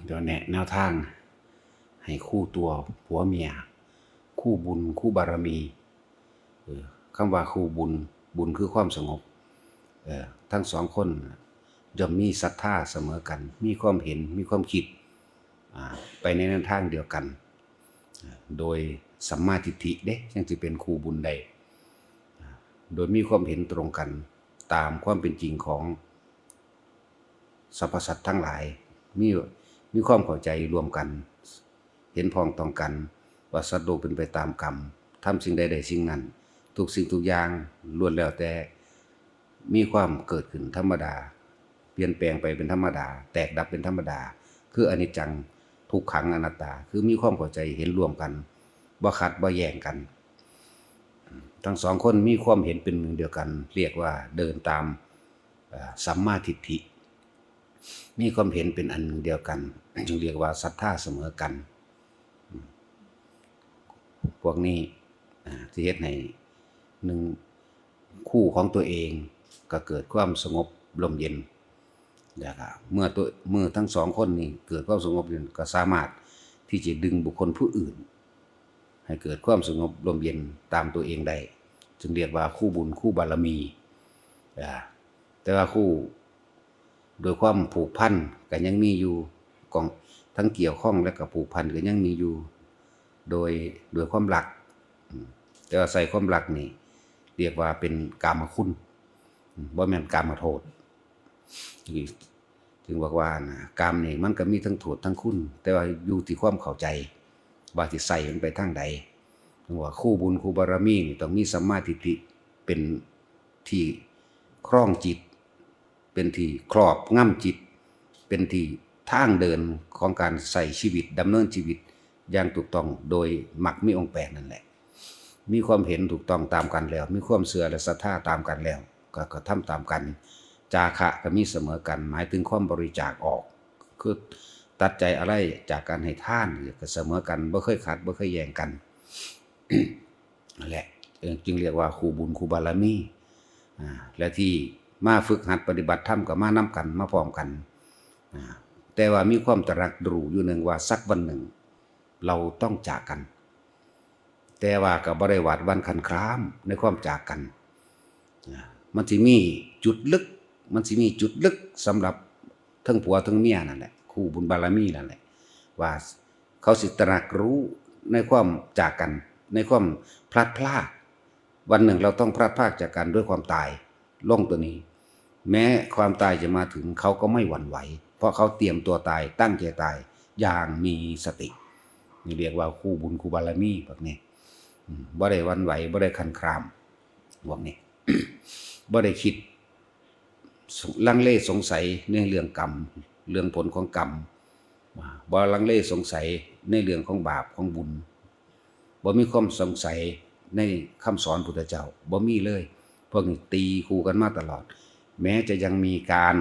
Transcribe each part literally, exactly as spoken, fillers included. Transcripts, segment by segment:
เดี๋ยวแนะแนวทางให้คู่ตัวผัวเมีย คู่บุญคู่บารมี เออ คำว่าคู่บุญ บุญคือความสงบ เออ ทั้งสองคนย่อมมีศรัทธาเสมอกัน มีความเห็น มีความคิด อ่า ไปในแนวทางเดียวกัน อ่า โดยสัมมาทิฏฐิเด้ จั่งสิเป็นคู่บุญได้ อ่า โดยมีความเห็นตรงกันตามความเป็นจริงของ สรรพสัตว์ทั้งหลาย มี มีความเข้าใจร่วมกัน เห็นพ้องต้องกัน ว่าสัตว์โลกเป็นไปตามกรรม ทำสิ่งใดได้สิ่งนั้น ทุกสิ่งทุกอย่างล้วนแล้วแต่มีความเกิดขึ้นธรรมดา เปลี่ยนแปลงไปเป็นธรรมดา แตกดับเป็นธรรมดา คืออนิจจัง ทุกขัง อนัตตา คือมีความเข้าใจเห็นร่วมกัน บ่ขัดบ่แย้งกัน ทั้งสองคนมีความเห็นเป็นหนึ่งเดียวกัน เรียกว่าเดินตาม เอ่อ สัมมาทิฏฐิ มีความเห็นเป็นอันหนึ่งเดียวกัน จึงเรียกว่าศรัทธาเสมอกัน พวกนี้ อ่า สิเฮ็ดให้ หนึ่ง คู่ของตัวเองก็เกิดความสงบร่มเย็น แล้วก็เมื่อตัว เมื่อทั้งสองคนนี้เกิดความสงบร่มเย็น ก็สามารถที่จะดึงบุคคลผู้อื่น ให้เกิดความสงบร่มเย็นตามตัวเองได้ จึงเรียกว่าคู่บุญคู่บารมี อ่า แต่ว่าคู่ โดยความผูกพันก็ยังมีอยู่ กอง ทั้งเกี่ยวข้องและก็ผูกพันก็ยังมีอยู่ โดย โดยความรัก อืม แต่ว่าใส่ความรักนี่ เรียกว่าเป็นกามคุณ อืม บ่แม่นกามโทษ จึงบอกว่านะ กามนี่มันก็มีทั้งโทษทั้งคุณ แต่ว่าอยู่ที่ความเข้าใจ ว่าสิใส่มันไปทางใด ถึงว่าคู่บุญคู่บารมีนี่ต้องมีสัมมาทิฏฐิเป็นที่ครองจิต เป็นที่ครอบงำจิต เป็นที่ทางเดินของการใช้ชีวิต ดำเนินชีวิตอย่างถูกต้องโดยมรรคมีองค์แปดนั่นแหละ มีความเห็นถูกต้องตามกันแล้ว มีความเชื่อและศรัทธาตามกันแล้ว ก็กระทำตามกัน จาคะก็มีเสมอกัน หมายถึงความบริจาคออก คือตัดใจอะไรจากการให้ทาน ก็เสมอกัน บ่เคยขัด บ่เคยแย้งกัน นั่นแหละ เอ่อ จึงเรียกว่าคู่บุญคู่บารมี อ่า และที่มาฝึกหัดปฏิบัติธรรมก็มานำกัน มาพร้อมกัน อ่า แต่ว่ามีความตระหนักรู้อยู่หนึ่งว่าสักวันหนึ่ง เราต้องจากกัน แต่ว่าก็บ่ได้หวาดหวั่นคลานคลามในความจากกัน อ่า มันสิมีจุดลึก มันสิมีจุดลึกสำหรับทั้งผัวทั้งเมียนั่นแหละ คู่บุญบารมีนั่นแหละ ว่าเขาสิตระหนักรู้ในความจากกัน ในความพลัดพราก วันหนึ่งเราต้องพลัดพรากจากกันด้วยความตาย ลงตัวนี้ แม้ความตายจะมาถึง เขาก็ไม่หวั่นไหว เพราะเขาเตรียมตัวตาย ตั้งใจตายอย่างมีสติ นี่เรียกว่าคู่บุญคู่บารมีพวกนี้ อืม บ่ได้หวั่นไหว บ่ได้คลานคลาม พวกนี้ บ่ได้คิด ลังเลสงสัยในเรื่องกรรม เรื่องผลของกรรม บ่ลังเลสงสัยในเรื่องของบาปของบุญ บ่มีความสงสัยในคำสอนพุทธเจ้า บ่มีเลย พวกนี้ตีคู่กันมาตลอด แม้จะยังมีการ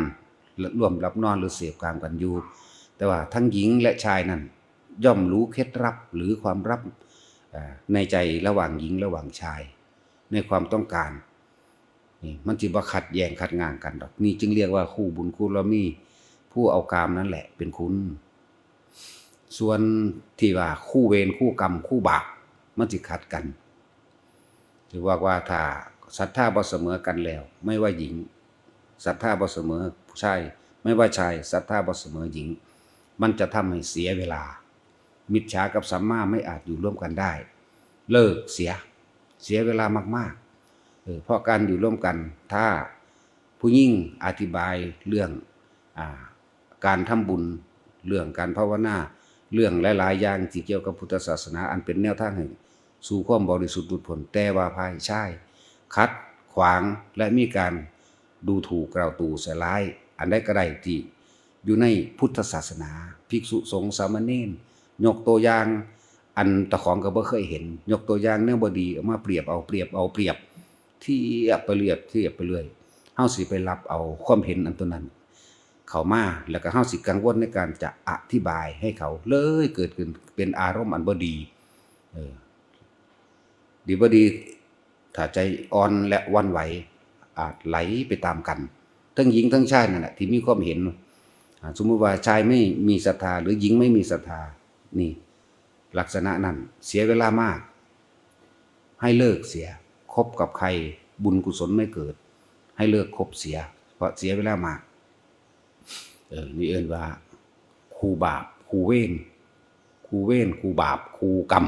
ร่วมหลับนอนหรือเสพกามกันอยู่ แต่ว่าทั้งหญิงและชายนั้นย่อมรู้เคล็ดลับหรือความลับ เอ่อ ในใจระหว่างหญิงระหว่างชาย ในความต้องการ นี่มันสิบ่ขัดแย้งขัดง้างกันดอก นี่จึงเรียกว่าคู่บุญคู่บารมี ผู้เอากามนั่นแหละเป็นคุณ ส่วนที่ว่าคู่เวรคู่กรรมคู่บาป มันสิขัดกัน ถือว่า ว่าถ้าศรัทธาบ่เสมอกันแล้ว ไม่ว่าหญิง ศรัทธาบ่เสมอชาย ไม่ว่าชายศรัทธาบ่เสมอหญิง มันจะทำให้เสียเวลา มิจฉากับสัมมาไม่อาจอยู่ร่วมกันได้ เลิกเสีย เสียเวลามากๆ เออ เพราะการอยู่ร่วมกัน ถ้าผู้หญิงอธิบายเรื่อง อ่า การทำบุญ เรื่องการภาวนา เรื่องหลายๆ อย่างที่เกี่ยวกับพุทธศาสนา อันเป็นแนวทางให้สู่ความบริสุทธิ์หลุดพ้น แต่ว่าฝ่ายชายขัดขวางและมีการดูถูกกล่าวตู่ใส่ร้าย อันใดก็ได้ที่อยู่ในพุทธศาสนา ภิกษุสงฆ์สามเณร ยกตัวอย่าง อันตะของก็บ่เคยเห็น ยกตัวอย่างแนวบ่ดีเอามาเปรียบเอา เปรียบเอา เปรียบ เทียบไปเรื่อย เทียบไปเรื่อย เฮาสิไปรับเอาความเห็นอันตัวนั้นเข้ามา แล้วก็เฮาสิกังวลในการจะอธิบายให้เขา เลยเกิดขึ้นเป็นอารมณ์อันบ่ดี เออ ดีบ่ดี ถ้าใจอ่อนและหวั่นไหว อาจไหลไปตามกัน ทั้งหญิงทั้งชายนั่นแหละที่มีความเห็น อ่า สมมุติว่าชายไม่มีศรัทธา หรือหญิงไม่มีศรัทธา นี่ ลักษณะนั้นเสียเวลามาก ให้เลิกเสีย คบกับใครบุญกุศลไม่เกิด ให้เลิกคบเสีย เพราะเสียเวลามาก เออ นี่เอิ้นว่า คู่บาป คู่เวร คู่เวร คู่บาป คู่กรรม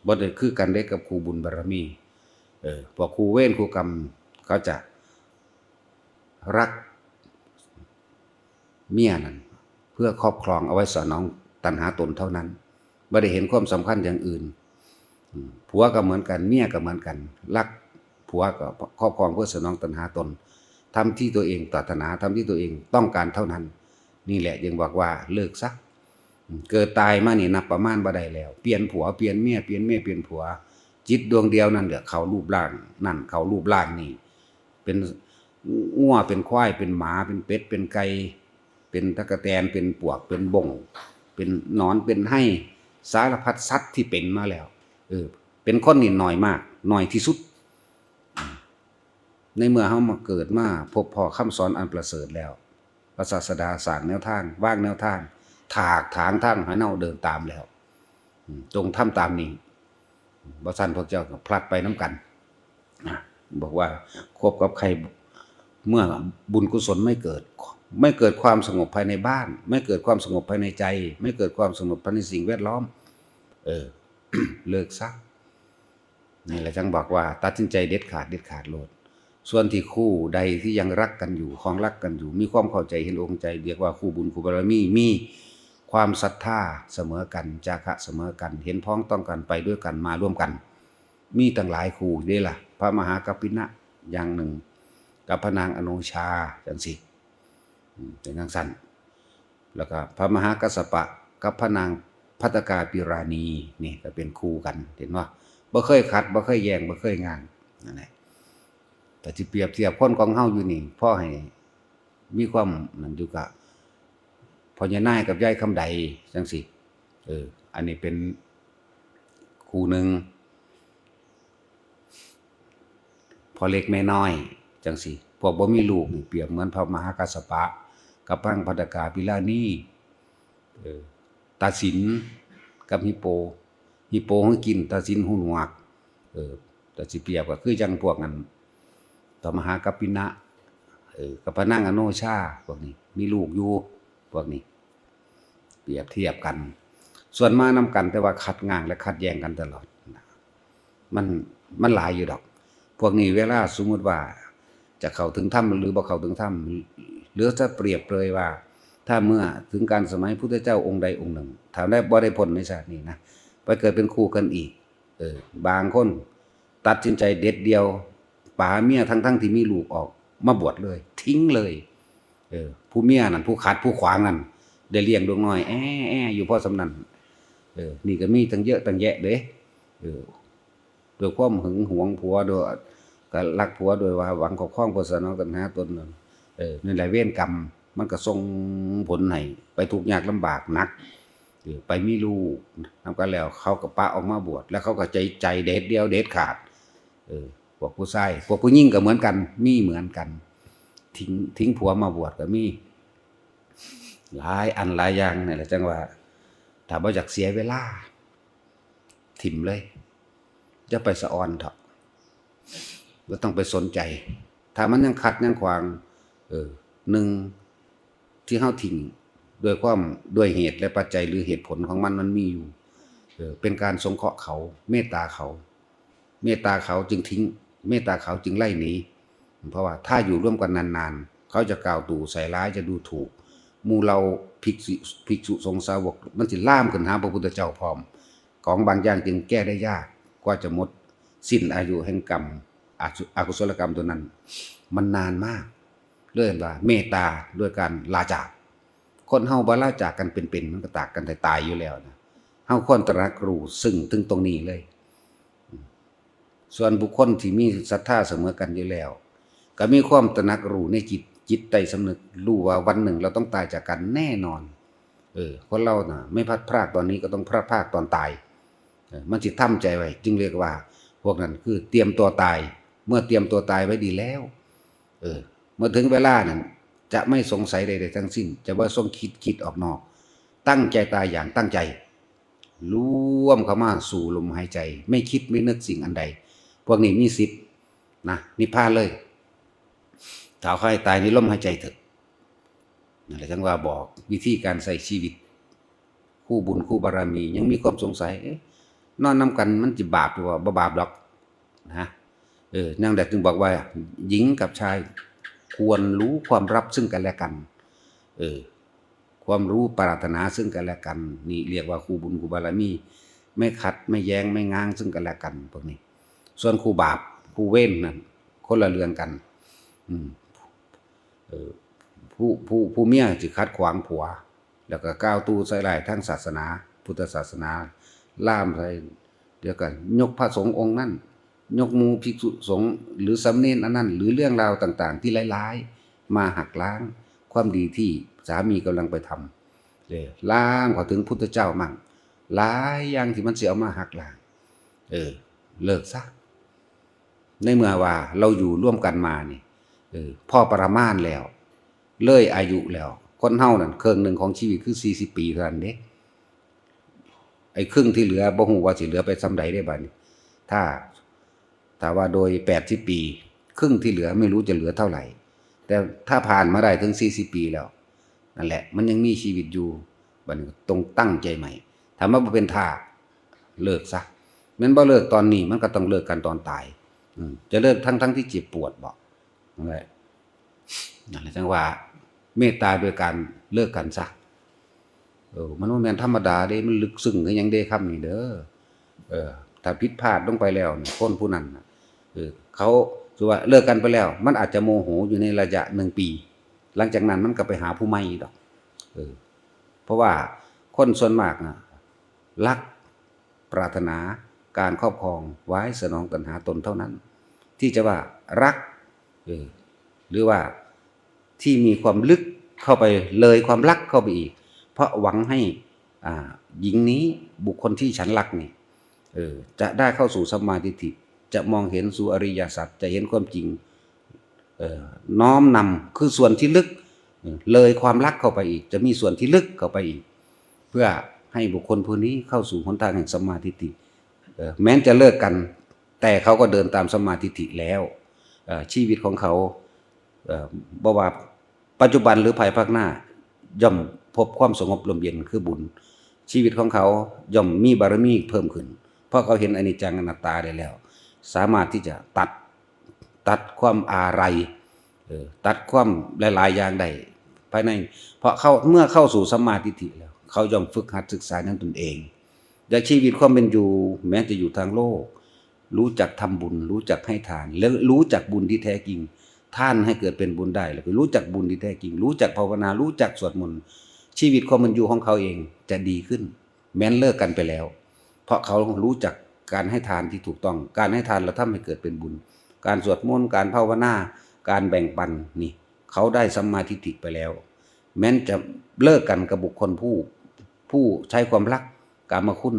บ่ได้คือกันเด้กับคู่บุญบารมี เออ พวกคู่เวรคู่กรรม เขาจะรักเมียนั่น เพื่อครอบครองเอาไว้สนองตัณหาตนเท่านั้น บ่ได้เห็นความสำคัญอย่างอื่น อืม ผัวก็เหมือนกัน เมียก็เหมือนกัน รักผัวก็ครอบครองเพื่อสนองตัณหาตน ทำที่ตัวเองปรารถนา ทำที่ตัวเองต้องการเท่านั้น นี่แหละจึงบอกว่าเลิกซะ อืม เกิดตายมานี่นับประมาณบ่ได้แล้ว เปลี่ยนผัว เปลี่ยนเมีย เปลี่ยนเมีย เปลี่ยนผัว จิตดวงเดียวนั่นแหละ เข้ารูปร่างนั่น เข้ารูปร่างนี่ เป็นงัว เป็นควาย เป็นหมา เป็นเป็ด เป็นไก่ เป็นตั๊กแตน เป็นปวก เป็นบง เป็นหนอน เป็นไฮ่ สารพัดสัตว์ที่เป็นมาแล้ว เออ เป็นคนนี่น้อยมาก น้อยที่สุด ในเมื่อเฮามาเกิดมาพบพ้อคำสอนอันประเสริฐแล้ว พระศาสดาสร้างแนวทาง วางแนวทาง ถากถางทางให้เฮาเดินตามแล้ว อืม จงทำตามนี้ บ่ซั้นพวกเจ้าก็พลัดไปนำกัน นะ บอกว่าคบกับใคร เมื่อบุญกุศลไม่เกิด ไม่เกิดความสงบภายในบ้าน ไม่เกิดความสงบภายในใจ ไม่เกิดความสงบภายในสิ่งแวดล้อม เออ เลิกซะ นี่แหละจั่งบอกว่าตัดสินใจเด็ดขาด เด็ดขาดโลด ส่วนที่คู่ใดที่ยังรักกันอยู่ ครองรักกันอยู่ มีความเข้าใจเห็นอกใจ เรียกว่าคู่บุญคู่บารมี มีความศรัทธาเสมอกัน จาคะเสมอกัน เห็นพ้องต้องกัน ไปด้วยกัน มาร่วมกัน มีตั้งหลายคู่เด้ล่ะ พระมหากัปปินะอย่างหนึ่ง กับพระนางอโนชา จั่งซี้ อืม เป็นจั่งซั้น แล้วก็พระมหากัสสปะกับพระนางภัตตกาปิราณี นี่ก็เป็นคู่กัน เห็นบ่ บ่เคยขัด บ่เคยแย่ง บ่เคยง้าง นั่นแหละ แต่สิเปรียบเทียบคนของเฮาอยู่นี่ พอให้มีความนั่นอยู่กะ พ่อยายนายกับยายคำใด จั่งซี้ เออ อันนี้เป็นคู่หนึ่ง พ่อเล็กแม่น้อย จั่งซี้ พวกบ่มีลูกนี่เปรียบเหมือนพระมหากัสสปะ กับพระนางภัตตกาปิราณี เออ ตาสินกับฮิปโป ฮิปโปหูกิน ตาสินหูหนวก เออ แต่สิเปรียบก็คือจั่งพวกนั้น พระมหากัปปินะ เออ กับพระนางอโนชา พวกนี้ มีลูกอยู่ พวกนี้ เปรียบเทียบกัน ส่วนมานำกัน แต่ว่าขัดง้างและขัดแย้งกันตลอด มัน มันหลายอยู่ดอก พวกนี้เวลาสมมุติว่าจะเข้าถึงธรรมหรือบ่เข้าถึงธรรม หรือจะเปรียบเลยว่า ถ้าเมื่อถึงกาลสมัยพุทธเจ้าองค์ใดองค์หนึ่ง ถ้าได้ บ่ได้พ้นในชาตินี้นะ ไปเกิดเป็นคู่กันอีก เออ บางคนตัดสินใจเด็ดเดี่ยว ป๋าเมียทั้งๆที่มีลูกออกมาบวชเลย ทิ้งเลย เออ ผู้เมียนั่น ผู้ขัด ผู้ขวางนั่น ได้เลี้ยงลูกน้อย แอ้ แอ้ อยู่พอส่ำนั้น เออ นี่ก็มีตั้งเยอะตั้งแยะเด้ เออ ด้วยความหึงหวงผัว ด้วย ก็รักผัว โดยว่าหวังครอบครองเพื่อสนองตัณหาตนนั่น เออ นั่นแหละเวรกรรม มันก็ส่งผลให้ไปทุกข์ยากลำบากหนัก เออ ไปมีลูกนำกันแล้ว เขาก็ปะออกมาบวช แล้วเขาก็ใจ ใจเด็ดเดี่ยวเด็ดขาด เออ พวกผู้ชาย พวกผู้หญิงก็เหมือนกัน มีเหมือนกัน ทิ้ง ทิ้งผัวมาบวชก็มี หลายอันหลายอย่างนี่แหละ จั่งว่า ถ้าบ่อยากเสียเวลา ถิ่มเลย อย่าไปสะออนเถาะ บ่ต้องไปสนใจ ถ้ามันยังขัดยังขวาง เออ หนึ่ง ที่เฮาทิ้งด้วยความ ด้วยเหตุและปัจจัยหรือเหตุผลของมัน มันมีอยู่ เออ เป็นการสงเคราะห์เขา เมตตาเขา เมตตาเขาจึงทิ้ง เมตตาเขาจึงไล่หนี เพราะว่าถ้าอยู่ร่วมกันนานๆ เขาจะกล่าวตู่ใส่ร้าย จะดูถูก หมู่เหล่าภิกษุ ภิกษุสงฆ์สาวก มันสิลามขึ้นหาพระพุทธเจ้าพร้อม ของบางอย่างจึงแก้ได้ยาก กว่าจะหมดสิ้นอายุแห่งกรรม อกุ- อกุศลกรรมตัวนั้น มันนานมาก เลยว่าเมตตาด้วยการลาจาก คนเฮาบ่ลาจากกันเป็นๆ มันก็จากกันตายๆ อยู่แล้วนะ เฮาควรตระหนักรู้ซึ่งถึงตรงนี้เลย ส่วนบุคคลที่มีศรัทธาเสมอกันอยู่แล้ว ก็มีความตระหนักรู้ในจิต จิตใต้สำนึก รู้ว่าวันหนึ่งเราต้องตายจากกันแน่นอน เออ คนเราน่ะ ไม่พลัดพรากตอนนี้ก็ต้องพลัดพรากตอนตาย เออ มันสิทำใจไว้ จึงเรียกว่า พวกนั้นคือเตรียมตัวตาย เมื่อเตรียมตัวตายไว้ดีแล้ว เออ เมื่อถึงเวลานั้น จะไม่สงสัยใดๆทั้งสิ้น จะว่าทรงคิดคิดออกนอก ตั้งใจตายอย่างตั้งใจ รวมเข้ามาสู่ลมหายใจ ไม่คิดไม่นึกสิ่งอันใด พวกนี้มีสิทธิ์นะ นิพพานเลย ถ้าเขาให้ตายในลมหายใจเถอะ นั่นแหละจังว่าบอกวิธีการใช้ชีวิต คู่บุญคู่บารมี ยังมีความสงสัย เอ๊ะ นอนนำกันมันจะบาปหรือว่าบ่บาปดอกนะ เออ นั่นแหละจึงบอกว่า หญิงกับชายควรรู้ความลับซึ่งกันและกัน เออ ความรู้ปรารถนาซึ่งกันและกัน นี่เรียกว่าคู่บุญคู่บารมี ไม่ขัดไม่แย้งไม่ง้างซึ่งกันและกัน พวกนี้ ส่วนคู่บาปคู่เวรนั่นคนละเรื่องกัน อืม เออ ผู้ ผู้ ผู้เมียสิขัดขวางผัว แล้วก็กล่าวตู่ใส่ร้ายทางศาสนา พุทธศาสนา ล่ามใส่ เดี๋ยวก็ยกพระสงฆ์องค์นั้น ยกหมู่ภิกษุสงฆ์หรือสามเณรอันนั้น หรือเรื่องราวต่างๆที่ร้ายๆมาหักล้างความดีที่สามีกำลังไปทำ เออ ลามเข้าถึงพุทธเจ้ามั่ง หลายอย่างที่มันสิเอามาหักล้าง เออ เลิกซะ ในเมื่อว่าเราอยู่ร่วมกันมานี่ เออ พอประมาณแล้ว เลยอายุแล้ว คนเฮานั่นเคิ่งหนึ่งของชีวิตคือสี่สิบปีเท่านั้นเด้ ไอ้ครึ่งที่เหลือบ่ฮู้ว่าสิเหลือไปส่ำใดเด้บัดนี้ ถ้า ถ้าว่าโดยแปดสิบปี ครึ่งที่เหลือไม่รู้จะเหลือเท่าไหร่ แต่ถ้าผ่านมาได้ถึงสี่สิบปีแล้ว นั่นแหละ มันยังมีชีวิตอยู่ บัดนี้ต้องตั้งใจใหม่ ถ้ามันบ่เป็นท่า เลิกซะ แม่นบ่เลิกตอนนี้ มันก็ต้องเลิกกันตอนตาย อืม จะเลิกทั้งๆที่เจ็บปวดบ่ นั่นแหละ นั่นแหละจังว่า เมตตาโดยการเลิกกันซะ เออ มันบ่แม่นธรรมดาเด้ มันลึกซึ้งคือหยังเด้คำนี้เด้อ เออ ถ้าผิดพลาดลงไปแล้วนี่ คนผู้นั้นน่ะ เออ เขา ถือว่าเลิกกันไปแล้ว มันอาจจะโมโหอยู่ในระยะหนึ่งปี หลังจากนั้นมันก็ไปหาผู้ใหม่ดอก เออ เพราะว่าคนส่วนมากน่ะ รัก ปรารถนาการครอบครองไว้สนองตัณหาตนเท่านั้น ที่จะว่ารัก เออ หรือว่าที่มีความลึกเข้าไปเลยความรักเข้าไปอีก เพราะหวังให้ อ่า หญิงนี้ บุคคลที่ฉันรักนี่ เออ จะได้เข้าสู่สัมมาทิฏฐิ จะมองเห็นสู่อริยสัจ จะเห็นความจริง เอ่อ น้อมนำ คือส่วนที่ลึก เออ เลยความรักเข้าไปอีก จะมีส่วนที่ลึกเข้าไปอีก เพื่อให้บุคคลผู้นี้เข้าสู่หนทางแห่งสัมมาทิฏฐิ เอ่อ แม้นจะเลิกกัน แต่เขาก็เดินตามสัมมาทิฏฐิแล้ว เอ่อ ชีวิตของเขา เอ่อ บ่ว่าปัจจุบันหรือภายภาคหน้า ย่อมพบความสงบร่มเย็นคือบุญ ชีวิตของเขาย่อมมีบารมีเพิ่มขึ้น เพราะเขาเห็นอนิจจังอนัตตาได้แล้ว สามารถที่จะตัด ตัดความอาลัย เออ ตัดความหลายๆอย่างได้ ภายใน เพราะเขา เมื่อเข้าสู่สัมมาทิฏฐิแล้ว เขาย่อมฝึกหัดศึกษานั้นตนเอง และชีวิตความเป็นอยู่ แม้จะอยู่ทางโลก รู้จักทำบุญ รู้จักให้ทาน และรู้จักบุญที่แท้จริง ทานให้เกิดเป็นบุญได้ แล้วก็รู้จักบุญที่แท้จริง รู้จักภาวนา รู้จักสวดมนต์ ชีวิตความเป็นอยู่ของเขาเองจะดีขึ้น แม้นเลิกกันไปแล้ว เพราะเขารู้จักการให้ทานที่ถูกต้อง การให้ทานเราทำให้เกิดเป็นบุญ การสวดมนต์ การภาวนา การแบ่งปันนี่ เขาได้สัมมาทิฏฐิไปแล้ว แม้นจะเลิกกันกับบุคคลผู้ ผู้ใช้ความรัก กามคุณ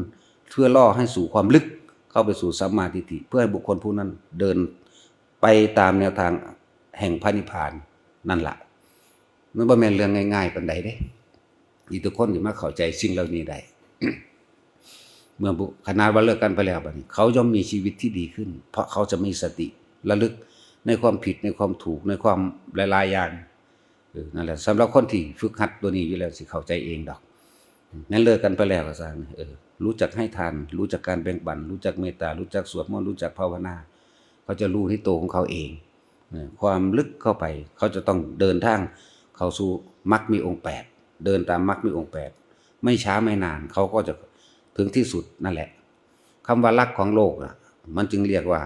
เพื่อล่อให้สู่ความลึก เข้าไปสู่สัมมาทิฏฐิ เพื่อให้บุคคลผู้นั้นเดินไปตามแนวทางแห่งพระนิพพานนั่นละ มันบ่แม่นเรื่องง่ายๆปานใดเด้ ที่ทุกคนสิมาเข้าใจสิ่งเหล่านี้ได้ เมื่อบุ ขนาดว่าเลิกกันไปแล้วบัดนี้ เขาย่อมมีชีวิตที่ดีขึ้น เพราะเขาจะมีสติระลึกในความผิด ในความถูก ในความหลายๆอย่าง เออ นั่นแหละ สำหรับคนที่ฝึกหัดตัวนี้อยู่แล้วสิเข้าใจเองดอก แม้นเลิกกันไปแล้วก็ซ่าง เออ รู้จักให้ทาน รู้จักการแบ่งปัน รู้จักเมตตา รู้จักสวดมนต์ รู้จักภาวนา เขาจะรู้ในตัวของเขาเอง เออ ความลึกเข้าไป เขาจะต้องเดินทางเข้าสู่มรรคมีองค์แปด เดินตามมรรคมีองค์แปด ไม่ช้าไม่นาน เขาก็จะถึงที่สุดนั่นแหละ คำว่ารักของโลกน่ะ มันจึงเรียกว่า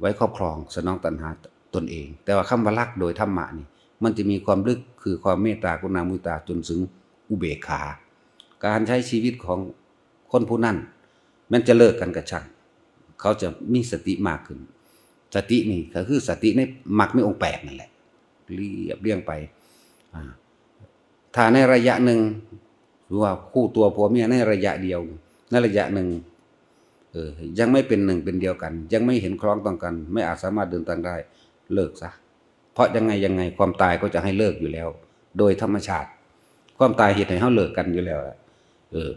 ไว้ครอบครองสนองตัณหาตนเอง แต่ว่าคำว่ารักโดยธรรมะนี่ มันจะมีความลึก คือความเมตตากรุณามุทิตาจนถึงอุเบกขา การใช้ชีวิตของคนผู้นั้น แม้นจะเลิกกันก็ช่าง เขาจะมีสติมากขึ้น สตินี่ก็คือสติในมรรคมีองค์แปดนั่นแหละ เรียบเรียงไป อ่า ถ้าในระยะหนึ่ง หรือว่าคู่ตัวผัวเมียในระยะเดียว ในระยะหนึ่ง เออ ยังไม่เป็นหนึ่งเป็นเดียวกัน ยังไม่เห็นคล้องต้องกัน ไม่อาจสามารถเดินทางได้ เลิกซะ เพราะยังไงยังไงความตายก็จะให้เลิกอยู่แล้ว โดยธรรมชาติ ความตายเฮ็ดให้เฮาเลิกกันอยู่แล้วล่ะ เออ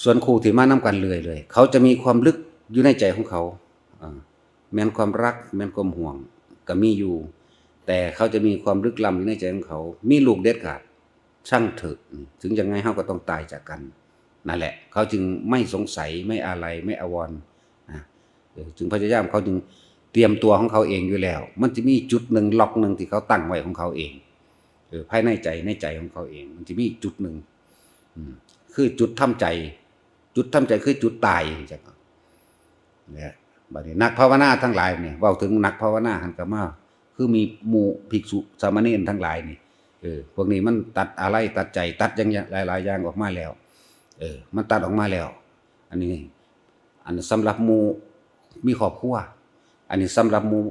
ส่วนคู่ที่มานำกันเรื่อยๆ เขาจะมีความลึกอยู่ในใจของเขา อ่า แม่นความรัก แม่นความห่วง ก็มีอยู่ แต่เขาจะมีความลึกล้ำอยู่ในใจของเขา มีลูกเด็ดขาด ช่างเถอะ ถึงยังไงเฮาก็ต้องตายจากกัน นั่นแหละ เขาจึงไม่สงสัย ไม่อาลัย ไม่อาวรณ์ นะ เออ จึงพยายาม เขาจึงเตรียมตัวของเขาเองอยู่แล้ว มันจะมีจุดหนึ่ง ล็อกหนึ่งที่เขาตั้งไว้ของเขาเอง เออ ภายในใจ ในใจของเขาเอง มันจะมีจุดหนึ่ง อืม คือจุดทำใจ จุดทำใจคือจุดตาย จัง เนี่ย บัดนี้นักภาวนาทั้งหลายนี่ เว้าถึงนักภาวนาหั้นก็มา คือมีหมู่ภิกษุสามเณรทั้งหลายนี่ เออ พวกนี้มันตัดอาลัย ตัดใจ ตัดอย่างหลายๆ อย่างออกมาแล้ว เออ มันตัดออกมาแล้ว อันนี้ อันสำหรับหมู่มีครอบครัว อันนี้สำหรับหมู่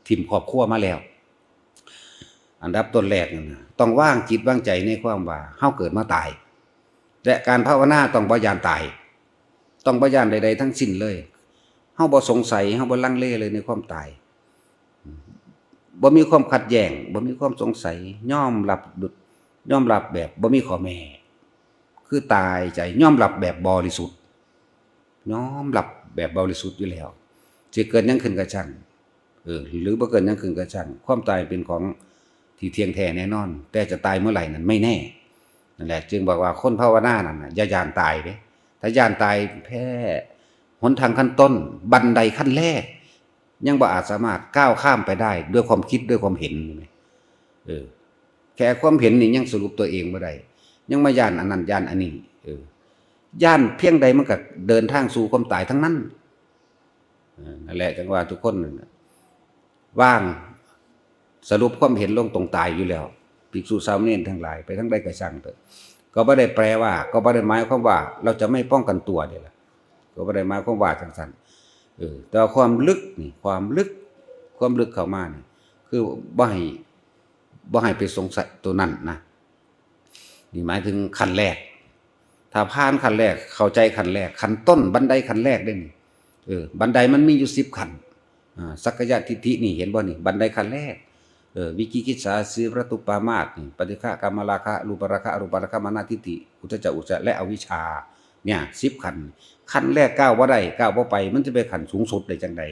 ถิ่มครอบครัวมาแล้ว อันดับต้นแรกนั่นน่ะ ต้องวางจิตวางใจในความว่าเฮาเกิดมาตาย และการภาวนาต้องบ่ย้านตาย ต้องบ่ย้านใดๆ ทั้งสิ้นเลย เฮาบ่สงสัย เฮาบ่ลังเลเลยในความตาย บ่มีความขัดแย้ง บ่มีความสงสัย ยอมรับดุจ ยอมรับแบบบ่มีข้อแม้ คือตายใจ ยอมรับแบบบริสุทธิ์ ยอมรับแบบบริสุทธิ์อยู่แล้ว สิเกิดหยังขึ้นก็ช่าง เออ หรือบ่เกิดหยังขึ้นก็ช่าง ความตายเป็นของที่เที่ยงแท้แน่นอน แต่จะตายเมื่อไหร่นั้นไม่แน่ นั่นแหละ จึงบอกว่าคนภาวนานั่นน่ะ อย่าย้านตายเด้ ถ้าย้านตายแพ้ หนทางขั้นต้น บันไดขั้นแรก ยังบ่อาจสามารถก้าวข้ามไปได้ด้วยความคิด ด้วยความเห็น เห็นไหม เออ แค่ความเห็นนี่ยังสรุปตัวเองบ่ได้ ยังมาย้านอันนั้นย้านอันนี้ เออ ย้านเพียงใดมันก็เดินทางสู่ความตายทั้งนั้น เออ นั่นแหละ จังว่าทุกคนนั่นน่ะ วาง สรุปความเห็นลงตรงตายอยู่แล้ว ภิกษุสามเณรทั้งหลาย ไปทางใดก็ช่างเถอะ ก็บ่ได้แปลว่า ก็บ่ได้หมายความว่าเราจะไม่ป้องกันตัวเด้ล่ะ ก็บ่ได้หมายความว่าจังซั่น เออ แต่ว่าความลึกนี่ ความลึก ความลึกเข้ามานี่ คือบ่ให้ บ่ให้ไปสงสัยตัวนั้นนะ นี่หมายถึงขั้นแรก ถ้าผ่านขั้นแรก เข้าใจขั้นแรก ขั้นต้น บันไดขั้นแรกเด้นี่ เออ บันไดมันมีอยู่สิบขั้น อ่า สักกายทิฏฐินี่ เห็นบ่นี่ บันไดขั้นแรก เออ วิจิกิจฉา สีลปทุปปามาสนี่ ปฏิฆะ กามราคะ รูปราคะ อรูปราคะ มานะทิฏฐิ อุทธัจจะ อุจจะ และอวิชชา เนี่ย สิบขั้น ขั้นแรกก้าวบ่ได้ ก้าวบ่ไป มันจะไปขั้นสูงสุดได้จังใด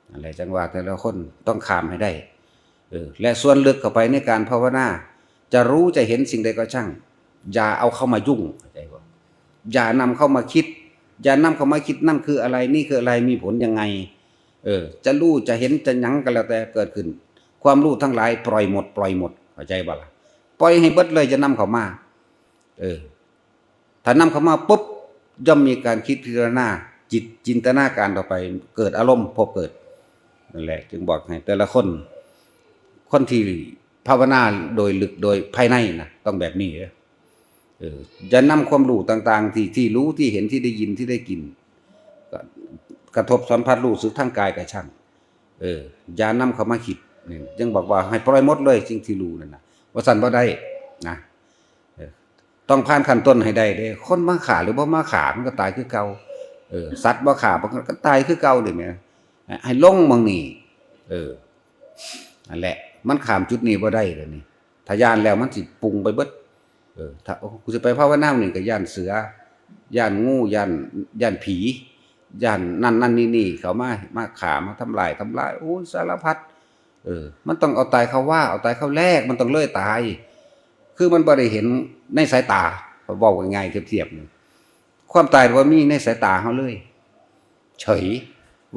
นั่นแหละ จังว่าแต่ละคนต้องข้ามให้ได้ เออ และส่วนลึกเข้าไปในการภาวนา จะรู้จะเห็นสิ่งใดก็ช่าง อย่าเอาเข้ามายุ่ง เข้าใจบ่ อย่านำเข้ามาคิด อย่านำเข้ามาคิด นั่นคืออะไร นี่คืออะไร มีผลยังไง เออ จะรู้จะเห็นจะหยังก็แล้วแต่เกิดขึ้น ความรู้ทั้งหลายปล่อยหมด ปล่อยหมด เข้าใจบ่ล่ะ ปล่อยให้เบิดเลย อย่านำเข้ามา เออ ถ้านำเข้ามาปุ๊บ ย่อมมีการคิดพิจารณา จิตจินตนาการต่อไป เกิดอารมณ์ ภพเกิด นั่นแหละ จึงบอกให้แต่ละคน คนที่ภาวนาโดยลึกโดยภายในนะ ต้องแบบนี้เด้อ เออ อย่านำความรู้ต่างๆ ที่ ที่รู้ ที่เห็น ที่ได้ยิน ที่ได้กิน กระทบสัมผัสรู้สึกทางกายก็ช่าง เออ อย่านำเข้ามาคิด นี่ ยังบอกว่าให้ปล่อยหมดเลย สิ่งที่รู้นั่นนะ ว่าซั่นบ่ได้นะ เออ ต้องผ่านขั้นต้นให้ได้เด้ คนมาฆ่าหรือบ่มาฆ่า มันก็ตายคือเก่า เออ สัตว์บ่ฆ่า มันก็ตายคือเก่าเด้แหม ให้ลงหม่องนี้ เออ นั่นแหละ มันข้ามจุดนี้บ่ได้เลยนี่ ถ้าย้านแล้วมันสิปรุงไปเบิด เออ ถ้า โอ้ กูสิไปภาวนานี่ก็ย้านเสือ ย้านงู ย้าน ย้านผี ย้านนั่นนั่นนี่นี่ เขามา มาฆ่า มาทำลาย ทำลาย โอ้ย สารพัด เออ มันต้องเอาตายเข้าว่า เอาตายเข้าแลก มันต้องเลยตาย คือมันบ่ได้เห็นในสายตา เว้าง่ายๆ เทียบๆ นี่ ความตายบ่มีในสายตาเฮาเลย เฉย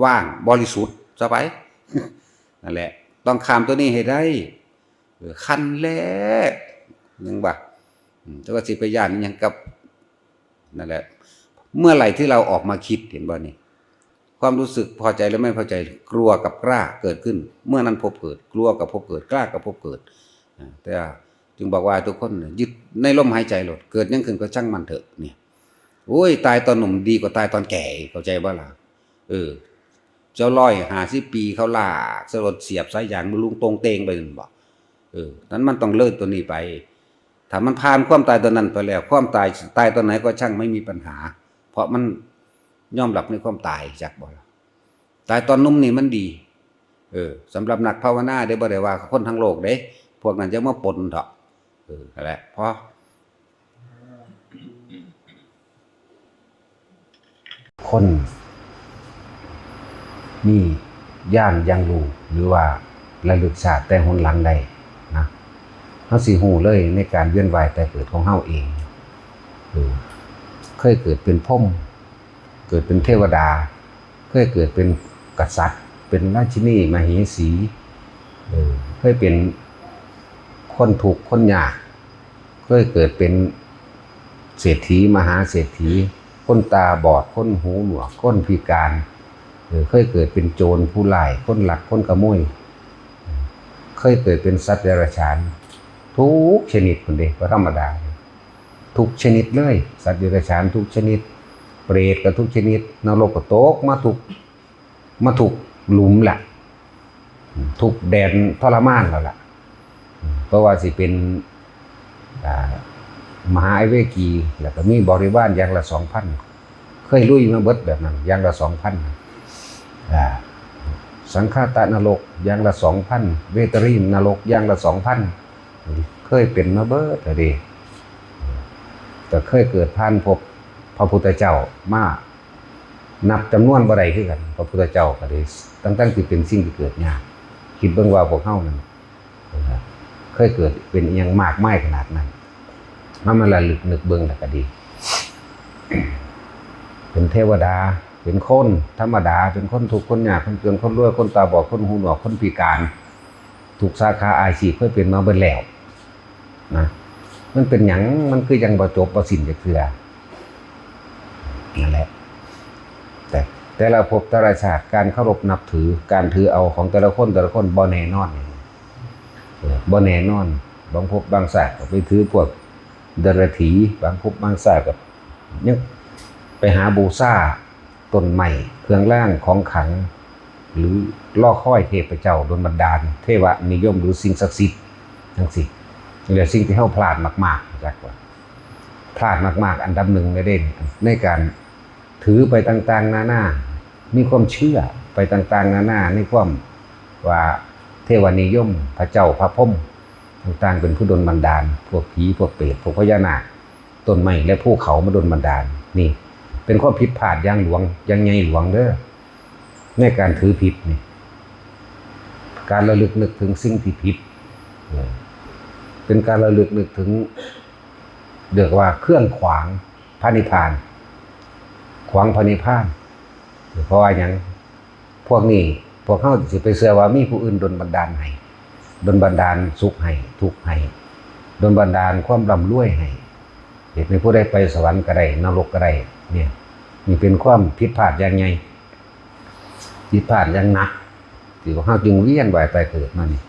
ว่าง บริสุทธิ์ ซะไป นั่นแหละ ต้องข้ามตัวนี้ให้ได้ เออ ขั้นแรก นึงบ่ะ อืม แต่ว่าสิไปย้านอิหยังกับ นั่นแหละ เมื่อไหร่ที่เราออกมาคิด เห็นบ่นี่ ความรู้สึกพอใจและไม่พอใจ กลัวกับกล้าเกิดขึ้น เมื่อนั้นภพเกิด กลัวกับภพเกิด กล้ากับภพเกิด อ่า แต่จึงบอกว่าทุกคนน่ะ ยึดในลมหายใจโลด เกิดหยังขึ้นก็ช่างมันเถอะ เนี่ย โอ้ย ตายตอนหนุ่มดีกว่าตายตอนแก่อีก เข้าใจบ่ล่ะ เออ เจ้าร้อยห้าสิบปีเขาลาก สลดเสียบสายยางบำรุงตรงเตงไปนั่นบ่ เออ นั้นมันต้องเลิกตัวนี้ไป ถ้ามันผ่านความตายตัวนั้นไปแล้ว ความตาย ตายตอนไหนก็ช่างไม่มีปัญหา เพราะมันยอมรับในความตาย จักบ่ล่ะ ตายตอนหนุ่มนี่มันดี เออ สำหรับนักภาวนาเด้ บ่ได้ว่าคนทั้งโลกเด้ พวกนั้นจะมาปนเถาะ เออ นั่นแหละ พอ คนมีญาณอย่างรู้ หรือว่าระลึกชาติแต่หนหลังได้นะ เฮาสิฮู้เลยในการเวียนว่ายตายเกิดของเฮาเอง เออ เคยเกิดเป็นพรหม เกิดเป็นเทวดา เคยเกิดเป็นกษัตริย์ เป็นราชินีมเหสี เออ เคยเป็นคนทุกข์คนยาก เคยเกิดเป็นเศรษฐีมหาเศรษฐี คนตาบอด คนหูหนวก คนพิการ เออ เคยเกิดเป็นโจรผู้ร้าย คนลัก คนขโมย เคยเกิดเป็นสัตว์เดรัจฉาน ทุกชนิดพุ้นเด้ บ่ธรรมดา ทุกชนิดเลย สัตว์เดรัจฉานทุกชนิด เปรตก็ทุกชนิด นรกก็ตกมาทุก มาทุกหลุมละ ทุกแดนทรมานแล้วล่ะ เพราะว่าสิเป็น อ่า มหาอเวกี แล้วก็มีบริวารอย่างละสองพัน เคยลุยมาเบิดแบบนั้น อย่างละสองพัน อ่า สังคาตะนรกอย่างละสองพัน เวตรีนรกอย่างละสองพัน เคยเป็นมาเบิดแล้วเด้ ก็เคยเกิดผ่านพบพระพุทธเจ้ามา นับจำนวนบ่ได้คือกัน พระพุทธเจ้าก็ได้ ตั้งๆ ที่เป็นสิ่งที่เกิดยาก คิดเบิ่งว่าพวกเฮานั่น เคยเกิดเป็นอิหยังมากมายขนาดนั้น มามาระลึกนึกเบิ่งแล้วก็ดี เป็นเทวดา เป็นคนธรรมดา เป็นคนทุกข์คนยาก คนจน คนรวย คนตาบอด คนหูหนวก คนพิการ ทุกสาขาอาชีพเคยเป็นมาเบิดแล้วนะ มันเป็นหยัง มันคือยังบ่จบบ่สิ้นจักเทื่อ นั่นแหละ แต่แต่ละภพแต่ละชาติ การเคารพนับถือ การถือเอาของแต่ละคนแต่ละคนบ่แน่นอน เออ บ่แน่นอน บางภพบางชาติก็ไปถือพวกเดรัจฉี บางภพบางชาติก็ยังไปหาบูชาต้นไม้ เครื่องรางของขลัง หรือรอคอยเทพเจ้าดลบันดาล เทวนิยม หรือสิ่งศักดิ์สิทธิ์จังซี้ นี่แหละสิ่งที่เฮาพลาดมากๆ จักว่า พลาดมากๆ อันดับหนึ่งเลยเด้ ในการถือไปต่างๆ นานา มีความเชื่อไปต่างๆ นานา ในความว่าเทวนิยม พระเจ้าพระพรหมต่างๆ เป็นผู้ดลบันดาล พวกผี พวกเปรต พวกพญานาค ต้นไม้และภูเขามาดลบันดาล นี่เป็นความผิดพลาดอย่างหลวง อย่างใหญ่หลวงเด้อ ในการถือผิดนี่ การระลึกนึกถึงสิ่งที่ผิด เออ เป็นการระลึกนึกถึง เรียกว่าเครื่องขวางพระนิพพาน ขวางพระนิพพาน เพราะว่าหยัง พวกนี้ พวกเฮาสิไปเชื่อว่ามีผู้อื่นดลบันดาลให้ ดลบันดาลสุขให้ ทุกข์ให้ ดลบันดาลความร่ำรวยให้ เฮ็ดให้ผู้ใดไปสวรรค์ก็ได้ นรกก็ได้ เนี่ย นี่เป็นความผิดพลาดอย่างใหญ่ ผิดพลาดอย่างหนัก ที่พวกเฮาจึงเวียนว่ายตายเกิดมานี่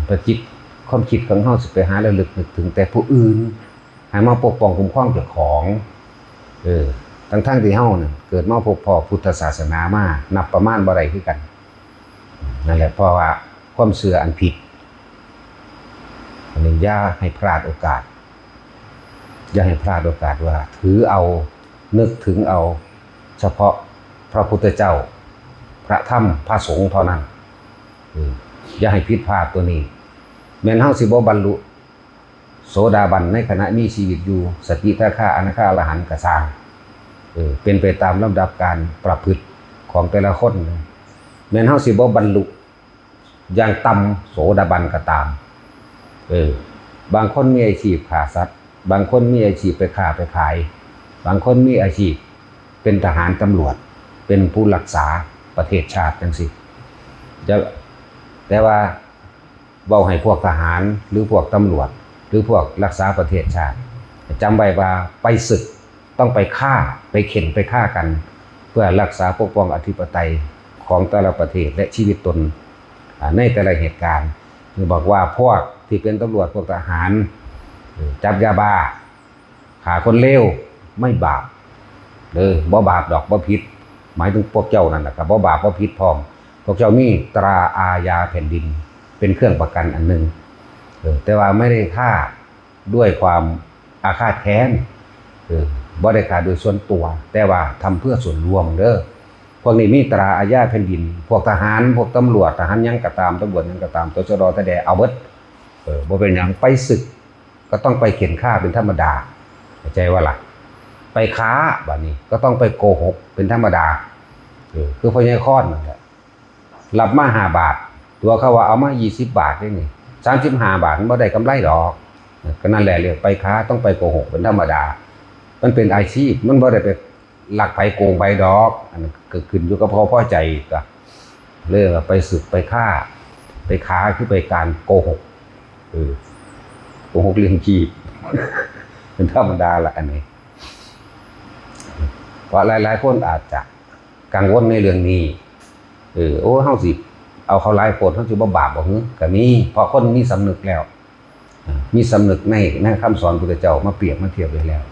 แต่จิต ความคิดของเฮาสิไปหาระลึกนึกถึงแต่ผู้อื่น ให้มาปกป้องคุ้มครองเจ้าของ เออ ทั้งๆ ที่เฮาน่ะเกิดมาพบพ้อพุทธศาสนามา นับประมาณบ่ได้คือกัน นั่นแหละ เพราะว่าความเชื่ออันผิด อันนี้อย่าให้พลาดโอกาส อย่าให้พลาดโอกาสว่าถือเอา นึกถึงเอา เฉพาะพระพุทธเจ้า พระธรรม พระสงฆ์เท่านั้น เออ อย่าให้ผิดพลาดตัวนี้ แม้นเฮาสิบ่บรรลุโสดาบันในขณะมีชีวิตอยู่ สกิทาคา อนาคา อรหันต์ก็ซ่าง เออ เป็นไปตามลำดับการประพฤติของแต่ละคนนะ แม้นเฮาสิบ่บรรลุ อย่างต่ำโสดาบันก็ตาม เออ บางคนมีอาชีพฆ่าสัตว์ บางคนมีอาชีพไปค้าไปขาย บางคนมีอาชีพเป็นทหารตำรวจ เป็นผู้รักษาประเทศชาติจังซี้ จะ แต่ว่าเว้าให้พวกทหารหรือพวกตำรวจ หรือพวกรักษาประเทศชาติ จำไว้ว่าไปศึก ต้องไปฆ่า ไปเข่น ไปฆ่ากัน เพื่อรักษาปกป้องอธิปไตยของแต่ละประเทศและชีวิตตน อ่า ในแต่ละเหตุการณ์ คือบอกว่าพวกที่เป็นตำรวจ พวกทหาร เออ จับยาบ้า ฆ่าคนเลว ไม่บาป เออ บ่บาปดอก บ่ผิด หมายถึงพวกเจ้านั่นแหละครับ บ่บาปบ่ผิดพร้อม พวกเจ้ามีตราอาญาแผ่นดิน เป็นเครื่องประกันอันหนึ่ง เออ แต่ว่าไม่ได้ฆ่าด้วยความอาฆาตแค้น เออ บ่ได้ฆ่าโดยส่วนตัว แต่ว่าทำเพื่อส่วนรวมเด้อ พวกนี้มีตราอาญาแผ่นดิน พวกทหาร พวกตำรวจ ทหารหยังก็ตาม ตำรวจหยังก็ตาม ตชด ตชด เอาเบิด เออ บ่เป็นหยัง ไปศึก ก็ต้องไปเข่นฆ่าเป็นธรรมดา เข้าใจว่าล่ะ ไปค้า บัดนี้ ก็ต้องไปโกหกเป็นธรรมดา เออ คือพ่อใหญ่ค้อนนั่นแหละ รับมาห้าบาท ตัวเขาว่าเอามายี่สิบบาทนี่นี่ สามสิบห้าบาท มันบ่ได้กำไรดอก ก็นั่นแหละ เรียกไปค้า ต้องไปโกหกเป็นธรรมดา มันเป็นอาชีพ มันบ่ได้ไปลักไผโกงไผดอก อันนั้นก็ขึ้นอยู่กับเขาพอใจ ก็เลยว่าไปศึกไปฆ่า ไปค้า คือไปการโกหก เออ โกหกเลี้ยงชีพ เป็นธรรมดาละอันนี้ เพราะหลายๆคนอาจจะกังวลในเรื่องนี้ เออ โอ้ เฮาสิเอาเขาหลายโพด เฮาสิบ่บาปบ่หือ ก็มี เพราะคนมีสำนึกแล้ว อ่า มีสำนึกใน ในคำสอนพุทธเจ้ามาเปรียบมาเทียบไว้แล้ว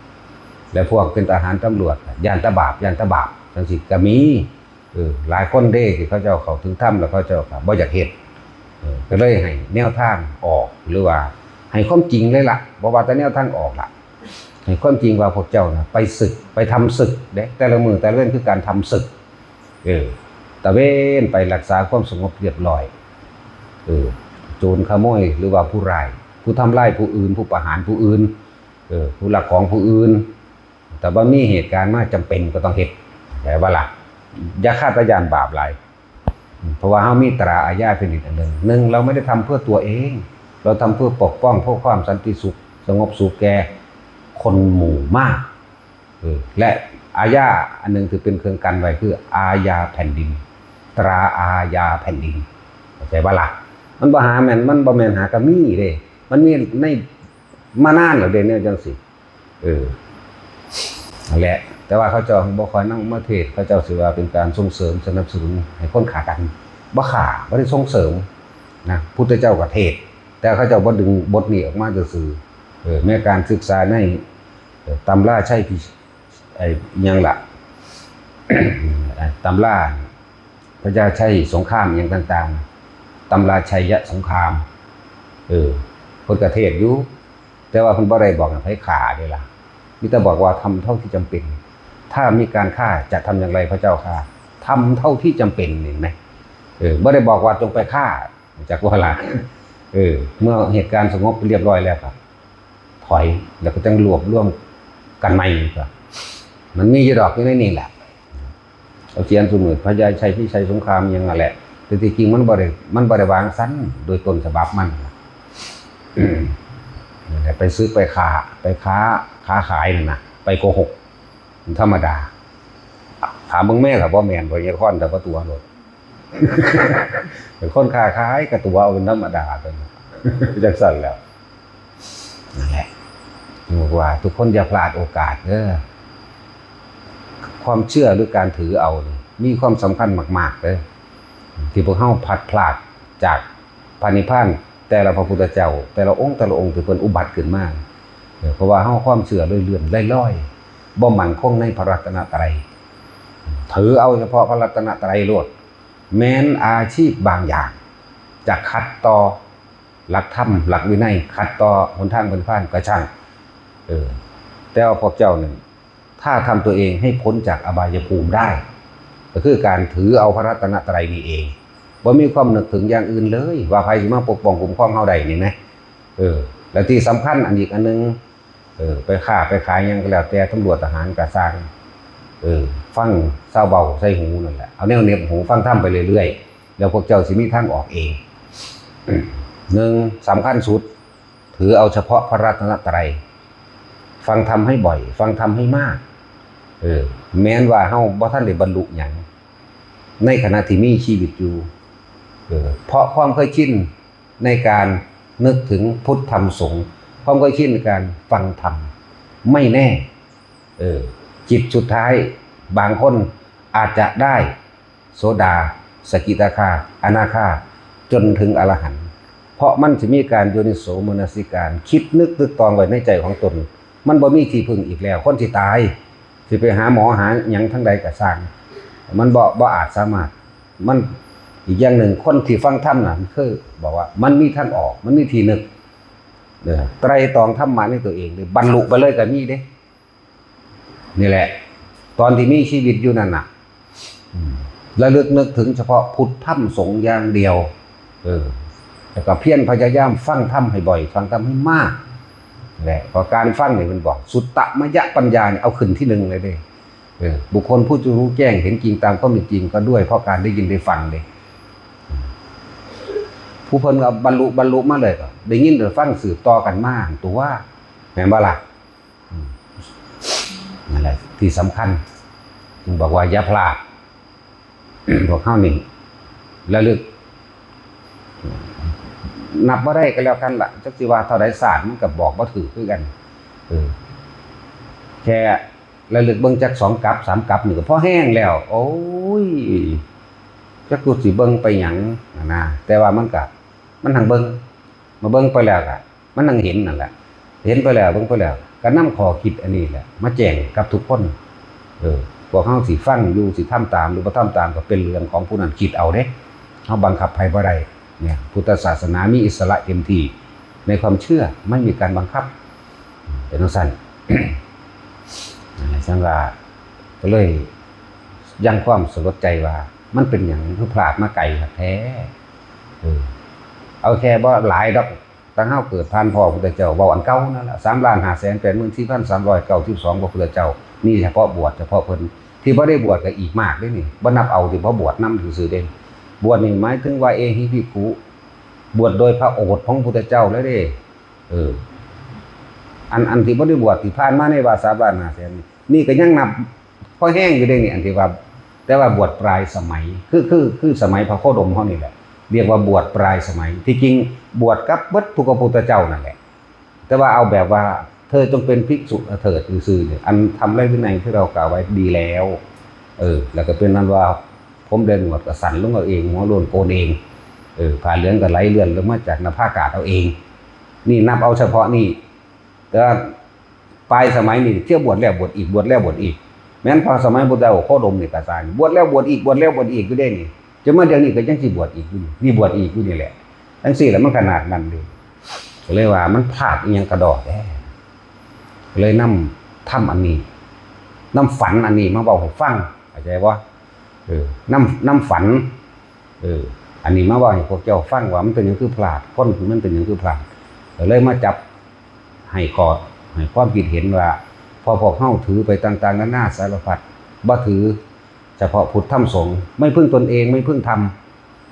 และพวกเป็นทหารตำรวจ ย้านแต่บาป ย้านแต่บาป จังซี้ก็มี เออ หลายคนเด้ที่เขาเจ้าเข้าถึงธรรมแล้วเขาเจ้าก็บ่อยากเฮ็ด เออ ก็เลยให้แนวทางออก หรือว่าให้ความจริงเลยล่ะ บ่ว่าแต่แนวทางออกล่ะ ให้ความจริงว่าพวกเจ้านะไปศึก ไปทำศึกเด้ แต่ละมื้อแต่ละเว้นคือการทำศึก เออ ตระเวนไปรักษาความสงบเรียบร้อย เออ โจรขโมยหรือว่าผู้ร้าย ผู้ทำลายผู้อื่น ผู้ประหารผู้อื่น เออ ผู้ลักของผู้อื่น แต่ว่ามีเหตุการณ์มาจำเป็นก็ต้องเฮ็ด แปลว่าล่ะ อย่าคาดว่าย้านบาปหลาย เพราะว่าเฮามีตราอาญาแผ่นดินอันหนึ่ง หนึ่ง เราไม่ได้ทำเพื่อตัวเอง เราทำเพื่อปกป้องเพื่อความสันติสุข สงบสุขแก่คนหมู่มาก เออ และอาญาอันหนึ่งที่เป็นเครื่องกันไว้คืออาญาแผ่นดิน ตราอาญาแผ่นดิน เข้าใจบ่ล่ะ มันบ่หาแม่น มันบ่แม่นหากะมีเด้ มันมีใน มานานแล้วเด้ แนวจังซี่ เออ นั่นแหละ แต่ว่าเขาเจ้าบ่ค่อยนำมาเทศน์ เขาเจ้าสิว่าเป็นการส่งเสริมสนับสนุนให้คนฆ่ากัน บ่ฆ่า บ่ได้ส่งเสริมนะ พุทธเจ้าก็เทศน์ แต่เขาเจ้าบ่ดึงบทนี้ออกมาซื่อๆ เออ แม้การศึกษาใน เอ่อ ตำราชัยพิ ไอ้ อิหยังล่ะ ตำราพญาชัยสงครามอิหยังต่างๆ ตำราชัยสงคราม เออ เพิ่นก็เทศน์อยู่ แต่ว่าเพิ่นบ่ได้บอกให้ไผฆ่าเด้ล่ะ มีแต่บอกว่าทำเท่าที่จำเป็น ถ้ามีการฆ่าจะทำอย่างไรพระเจ้าข้า ทำเท่าที่จำเป็น เห็นไหม เออ บ่ได้บอกว่าจงไปฆ่า จักว่าล่ะ เออ เมื่อเหตุการณ์สงบเรียบร้อยแล้วก็ถอย แล้วก็จั่งรวบรวมกันใหม่ก็ มันมีอยู่ดอกอยู่ในนี่แหละ เอาเขียนสมมุติพญาชัยพิชัยสงครามอิหยังนั่นแหละ แต่ที่จริงมันบ่ได้ มันบ่ได้วางซั่น โดยต้นฉบับมัน นั่นแหละ ไปศึกไปฆ่า ไปค้า ค้าขายนั่นน่ะ ไปโกหก ธรรมดา ถามเบิ่งแม่ล่ะ บ่แม่น พ่อใหญ่ค้อนแต่บ่ตัวโลด เป็นคนค้าขายก็ตัวเอาเป็นธรรมดา ตัวนั้น จังซั่นแหล้ว นั่นแหละ บอกว่าทุกคนอย่าพลาดโอกาสเด้อ ความเชื่อหรือการถือเอานี่มีความสำคัญมากๆเด้อ ที่พวกเฮาพลัดพรากจากพระนิพพาน แต่ละพระพุทธเจ้า แต่ละองค์ แต่ละองค์ที่เพิ่นอุบัติขึ้นมา เออ เพราะว่าเฮาความเชื่อเลื่อนๆลอยๆ บ่มั่นคงในพระรัตนตรัย ถือเอาเฉพาะพระรัตนตรัยโลด แม้นอาชีพบางอย่าง จะขัดต่อหลักธรรม หลักวินัย ขัดต่อหนทางพระนิพพานก็ช่าง เออ แต่ว่าพวกเจ้านั่น ถ้าทำตัวเองให้พ้นจากอบายภูมิได้ ก็คือการถือเอาพระรัตนตรัยนี่เอง บ่มีความนึกถึงอย่างอื่นเลย ว่าไผสิมาปกป้องคุ้มครองเฮาได้นี่นะ เออ และที่สำคัญอันอีกอันหนึ่ง เออ ไปค้าไปขายหยังก็แล้วแต่ ตำรวจทหารก็ซ่าง เออ ฟังซาวเบาใส่หูนั่นแหละ เอาแนวเหน็บหูฟังธรรมไปเรื่อยๆ แล้วพวกเจ้าสิมีทางออกเอง หนึ่ง สำคัญสุด ถือเอาเฉพาะพระรัตนตรัย ฟังธรรมให้บ่อย ฟังธรรมให้มาก เออ แม้นว่าเฮาบ่ทันได้บรรลุหยัง ในขณะที่มีชีวิตอยู่ เออ เพราะความเคยชินในการนึกถึงพุทธธรรมสงฆ์ ความเคยชินในการฟังธรรม ไม่แน่ เออ จิตสุดท้าย บางคนอาจจะได้โสดา สกิทาคา อนาคา จนถึงอรหันต์ เพราะมันจะมีการโยนิโสมนสิการ คิดนึกตึกตองไว้ในใจของตน มันบ่มีที่พึ่งอีกแล้ว คนที่ตาย สิไปหาหมอหาหยังทางใดก็ซ่าง มันบ่ บ่อาจสามารถ มัน อีกอย่างหนึ่ง คนที่ฟังธรรมน่ะ มันคือบอกว่ามันมีทางออก มันมีที่นึก เออ ไตร่ตรองธรรมะในตัวเองเลย บรรลุไปเลยก็มีเด้ นี่แหละ ตอนที่มีชีวิตอยู่นั่นน่ะ อืม ระลึกนึกถึงเฉพาะพุทธธรรมสงฆ์อย่างเดียว เออ แล้วก็เพียรพยายามฟังธรรมให้บ่อย ฟังธรรมให้มาก แหละ เพราะการฟังเนี่ยมันบอก สุตตมยปัญญาเนี่ยเอาขึ้นที่หนึ่งเลยเด้ เออ บุคคลผู้จะรู้แจ้งเห็นจริงตามความเป็นจริงก็ด้วยเพราะการได้ยินได้ฟังเลย ผู้เพิ่นก็บรรลุ บรรลุมาเลยก็ได้ยินได้ฟังสืบต่อกันมาตัว แม่นบ่ล่ะ? อืม นั่นแหละที่สำคัญ จึงบอกว่าอย่าพลาด พวกเฮานี่ระลึก นับบ่ได้ก็แล้วกันล่ะ จักสิว่าเท่าใดชาติมันก็บอกบ่ถูกคือกัน เออ แค่ระลึกเบิ่งจักสองกับสามกับนี่ก็พอแฮงแล้ว โอ้ย จักกูสิเบิ่งไปหยังหั้นนะ แต่ว่ามันก็ มันหั้งเบิ่ง มาเบิ่งไปแล้วก็ มันหั้งเห็นนั่นแหละ เห็นไปแล้ว เบิ่งไปแล้ว ก็นำข้อคิดอันนี้แหละ มาแจ้งกับทุกคน เออ พวกเฮาสิฟังอยู่ สิทำตามหรือบ่ทำตามก็เป็นเรื่องของผู้นั้นคิดเอาเด้ เฮาบังคับไผบ่ได้ เนี่ย พุทธศาสนามีอิสระเต็มที่ ในความเชื่อไม่มีการบังคับ เป็นจั่งซั้น ฉันว่า ก็เลยยังความสลดใจว่า มันเป็นหยังคือพลาดมาไกลคักแท้ เออ เอาแค่บ่หลายดอก ตั้งเฮาเกิดผ่านพ้อพระพุทธเจ้า เว้าอันเก่านั่นล่ะ สามล้านห้าแสนแปดหมื่นสี่พันสามร้อยเก้าสิบสอง พระพุทธเจ้า มีเฉพาะบวชเฉพาะเพิ่น ที่บ่ได้บวชก็อีกมากเด้นี่ บ่นับเอาที่บ่บวชนำซื่อๆเด้ บวชนี่หมายถึงว่า เอหิภิกขุ บวชโดยพระโอษฐ์ของพระพุทธเจ้าแล้วเด้ เออ อัน อันที่บ่ได้บวชที่ผ่านมาในว่าสามล้านห้าแสนนี่ นี่ก็ยังนับพอแฮงอยู่เด้นี่ อันที่ว่า แต่ว่าบวชปลายสมัย คือ คือ คือสมัยพระโคดมเฮานี่แหละ เรียกว่าบวชปลายสมัย ที่จริงบวชกับเบิดทุกพระพุทธเจ้านั่นแหละ แต่ว่าเอาแบบว่า เธอจงเป็นภิกษุเถิดซื่อๆเนี่ย อันธรรมและวินัยที่เรากล่าวไว้ดีแล้ว เออ แล้วก็เป็นนั้นว่า ผมได้หนวดก็สั้นลงเอาเอง หัวโล้นโกนเอง เออ ผ้าเหลืองก็ไหลเลื่อนลงมาจากหน้าผากาดเอาเอง นี่นับเอาเฉพาะนี่ แต่ว่าปลายสมัยนี่เที่ยวบวชแล้วบวชอีก บวชแล้วบวชอีก แม้นพอสมัยพุทธเจ้าโคดมนี่ก็ตาย บวชแล้วบวชอีก บวชแล้วบวชอีกอยู่เด้นี่ จนมาเดี๋ยวนี้ก็ยังสิบวชอีกอยู่นี่ นี่บวชอีกอยู่นี่แหละ จั่งซี้แหละ มันขนาดนั้นเลย ก็เลยว่ามันพลาดอิหยังกะด้อแท้ ก็เลยนำธรรมอันนี้ นำฝันอันนี้มาเว้าให้ฟัง เข้าใจบ่? เออ นำ นำฝัน เออ อันนี้มาเว้าให้พวกเจ้าฟังว่ามันเป็นหยังคือพลาด คนมันเป็นหยังคือพลาด ก็เลยมาจับให้ข้อ ให้ความคิดเห็นว่า พอพวกเฮาถือไปต่างๆนานาสารพัด บ่ถือเฉพาะพุทธธรรมสงฆ์ ไม่พึ่งตนเอง ไม่พึ่งธรรม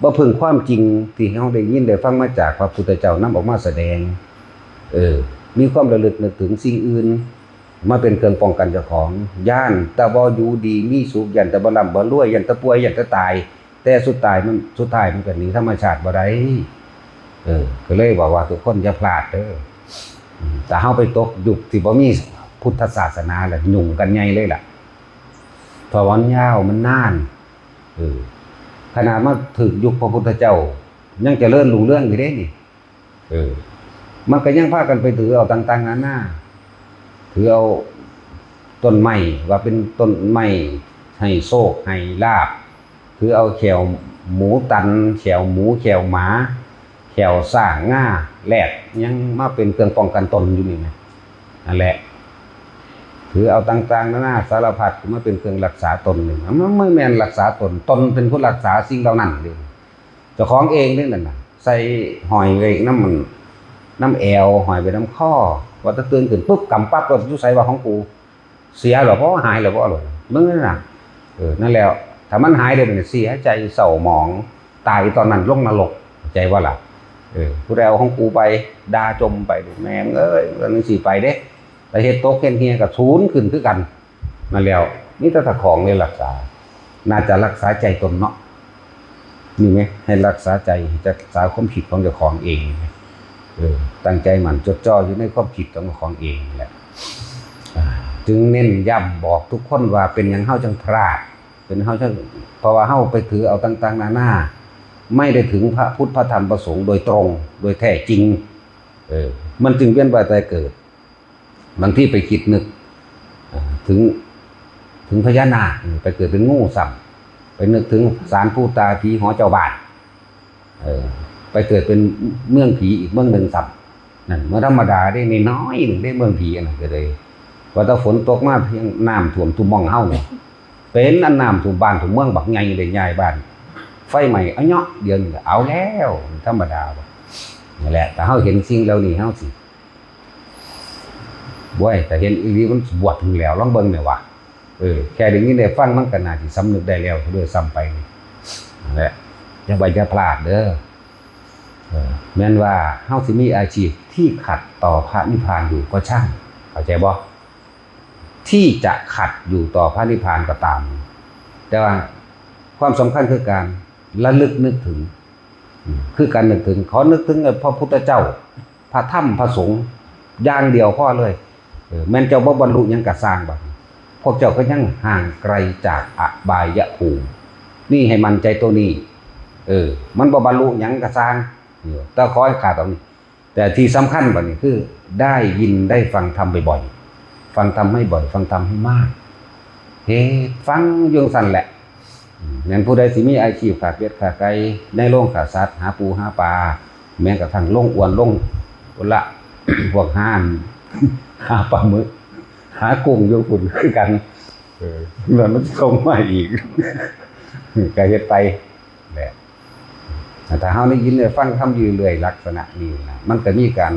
บ่พึ่งความจริงที่เฮาได้ยินได้ฟังมาจากพระพุทธเจ้านำออกมาแสดง เออ มีความระลึกนึกถึงสิ่งอื่น มาเป็นเครื่องป้องกันเจ้าของ ย้านแต่บ่อยู่ดีมีสุข ย้านแต่บ่ร่ำบ่รวย ย้านแต่ป่วย ย้านแต่ตาย แต่สุดท้ายมัน สุดท้ายมันก็หนีธรรมชาติบ่ได้ เออ ก็เลยบอกว่าทุกคนอย่าพลาดเด้อ อืม ถ้าเฮาไปตกยุคที่บ่มีพุทธศาสนาแล้ว ยุ่งกันใหญ่เลยล่ะ เพราะว่ามันยาว มันนาน เออ ขนาดมาถึงยุคพระพุทธเจ้า ยังเจริญรุ่งเรืองอยู่เด้นี่ เออ มันก็ยังพากันไปถือเอาต่างๆนานา ถือเอาต้นไม้ว่าเป็นต้นไม้ให้โชคให้ลาภ ถือเอาแข้วหมูตัน แข้วหมู แข้วหมา แข้วช้าง งา แรด ยังมาเป็นเครื่องป้องกันตนอยู่นี่นะ นั่นแหละ ถือเอาต่างๆนานาสารพัดมาเป็นเครื่องรักษาตนนี่ มัน มันแม่นรักษาตน ตนเป็นผู้รักษาสิ่งเหล่านั้นเด้ เจ้าของเองเด้นั่นน่ะ ใส่ห้อยไว้นำมัน นำแอว ห้อยไว้นำคอ ว่าแต่ตื่นขึ้นปุ๊บ กำปั๊บ รถอยู่ไสว่าของกู เสียหรอบ่ หายหรอบ่ หรอ มึงนั่นน่ะ เออ นั่นแหละ ถ้ามันหายได้ มันเสียใจเศร้าหมอง ตายตอนนั้นลงนรก เข้าใจบ่ล่ะ? เออ ผู้ใดเอาของกูไป ด่าจ่มไป แม่งเอ้ย มันสิไปเด้ แต่เฮ็ดตกเฮ็ดเหี่ยก็สูญขึ้นคือกัน นั่นแหล้ว นี่แต่เจ้าของเลยรักษา น่าจะรักษาใจตนเนาะ นี่ไง ให้รักษาใจ ให้รักษาความคิดของเจ้าของเอง เออ ตั้งใจหมั่นจดจ่ออยู่ในความคิดของเจ้าของเองแหละ อ่า จึงเน้นย้ำบอกทุกคนว่าเป็นหยังเฮาจังพลาด เป็นเฮาจัง เพราะว่าเฮาไปถือเอาต่างๆนานา ไม่ได้ถึงพระพุทธพระธรรมพระสงฆ์โดยตรง โดยแท้จริง เออ มันจึงเวียนว่ายตายเกิด บางทีไปคิดนึก เอ่อ ถึง ถึงพญานาค ไปเกิดเป็นงูซ้ำ ไปนึกถึงศาลปู่ตาผีหอเจ้าบ้าน เออ ไปเกิดเป็นเมืองผีอีกเมืองหนึ่งซ้ำ นั่น เมืองธรรมดาได้น้อยหนึ่งได้เมืองผีอันนั้นก็เลย ว่าถ้าฝนตกมาเพียงน้ำท่วมทุ่งหม่องเฮาเนี่ย เป็นอันน้ำท่วมบ้านท่วมเมืองบักใหญ่เลย ย้ายบ้าน ไฟไหม้อะเนาะ เดี๋ยวนี้เอาแล้ว ธรรมดาบ่ นั่นแหละ ถ้าเฮาเห็นสิ่งเหล่านี้ เฮาสิ โว้ย ถ้าเห็นอีหลีมันบวชถึงแล้ว ลองเบิ่งแหน่วะ เออ แค่ได้ยินได้ฟังมันก็น่าสิสำนึกได้แล้วด้วยซ้ำไปนี่ นั่นแหละ อย่าไปอย่าพลาดเด้อ เออ แม้นว่าเฮาสิมีอาชีพที่ขัดต่อพระนิพพานอยู่ก็ช่าง เข้าใจบ่ ที่จะขัดอยู่ต่อพระนิพพานก็ตาม แต่ว่าความสำคัญคือการระลึกนึกถึง อืม คือการนึกถึง ขอนึกถึงพระพุทธเจ้า พระธรรม พระสงฆ์ อย่างเดียวพอเลย เออ แม้นเจ้าบ่บรรลุหยังก็ซ่างบัดนี้ พวกเจ้าก็ยังห่างไกลจากอบายภูมิ นี่ให้มั่นใจตัวนี้ เออ มันบ่บรรลุหยังก็ซ่าง เออ แต่ขอให้ขาดตรงนี้ แต่ที่สำคัญบัดนี้คือได้ยินได้ฟังธรรมบ่อยๆ ฟังธรรมให้บ่อย ฟังธรรมให้มาก เฮ็ดฟังอยู่จั่งซั้นแหละ อืม แม่นผู้ใดสิมีอาชีพค้าเป็ดค้าไก่ ในโรงฆ่าสัตว์ หาปูหาปลา แม้กระทั่งลงอวนลง พุ้นละ พวกหา หาปลาหมึก หากุ้งอยู่พุ้นคือกัน เออ แล้วมันส่งมาอีก ก็เฮ็ดไปแหละ ถ้าเฮาได้ยินได้ฟังธรรมอยู่เรื่อยลักษณะนี้นะ มันก็มีการ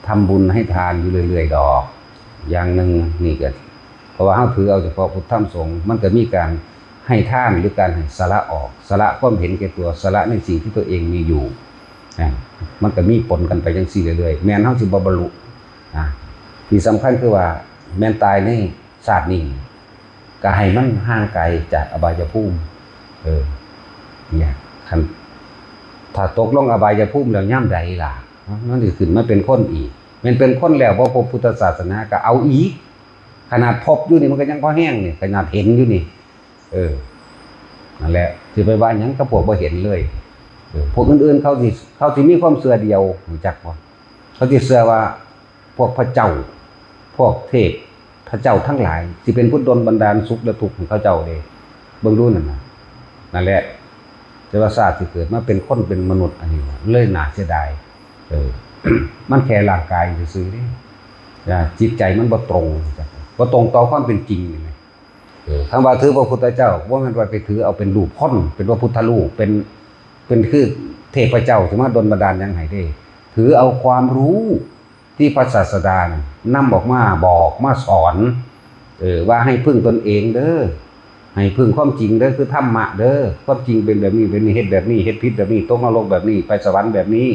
ทำบุญให้ทานอยู่เรื่อยๆดอก อย่างหนึ่งนี่ก็ เพราะว่าเฮาถือเอาเฉพาะพุทธธรรมสงฆ์ มันก็มีการให้ทานหรือการให้สละออก สละความเห็นแก่ตัว สละในสิ่งที่ตัวเองมีอยู่ อ่า มันก็มีผลกันไปจั่งซี้เรื่อยๆ แม้นเฮาสิบ่บรรลุ อ่า ที่สำคัญคือว่าแม้นตายในชาตินี้ ก็ให้มันห่างไกลจากอบายภูมิ เออ เนี่ย คัน ถ้าตกลงอบายภูมิแล้วยามใดล่ะ มันสิขึ้นมาเป็นคนอีก แม่นเป็นคนแล้วบ่พบพุทธศาสนาก็เอาอีก ขนาดพบอยู่นี่มันก็ยังพอแฮงนี่ ขนาดเห็นอยู่นี่ เออ นั่นแหละ สิไปว่าหยังกับพวกบ่เห็นเลย เออ พวกอื่นๆเขาสิ เขาสิมีความเชื่อเดียว รู้จักบ่ เขาสิเชื่อว่า พวกพระเจ้า พวกเทพ พระเจ้าทั้งหลาย สิเป็นผู้ดลบันดาลสุขและทุกข์ให้เขาเจ้าเด้ เบิ่งดูนั่นน่ะ นั่นแหละ แต่ว่าชาติที่เกิดมาเป็นคนเป็นมนุษย์อันนี้เลยน่าเสียดาย เออ มันแค่ร่างกายซื่อๆเด้ นะ จิตใจมันบ่ตรง บ่ตรงต่อความเป็นจริงนี่ไง เออ คำว่าถือพระพุทธเจ้า บ่แม่นว่าไปถือเอาเป็นรูปคน เป็นพระพุทธรูป เป็น เป็นคือเทพเจ้าสิมาดลบันดาลหยังให้เด้ ถือเอาความรู้ที่พระศาสดาน่ะนำออกมาบอกมาสอน เออ ว่าให้พึ่งตนเองเด้อ ให้พึ่งความจริงเด้อ คือธรรมะเด้อ ความจริงเป็นแบบนี้ แบบนี้ เฮ็ดแบบนี้ เฮ็ดผิดแบบนี้ ตกนรกแบบนี้ ไปสวรรค์แบบนี้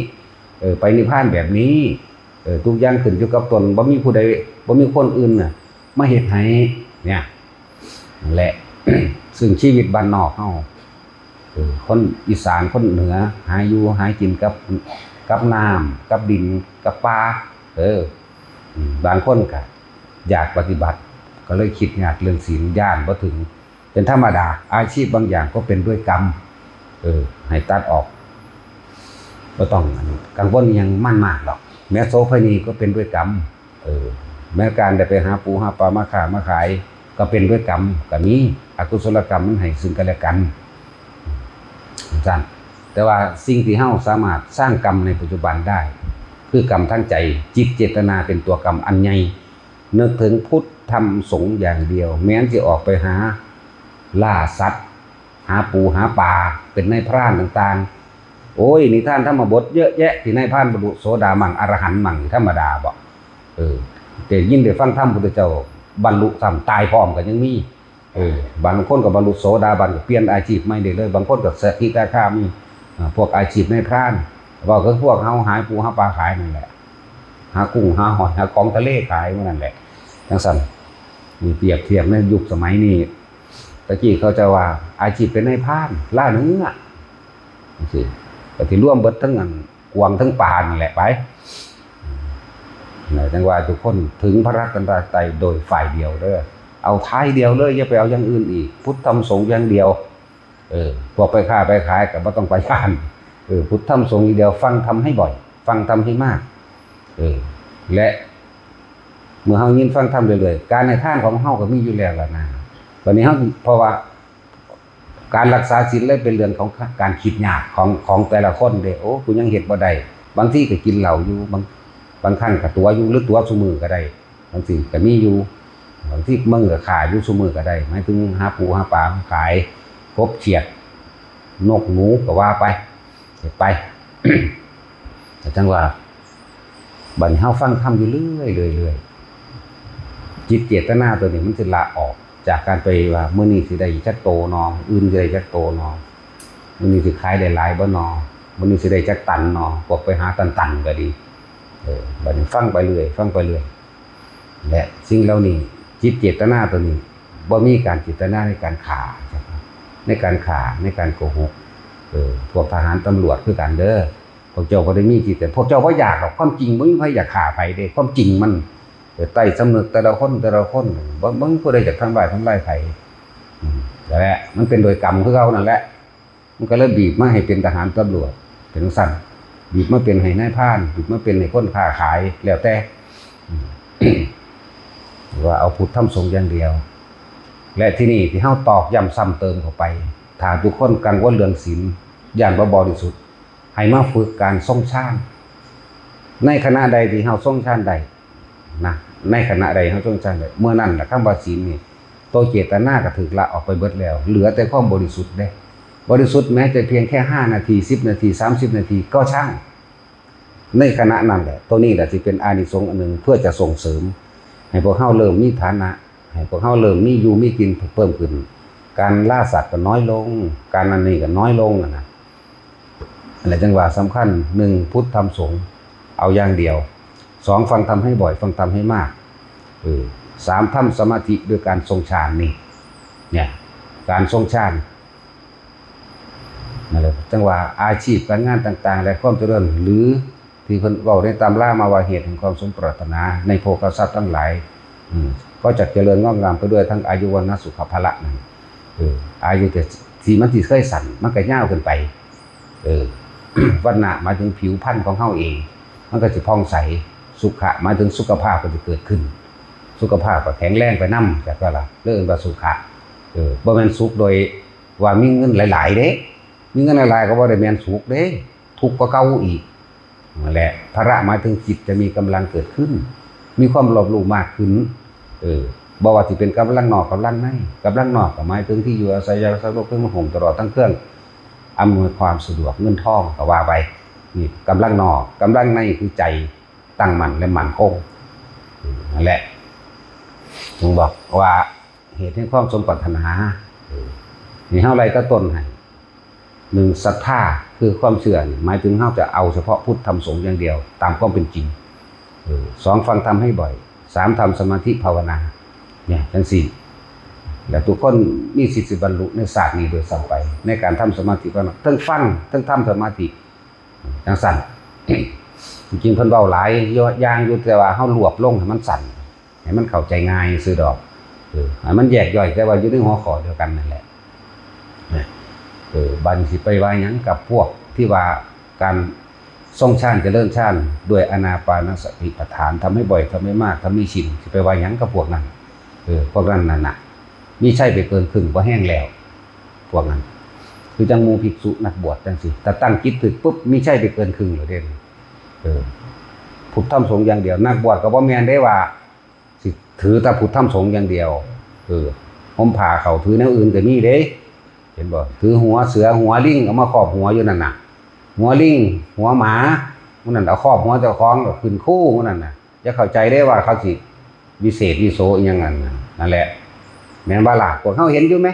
เออ ไปนิพพานแบบนี้ เออ ทุกอย่างขึ้นอยู่กับตน บ่มีผู้ใด บ่มีคนอื่นน่ะ มาเฮ็ดให้ เนี่ย นั่นแหละ ซึ่งชีวิตบ้านนอกเฮา เออ คนอีสาน คนเหนือ หาอยู่หากินกับ กับน้ำ กับดิน กับป่า เออ อืม บางคนก็อยากปฏิบัติ ก็เลยคิดยากเรื่องศีล ย้านบ่ถึง เป็นธรรมดา อาชีพบางอย่างก็เป็นด้วยกรรม เออ ให้ตัดออก บ่ต้อง อัน กังวลอิหยังมันมากดอก แม้โสเภณีก็เป็นด้วยกรรม เออ แม้การได้ไปหาปูหาปลามาค้ามาขาย ก็เป็นด้วยกรรม ก็มี อกุศลกรรมมันให้ซึ่งกันและกัน จั่งซั้น แต่ว่าสิ่งที่เฮาสามารถสร้างกรรมในปัจจุบันได้ คือกรรมทางใจ จิตเจตนาเป็นตัวกรรมอันใหญ่ นึกถึงพุทธธรรมสงฆ์อย่างเดียว แม้นสิออกไปหาล่าสัตว์ หาปูหาปลา เป็นนายพรานต่างๆ โอ้ย นิทานธรรมบทเยอะแยะ ที่นายพรานบรรลุโสดามั่ง อรหันต์มั่ง ธรรมดาบ่ เออ แต่ยินได้ฟังธรรมพุทธเจ้า บรรลุธรรม ตายพร้อมกันยังมี เออ บางคนก็บรรลุโสดาบัน ก็เปลี่ยนอาชีพใหม่ได้เลย บางคนก็สกิทาคามี อ่า พวกอาชีพนายพราน เว้าคือพวกเฮาหาปูหาปลาขายนั่นแหละ หากุ้งหาหอยหาของทะเลขายหมู่นั่นแหละ จั่งซั้น นี่เปรียบเทียบในยุคสมัยนี้ ตะกี้เขาจะว่าอาชีพเป็นนายพราน ล่าเนื้อ จั่งซี้ ก็สิรวมเบิดทั้งอันกวางทั้งปลานั่นแหละไป นะ จั่งว่าทุกคนถึงพระรัตนตรัยโดยฝ่ายเดียวเด้อ เอาทางเดียวเลย อย่าไปเอาอย่างอื่นอีก พุทธธรรมสงฆ์อย่างเดียว เออ พวกไปค้าไปขายก็บ่ต้องไปย้าน เออ พุทธธรรมสงฆ์อย่างเดียว ฟังธรรมให้บ่อย ฟังธรรมให้มาก เออ และเมื่อเฮายินฟังธรรมเรื่อยๆ การให้ทานของเฮาก็มีอยู่แล้วล่ะนะ บัดนี้เฮา เพราะว่า การรักษาศีลเลยเป็นเรื่องของการคิดยากของ ของแต่ละคนเด้ โอ้ กูยังเฮ็ดบ่ได้ บางทีก็กินเหล้าอยู่ บาง บางครั้งก็ตั๋วอยู่ หรือตั๋วซุมื้อก็ได้ จั่งซี้ก็มีอยู่ บางทีมึงก็ฆ่าอยู่ซุมื้อก็ได้ หมายถึงหาปูหาปลามาขาย กบเขียด นกหนูก็ว่าไป ไป แต่จังว่า บัดนี้เฮาฟังธรรมอยู่เรื่อยๆ เรื่อยๆ จิตเจตนาตัวนี้มันสิละออก จากการไปว่ามื้อนี้สิได้จักโตนอ มื้ออื่นสิได้จักโตนอ มื้อนี้สิขายได้หลายบ่นอ มื้อนี้สิได้จักตันนอ พวกไปหาตันๆ ก็ดี เออ บัดนี้ฟังไปเรื่อย ฟังไปเรื่อย และสิ่งเหล่านี้ จิตเจตนาตัวนี้ บ่มีการเจตนาในการฆ่า ในการฆ่า ในการโกหก เออ พวกทหารตำรวจคือกันเด้อ พวกเจ้าบ่ได้มีจิต แต่พวกเจ้าบ่อยากหรอก ความจริงบ่มีไผอยากฆ่าไผเด้ ความจริงมัน เออ ใต้สำนึกแต่ละคน แต่ละคน บ่ บ่มีผู้ใดอยากทำร้าย ทำลายไผ อืม นั่นแหละ มันเป็นโดยกรรมคือเก่านั่นแหละ มันก็เลยบีบมาให้เป็นทหารตำรวจ เป็นจั่งซั้น บีบมาเป็นให้นายพราน บีบมาเป็นให้คนค้าขาย แล้วแต่ อืม ว่าเอาพุทธธรรมสงฆ์อย่างเดียว และที่นี่ที่เฮาตอกย้ำซ้ำเติมเข้าไป ถ้าทุกคนกังวลเรื่องศีล ย้านบ่บริสุทธิ์ ให้มาฝึกการทรงฌาน ในขณะใดที่เฮาทรงฌานได้นะ ในขณะใดเฮาทรงฌานได้ เมื่อนั้นล่ะ คำว่าศีลนี่ ตัวเจตนาก็ถูกละออกไปเบิดแล้ว เหลือแต่ความบริสุทธิ์เด้ บริสุทธิ์แม้จะเพียงแค่ห้านาที สิบนาที สามสิบนาทีก็ช่าง ในขณะนั้นแหละ ตัวนี้แหละที่เป็นอานิสงส์อันหนึ่ง เพื่อจะส่งเสริม ให้พวกเฮาเริ่มมีฐานะ ให้พวกเฮาเริ่มมีอยู่มีกินเพิ่มขึ้น การล่าสัตว์ก็น้อยลง การนั่นนี่ก็น้อยลงนั่นนะ อะไรจังว่าสำคัญ หนึ่ง พุทธธรรมสงฆ์เอาอย่างเดียว สอง ฟังธรรมให้บ่อย ฟังธรรมให้มาก เออ สาม ทำสมาธิด้วยการทรงฌานนี่ เนี่ย การทรงฌาน นั่นแหละ จังว่าอาชีพการงานต่างๆ และความเจริญ หรือที่เพิ่นเว้าในตำรามาว่าเหตุแห่งความสมปรารถนาในโภคทรัพย์ทั้งหลาย อืม ก็จะเจริญงอกงามไปด้วยทั้งอายุ วรรณะ สุขะ พละนั่น เออ อายุแต่ที่มันสิเคยสั้น มันก็ยาวขึ้นไป เออ วรรณะหมายถึงผิวพรรณของเฮาเอง มันก็สิผ่องใส สุขะหมายถึงสุขภาพก็จะเกิดขึ้น สุขภาพก็แข็งแรงไปนำ จักว่าล่ะ เลยเอิ้นว่าสุขะ เออ บ่แม่นสุขโดยว่ามีเงินหลายๆ เด้ มีเงินหลายๆ ก็บ่ได้แม่นสุขเด้ ทุกข์กว่าเก่าอีก นั่นแหละ พละหมายถึงจิตจะมีกำลังเกิดขึ้น มีความรอบรู้มากขึ้น เออ บ่ว่าสิเป็นกำลังนอกกำลังใน กำลังนอกก็หมายถึงที่อยู่อาศัย ยารักษาโรค เครื่องนุ่งห่ม ตลอดทั้งเครื่องอำนวยความสะดวก เงินทองก็ว่าไป นี่กำลังนอก กำลังในคือใจตั้งมั่นและมั่นคง อืม นั่นแหละ จึงบอกว่าเหตุแห่งความสมปรารถนา เออ นี่เฮาไล่แต่ต้นให้ หนึ่ง ศรัทธา คือความเชื่อนี่ หมายถึงเฮาจะเอาเฉพาะพุทธธรรมสงฆ์อย่างเดียว ตามความเป็นจริง เออ สอง ฟังธรรมให้บ่อย สาม ทำสมาธิภาวนา เนี่ย จังซี้ และทุกคนมีสิทธิ์สิบรรลุในชาตินี้โดยซ้ำไป ในการทำสมาธิภาวนา ทั้งฟัง ทั้งทำสมาธิ จังซั่น จริงๆ เพิ่นเว้าหลายอย่างอยู่ แต่ว่าเฮารวบลงให้มันสั้น ให้มันเข้าใจง่ายซื่อดอก เออ ให้มันแยกย่อย แต่ว่าอยู่ในหัวข้อเดียวกันนั่นแหละ นะ เออ บัดนี้สิไปว่าหยังกับพวกที่ว่าการทรงฌานเจริญฌานด้วยอานาปานสติปัฏฐาน ทำให้บ่อย ทำให้มาก ทำให้ชิน สิไปว่าหยังกับพวกนั้น เออ พวกนั้นนั่นน่ะ มีชัยไปเกินครึ่ง บ่แฮงแล้ว พวกนั้น คือจั่งหมู่ภิกษุนักบวชจั่งซี้ ถ้าตั้งจิตถูกปุ๊บ มีชัยไปเกินครึ่งแล้วเด้ เออ พุทธธรรมสงฆ์อย่างเดียว นักบวชก็บ่แม่นเด้ว่า สิถือแต่พุทธธรรมสงฆ์อย่างเดียว เออ ห่มผ้าเข้าถือแนวอื่นก็มีเด้ เห็นบ่ ถือหัวเสือหัวลิงเอามาครอบหัวอยู่นั่นน่ะ หัวลิง หัวหมา หมู่นั่นเอาครอบหัวเจ้าของก็ขึ้นคูหมู่นั่นน่ะ อย่าเข้าใจเด้ว่าเขาสิวิเศษวิโสอิหยังนั่นน่ะ นั่นแหละ แม่นบ่ล่ะ พวกเฮาเห็นอยู่ไหม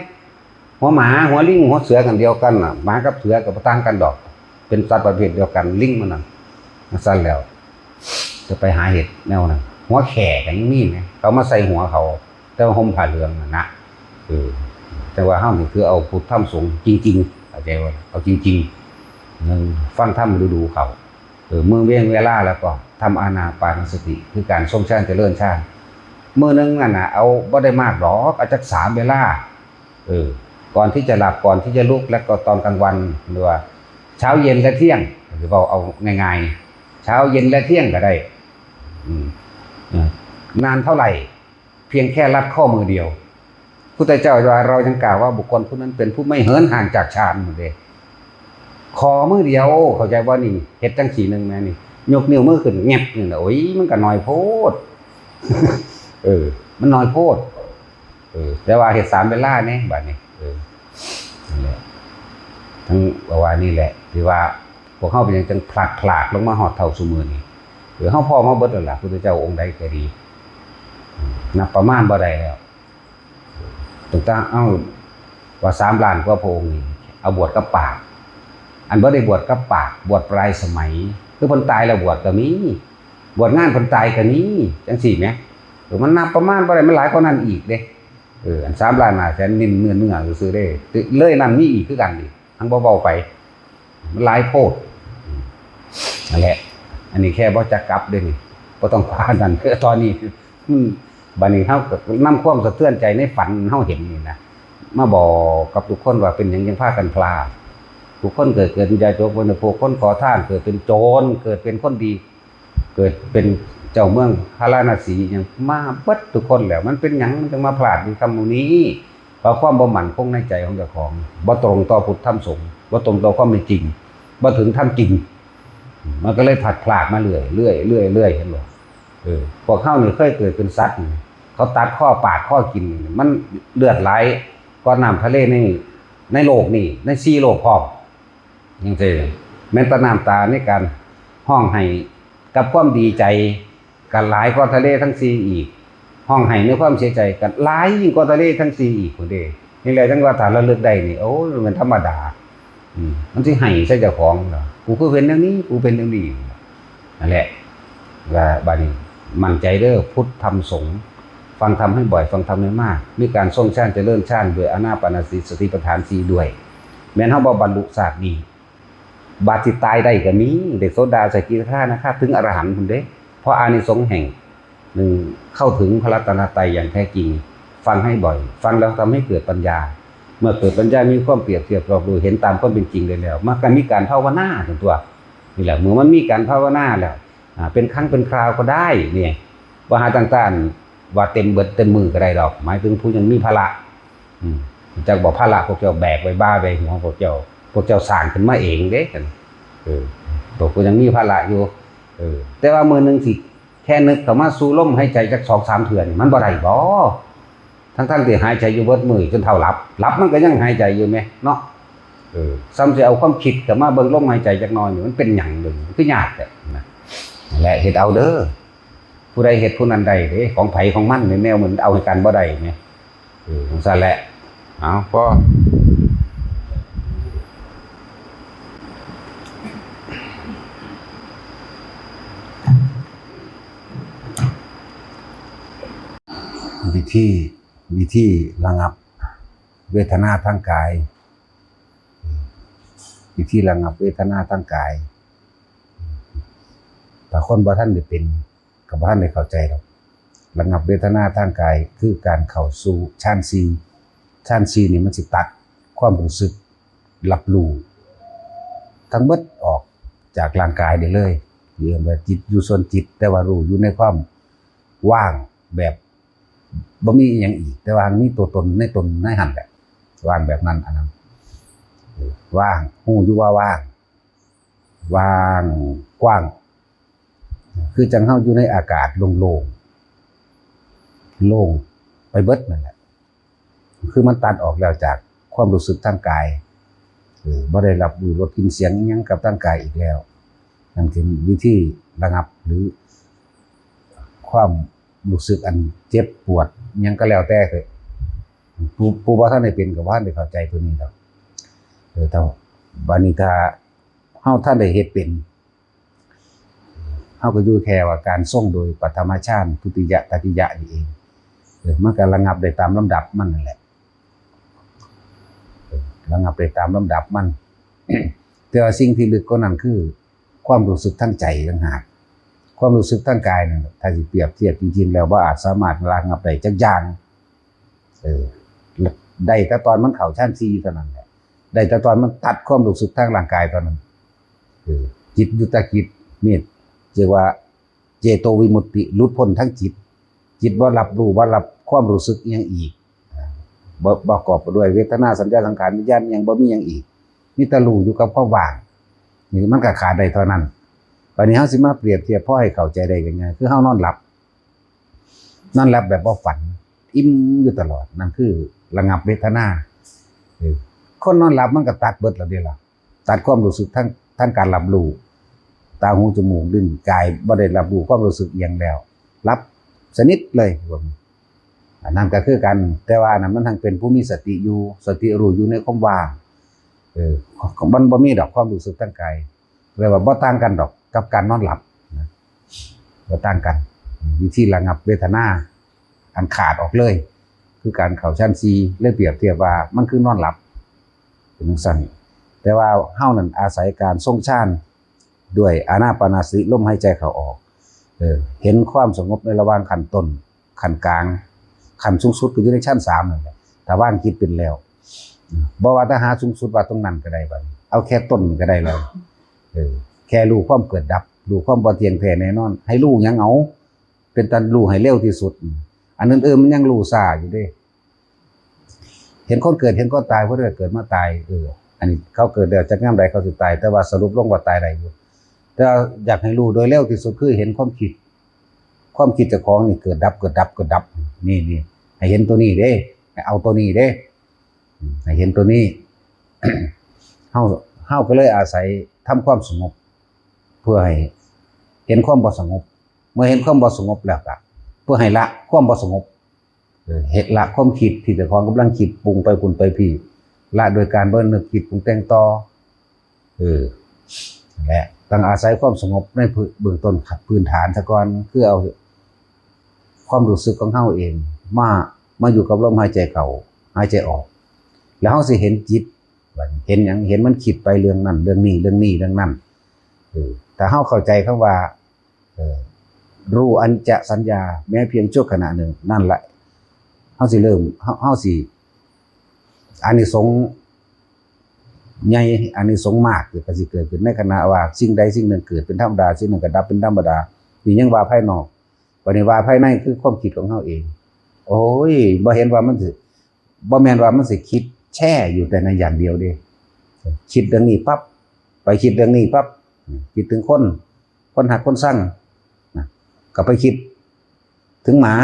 หัวหมา หัวลิง หัวเสือกันเดียวกันน่ะ หมากับเสือก็บ่ต่างกันดอก เป็นสัตว์ประเภทเดียวกัน ลิงมันน่ะ จั่งซั้นแล้ว จะไปหาเฮ็ดแนวนั้น หัวแข้ก็ยังมีนะ เขามาใส่หัวเขา แต่ว่าห่มผ้าเหลืองน่ะนะ เออ แต่ว่าเฮานี่คือเอาพุทธธรรมสงฆ์จริงๆ เข้าใจบ่ เอาจริงๆ หนึ่ง ฟังธรรมดูๆ เข้า เออ เมื่อเวียงเวลาแล้วก็ทำอานาปานสติ คือการทรงฌานเจริญฌาน มื้อหนึ่งนั่นน่ะ เอาบ่ได้มากดอก เอาจักสามเวลา เออ ก่อนที่จะหลับ ก่อนที่จะลุก และก็ตอนกลางวัน หรือว่าเช้าเย็นและเที่ยง หรือว่าเอาง่ายๆ เช้าเย็นและเที่ยงก็ได้ อืม เออ นานเท่าไหร่ เพียงแค่ลัดข้อมือเดียว พุทธเจ้าว่า เรายังกล่าวว่าบุคคลผู้นั้นเป็นผู้ไม่เหินห่างจากฌานหมดเลย ข้อมือเดียว เข้าใจบ่นี่ เฮ็ดจั่งซี้หนึ่งแม่นี่ ยกนิ้วมือขึ้น แงบนี่นะ โอ้ย มันก็น้อยโพด เออ มันน้อยโพด เออ แต่ว่าเฮ็ดสามเวลาเนี่ยบัดนี้ เออ นั่นแหละ ทั้งว่านี่แหละ ที่ว่าพวกเฮาเป็นหยังจังพลัดพรากลงมาฮอดเฒ่าซุมื้อนี้ เออ เฮาพ้อมาเบิดแล้วล่ะ พุทธเจ้าองค์ใดก็ดี นับประมาณบ่ได้แล้ว ตั้งแต่ เอ้า ว่าสามล้านกว่าพระองค์นี่ เอาบวชกับปราชญ์ อันบ่ได้บวชกับปราชญ์ บวชปลายสมัย คือเพิ่นตายแล้วบวชก็มี บวชงานเพิ่นตายก็มี จังซี้แหม เออ มันนับประมาณบ่ได้ มันหลายกว่านั้นอีกเด้ เออ อันสามล้านห้าแสนนี่เนื้อๆซื่อๆเด้ เลยนั่นมีอีกคือกันอีก ทั้งบ่เว้าไป มันหลายโพด อืม นั่นแหละ อันนี้แค่บ่จักกลับเด้นี่ บ่ต้องว่านั่น คือตอนนี้ อืม บัดนี้เฮาก็นำความสะเทือนใจในฝันเฮาเห็นนี่นะ มาบอกกับทุกคนว่าเป็นหยังจังพากันพลาด ทุกคนเกิด เกิดเป็นยาจก เป็นพวกคนขอทาน เกิดเป็นโจร เกิดเป็นคนดี เกิดเป็นเจ้าเมืองพาราณสี หยังมาเบิดทุกคนแล้ว มันเป็นหยังมันจังมาพลาดอยู่คำหมู่นี้ เพราะความบ่มั่นคงในใจของเจ้าของ บ่ตรงต่อพุทธธรรมสงฆ์ บ่ตรงต่อความเป็นจริง บ่ถึงธรรมจริง มันก็เลยพลัดพรากมาเรื่อย เรื่อย เรื่อย เรื่อย เห็นบ่ เออ พวกเฮานี่เคยเกิดเป็นสัตว์นี่ เขาตัดคอปาดคอกินนี่ มันเลือดไหลกว่าน้ำทะเลใน ในโลกนี่ ในสี่โลกพร้อม จังซี่ แม้นแต่น้ำตาในการฮ้องไห้กับความดีใจ ก็หลายกว่าทะเลทั้งสี่อีก ฮ้องไห้ในความเสียใจก็หลายยิ่งกว่าทะเลทั้งสี่อีกพุ้นเด้ นี่แหละจังว่าถ้าระลึกได้นี่ โอ้ย มันธรรมดา อืม มันสิไห้ใส่เจ้าของเหรอ กูคือเป็นแนวนี้ กูเป็นแนวนี้ นั่นแหละ ว่าบัดนี้มั่นใจเด้อ พุทธธรรมสงฆ์ ฟังธรรมให้บ่อย ฟังธรรมให้มาก มีการทรงฌานเจริญฌานด้วยอานาปานสติ สติปัฏฐานสี่ด้วย แม้นเฮาบ่บรรลุชาตินี้ บาดสิตายได้ก็มี ได้โสดา สกิทาคา ถึงอรหันต์พุ้นเด้ เพราะอานิสงส์แห่ง หนึ่ง เข้าถึงพระรัตนตรัยอย่างแท้จริง ฟังให้บ่อย ฟังแล้วทำให้เกิดปัญญา เมื่อเกิดปัญญามีความเปรียบเทียบรอบรู้ เห็นตามความเป็นจริงได้แล้ว มันก็มีการภาวนาซั่นตั๊ว นี่แหละ เมื่อมันมีการภาวนาแล้ว อ่า เป็นครั้งเป็นคราวก็ได้ นี่ บ่หาตั้งแต่ว่าเต็มเบิดเต็มมื้อก็ได้ดอก หมายถึงผู้ยังมีภาระ อืม จักบอกภาระพวกเจ้าแบกไว้บ่าไว้หัวพวกเจ้า พวกเจ้าสร้างขึ้นมาเองเด้ เออ พวกกูยังมีภาระอยู่ เออ แต่ว่ามื้อหนึ่งสิแค่นึกเข้ามาสู่ลมหายใจจักสองสามเทื่อนี่มันบ่ได้บ่ ทั้งๆที่หายใจอยู่เบิดมื้อจนเท่าหลับ หลับมันก็ยังหายใจอยู่แหมเนาะ เออ ซ้ำสิเอาความคิดเข้ามาเบิ่งลมหายใจจักหน่อยนี่มันเป็นหยังเบิ่ง มันคือยากแท้นะ นั่นแหละ เฮ็ดเอาเด้อ ผู้ใดเฮ็ดผู้นั้นได้เด้ ของไผของมัน ในแนวมันเอาให้กันบ่ได้แหม เออ จังซั่นแหละ เอา พอ วิธี วิธีระงับเวทนาทางกาย วิธีระงับเวทนาทางกาย ถ้าคนบ่ทันได้เป็น ก็บ่ทันได้เข้าใจดอก ระงับเวทนาทางกาย คือการเข้าสู่ฌานสี่ ฌานสี่นี่มันสิตัดความรู้สึกรับรู้ทั้งหมดออกจากร่างกายได้เลย เรียกว่าจิตอยู่ส่วนจิต แต่ว่ารู้อยู่ในความว่างแบบบ่มีอิหยังอีก แต่ว่ามีตัวตนในตนในหั่นแหละ ว่างแบบนั้น อันนั้น เออ ว่าง ฮู้อยู่ว่าว่าง ว่างกว้าง คือจั่งเฮาอยู่ในอากาศโล่งๆ โล่งไปเบิดนั่นแหละ คือมันตัดออกแล้วจากความรู้สึกทางกาย เออ บ่ได้รับรู้รสกลิ่นเสียงอิหยังกับทางกายอีกแล้ว นั่นคือวิธีระงับหรือความรู้สึกอันเจ็บปวดอิหยังก็แล้วแต่เถอะ ผู้ ผู้บ่ทันได้เป็นก็บ่ทันได้เข้าใจตัวนี้ดอก เออ ถ้า บัดนี้ถ้าเฮาทันได้เฮ็ดเป็น เฮาก็อยู่แค่ว่าการทรงโดยปฐมฌาน ทุติยะ ตติยะนี่เอง เออ มันก็ระงับได้ตามลำดับมันนั่นแหละ เออ ระงับได้ตามลำดับมัน แต่ว่าสิ่งที่ลึกกว่านั้นคือความรู้สึกทางใจต่างหาก ความรู้สึกทางกายนั่นแหละ ถ้าสิเปรียบเทียบจริงๆแล้วบ่อาจสามารถระงับได้จักอย่าง เออ ได้แต่ตอนมันเข้าฌานสี่เท่านั้นแหละ ได้แต่ตอนมันตัดความรู้สึกทางร่างกายเท่านั้น เออ จิตหยุดตะกิจ นี่เรียกว่าเจโตวิมุตติ หลุดพ้นทางจิต จิตบ่รับรู้ บ่รับความรู้สึกอิหยังอีก อ่า บ่ บ่ประกอบไปด้วยเวทนา สัญญา สังขาร วิญญาณอิหยัง บ่มีหยังอีก มีแต่รู้อยู่กับความว่าง นี่มันก็ขาดได้เท่านั้น บัดนี้เฮาสิมาเปรียบเทียบพอให้เข้าใจได้ง่ายๆ คือเฮานอนหลับ นอนหลับแบบบ่ฝัน อิ่มอยู่ตลอด นั่นคือระงับเวทนา เออ คนนอนหลับมันก็ตัดเบิดแล้วเด้ล่ะ ตัดความรู้สึกทาง ทางการรับรู้ ตา หู จมูก ลิ้น กาย บ่ได้รับรู้ความรู้สึกอิหยังแล้ว หลับสนิทเลย อันนั้นก็คือกัน แต่ว่าอันนั้นมันทั้งเป็นผู้มีสติอยู่ สติรู้อยู่ในความว่าง เออ มันบ่มีดอกความรู้สึกทางกาย เรียกว่าบ่ต่างกันดอกกับการนอนหลับนะ บ่ต่างกัน วิธีระงับเวทนาอันขาดออกเลย คือการเข้าฌานสี่ เลยเปรียบเทียบว่ามันคือนอนหลับ เป็นจั่งซั้น แต่ว่าเฮานั้นอาศัยการทรงฌานด้วยอานาปานสติ ลมหายใจเข้าออก เออ เห็นความสงบในระหว่างขั้นต้น ขั้นกลาง ขั้นสูงสุดก็อยู่ในฌานสามนั่นแหละ ถ้าวางจิตเป็นแล้ว บ่ว่าแต่หาสูงสุดว่าตรงนั้นก็ได้บัดนี้ เอาแค่ต้นก็ได้แล้ว เออ แค่รู้ความเกิดดับ รู้ความบ่เที่ยงแท้แน่นอน ให้รู้หยังเอา เป็นตารู้ให้เร็วที่สุด อันอื่นๆมันยังรู้ช้าอยู่เด้ เห็นคนเกิด เห็นคนตาย เพิ่นก็เกิดมาตาย เออ อันนี้เขาเกิดแล้วจักยามใดเขาสิตาย แต่ว่าสรุปลงว่าตายได้อยู่ แต่ว่าอยากให้รู้โดยเร็วที่สุดคือเห็นความคิด ความคิดเจ้าของนี่เกิดดับ เกิดดับ เกิดดับ นี่ นี่ ให้เห็นตัวนี้เด้ ให้เอาตัวนี้เด้ อืม ให้เห็นตัวนี้ เฮา เฮาก็เลยอาศัยทำความสงบ เพื่อให้เห็นความบ่สงบ เมื่อเห็นความบ่สงบแล้วก็เพื่อให้ละความบ่สงบ เออ เฮ็ดละความคิดที่เจ้าของกำลังคิดปรุงไปพุ้นไปพี้ ละโดยการบ่นึกคิดปรุงแต่งต่อ เออ นั่นแหละ ต้องอาศัยความสงบในพื้น เบื้องต้นขั้นพื้นฐานซะก่อน คือเอาความรู้สึกของเฮาเองมา มาอยู่กับลมหายใจเข้า หายใจออก แล้วเฮาสิเห็นจิต บัดนี้เห็นหยัง เห็นมันคิดไปเรื่องนั้น เรื่องนี้ เรื่องนี้ เรื่องนั้น เออ ถ้าเฮาเข้าใจคำว่า เออ รู้อนิจจสัญญา แม้เพียงชั่วขณะหนึ่ง นั่นแหละ เฮาสิเริ่ม เฮา เฮาสิ อานิสงส์ใหญ่ อานิสงส์มากก็สิเกิดขึ้นในขณะว่าสิ่งใดสิ่งหนึ่งเกิดเป็นธรรมดา สิ่งหนึ่งก็ดับเป็นธรรมดา นี่ยังว่าภายนอก บัดนี้ว่าภายในคือความคิดของเฮาเอง โอ้ย บ่เห็นว่ามันสิ บ่แม่นว่ามันสิคิดแช่อยู่แต่ในอย่างเดียวเด้ คิดเรื่องนี้ปั๊บ ไปคิดเรื่องนี้ปั๊บ คิดถึงคน คนฮักคนซัง นะ ก็ไปคิดถึงหมา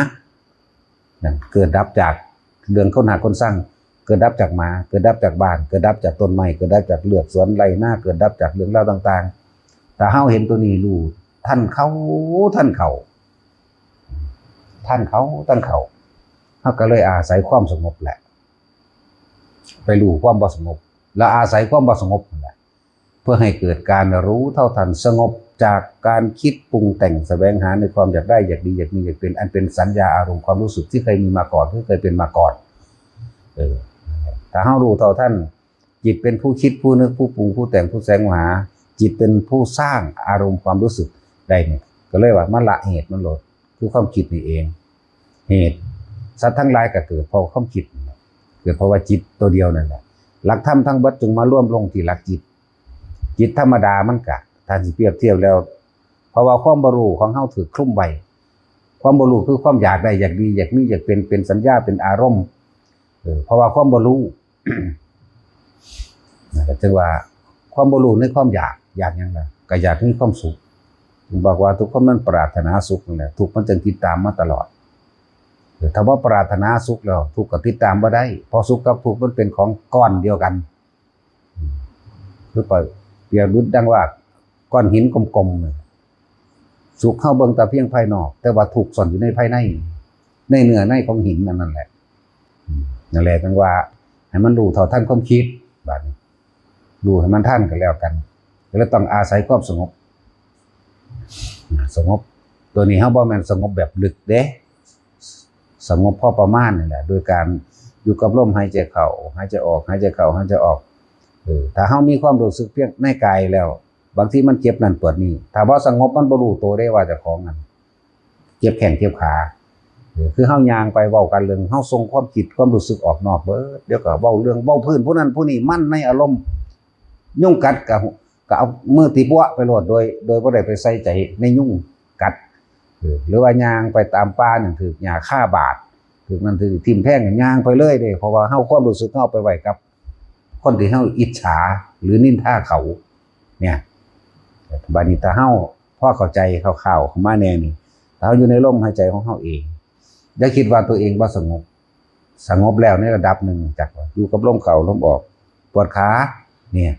นั่นเกิดดับจากเรื่องคนฮักคนซัง เกิดดับจากหมา เกิดดับจากบ้าน เกิดดับจากต้นไม้ เกิดดับจากเลือกสวนไร่นา เกิดดับจากเรื่องราวต่างๆ ถ้าเฮาเห็นตัวนี้รู้ทันเข้า ทันเข้า ทันเข้า ทันเข้า เฮาก็เลยอาศัยความสงบแหละ ไปรู้ความบ่สงบ แล้วอาศัยความบ่สงบนั่นแหละ เพื่อให้เกิดการรู้เท่าทัน สงบจากการคิดปรุงแต่งแสวงหาในความอยากได้ อยากดี อยากมี อยากเป็น อันเป็นสัญญาอารมณ์ความรู้สึกที่เคยมีมาก่อน ที่เคยเป็นมาก่อน เออ ถ้าเฮารู้เท่าทัน จิตเป็นผู้คิด ผู้นึก ผู้ปรุง ผู้แต่ง ผู้แสวงหา จิตเป็นผู้สร้างอารมณ์ความรู้สึกได้เนี่ย ก็เลยว่ามาละเหตุมันโลด คือความคิดนี่เอง เหตุ สัตว์ทั้งหลายก็เกิดเพราะความคิดนั่นแหละ เกิดเพราะว่าจิตตัวเดียวนั่นแหละ หลักธรรมทั้งเบิดจึงมารวมลงที่หลักจิต จิตธรรมดามันกะ ถ้าสิเปรียบเทียบแล้ว เพราะว่าความบ่รู้ของเฮาถูกคลุมไว้ ความบ่รู้คือความอยากได้ อยากดี อยากมี อยากเป็น เป็นสัญญา เป็นอารมณ์ เออ เพราะว่าความบ่รู้ นั่นก็จึงว่าความบ่รู้ในความอยาก อยากหยังล่ะ ก็อยากมีความสุข บอกว่าทุกคนมันปรารถนาสุขนั่นแหละ ทุกข์มันจึงติดตามมาตลอด เออ ถ้าบ่ปรารถนาสุขแล้ว ทุกข์ก็ติดตามบ่ได้ เพราะสุขกับทุกข์มันเป็นของก้อนเดียวกัน คือเปรียบดุจดังว่าก้อนหินกลมๆ เนี่ย สุขเฮาเบิ่งแต่เพียงภายนอก แต่ว่าทุกข์ซ่อนอยู่ในภายใน ในเนื้อในของหินอันนั้นแหละ อืม นั่นแหละจั่งว่าให้มันรู้เท่าทันความคิด บัดนี้ รู้ให้มันทันก็แล้วกัน ก็เลยต้องอาศัยความสงบ สงบ ตัวนี้เฮาบ่แม่นสงบแบบลึกเด้ สงบพอประมาณนี่แหละ โดยการอยู่กับลมหายใจเข้า หายใจออก หายใจเข้า หายใจออก เออ ถ้าเฮามีความรู้สึกเพียงในกายแล้ว บางทีมันเจ็บนั่นปวดนี่ ถ้าบ่สงบมันบ่รู้ตัวเด้ว่าเจ้าของนั่นเจ็บแข้งเจ็บขา เออ คือเฮาย่างไปเว้ากันเรื่อง เฮาส่งความคิดความรู้สึกออกนอกเบิด เดี๋ยวก็เว้าเรื่อง เว้าพื้นผู้นั้นผู้นี้ มันในอารมณ์ ยุงกัดก็ ก็เอามือตีบัวไปโลด โดย โดยบ่ได้ไปใส่ใจในยุงกัด เออ หรือว่าย่างไปตามป่านั่น ถืกหญ้าคาบาด ถืกนั่นถืกทิ่มแทง ย่างไปเลยเด้ เพราะว่าเฮาความรู้สึกเฮาไปไว้กับคนที่เฮาอิจฉาหรือนินทาเขา เนี่ย บัดนี้ถ้าเฮาพอเข้าใจคร่าวๆเข้ามาแน่นี่ ถ้าเฮาอยู่ในลมหายใจของเฮาเอง อย่าคิดว่าตัวเองบ่สงบ สงบแล้วในระดับหนึ่ง จักว่าอยู่กับลมเข้าลมออก ปวดขา เนี่ย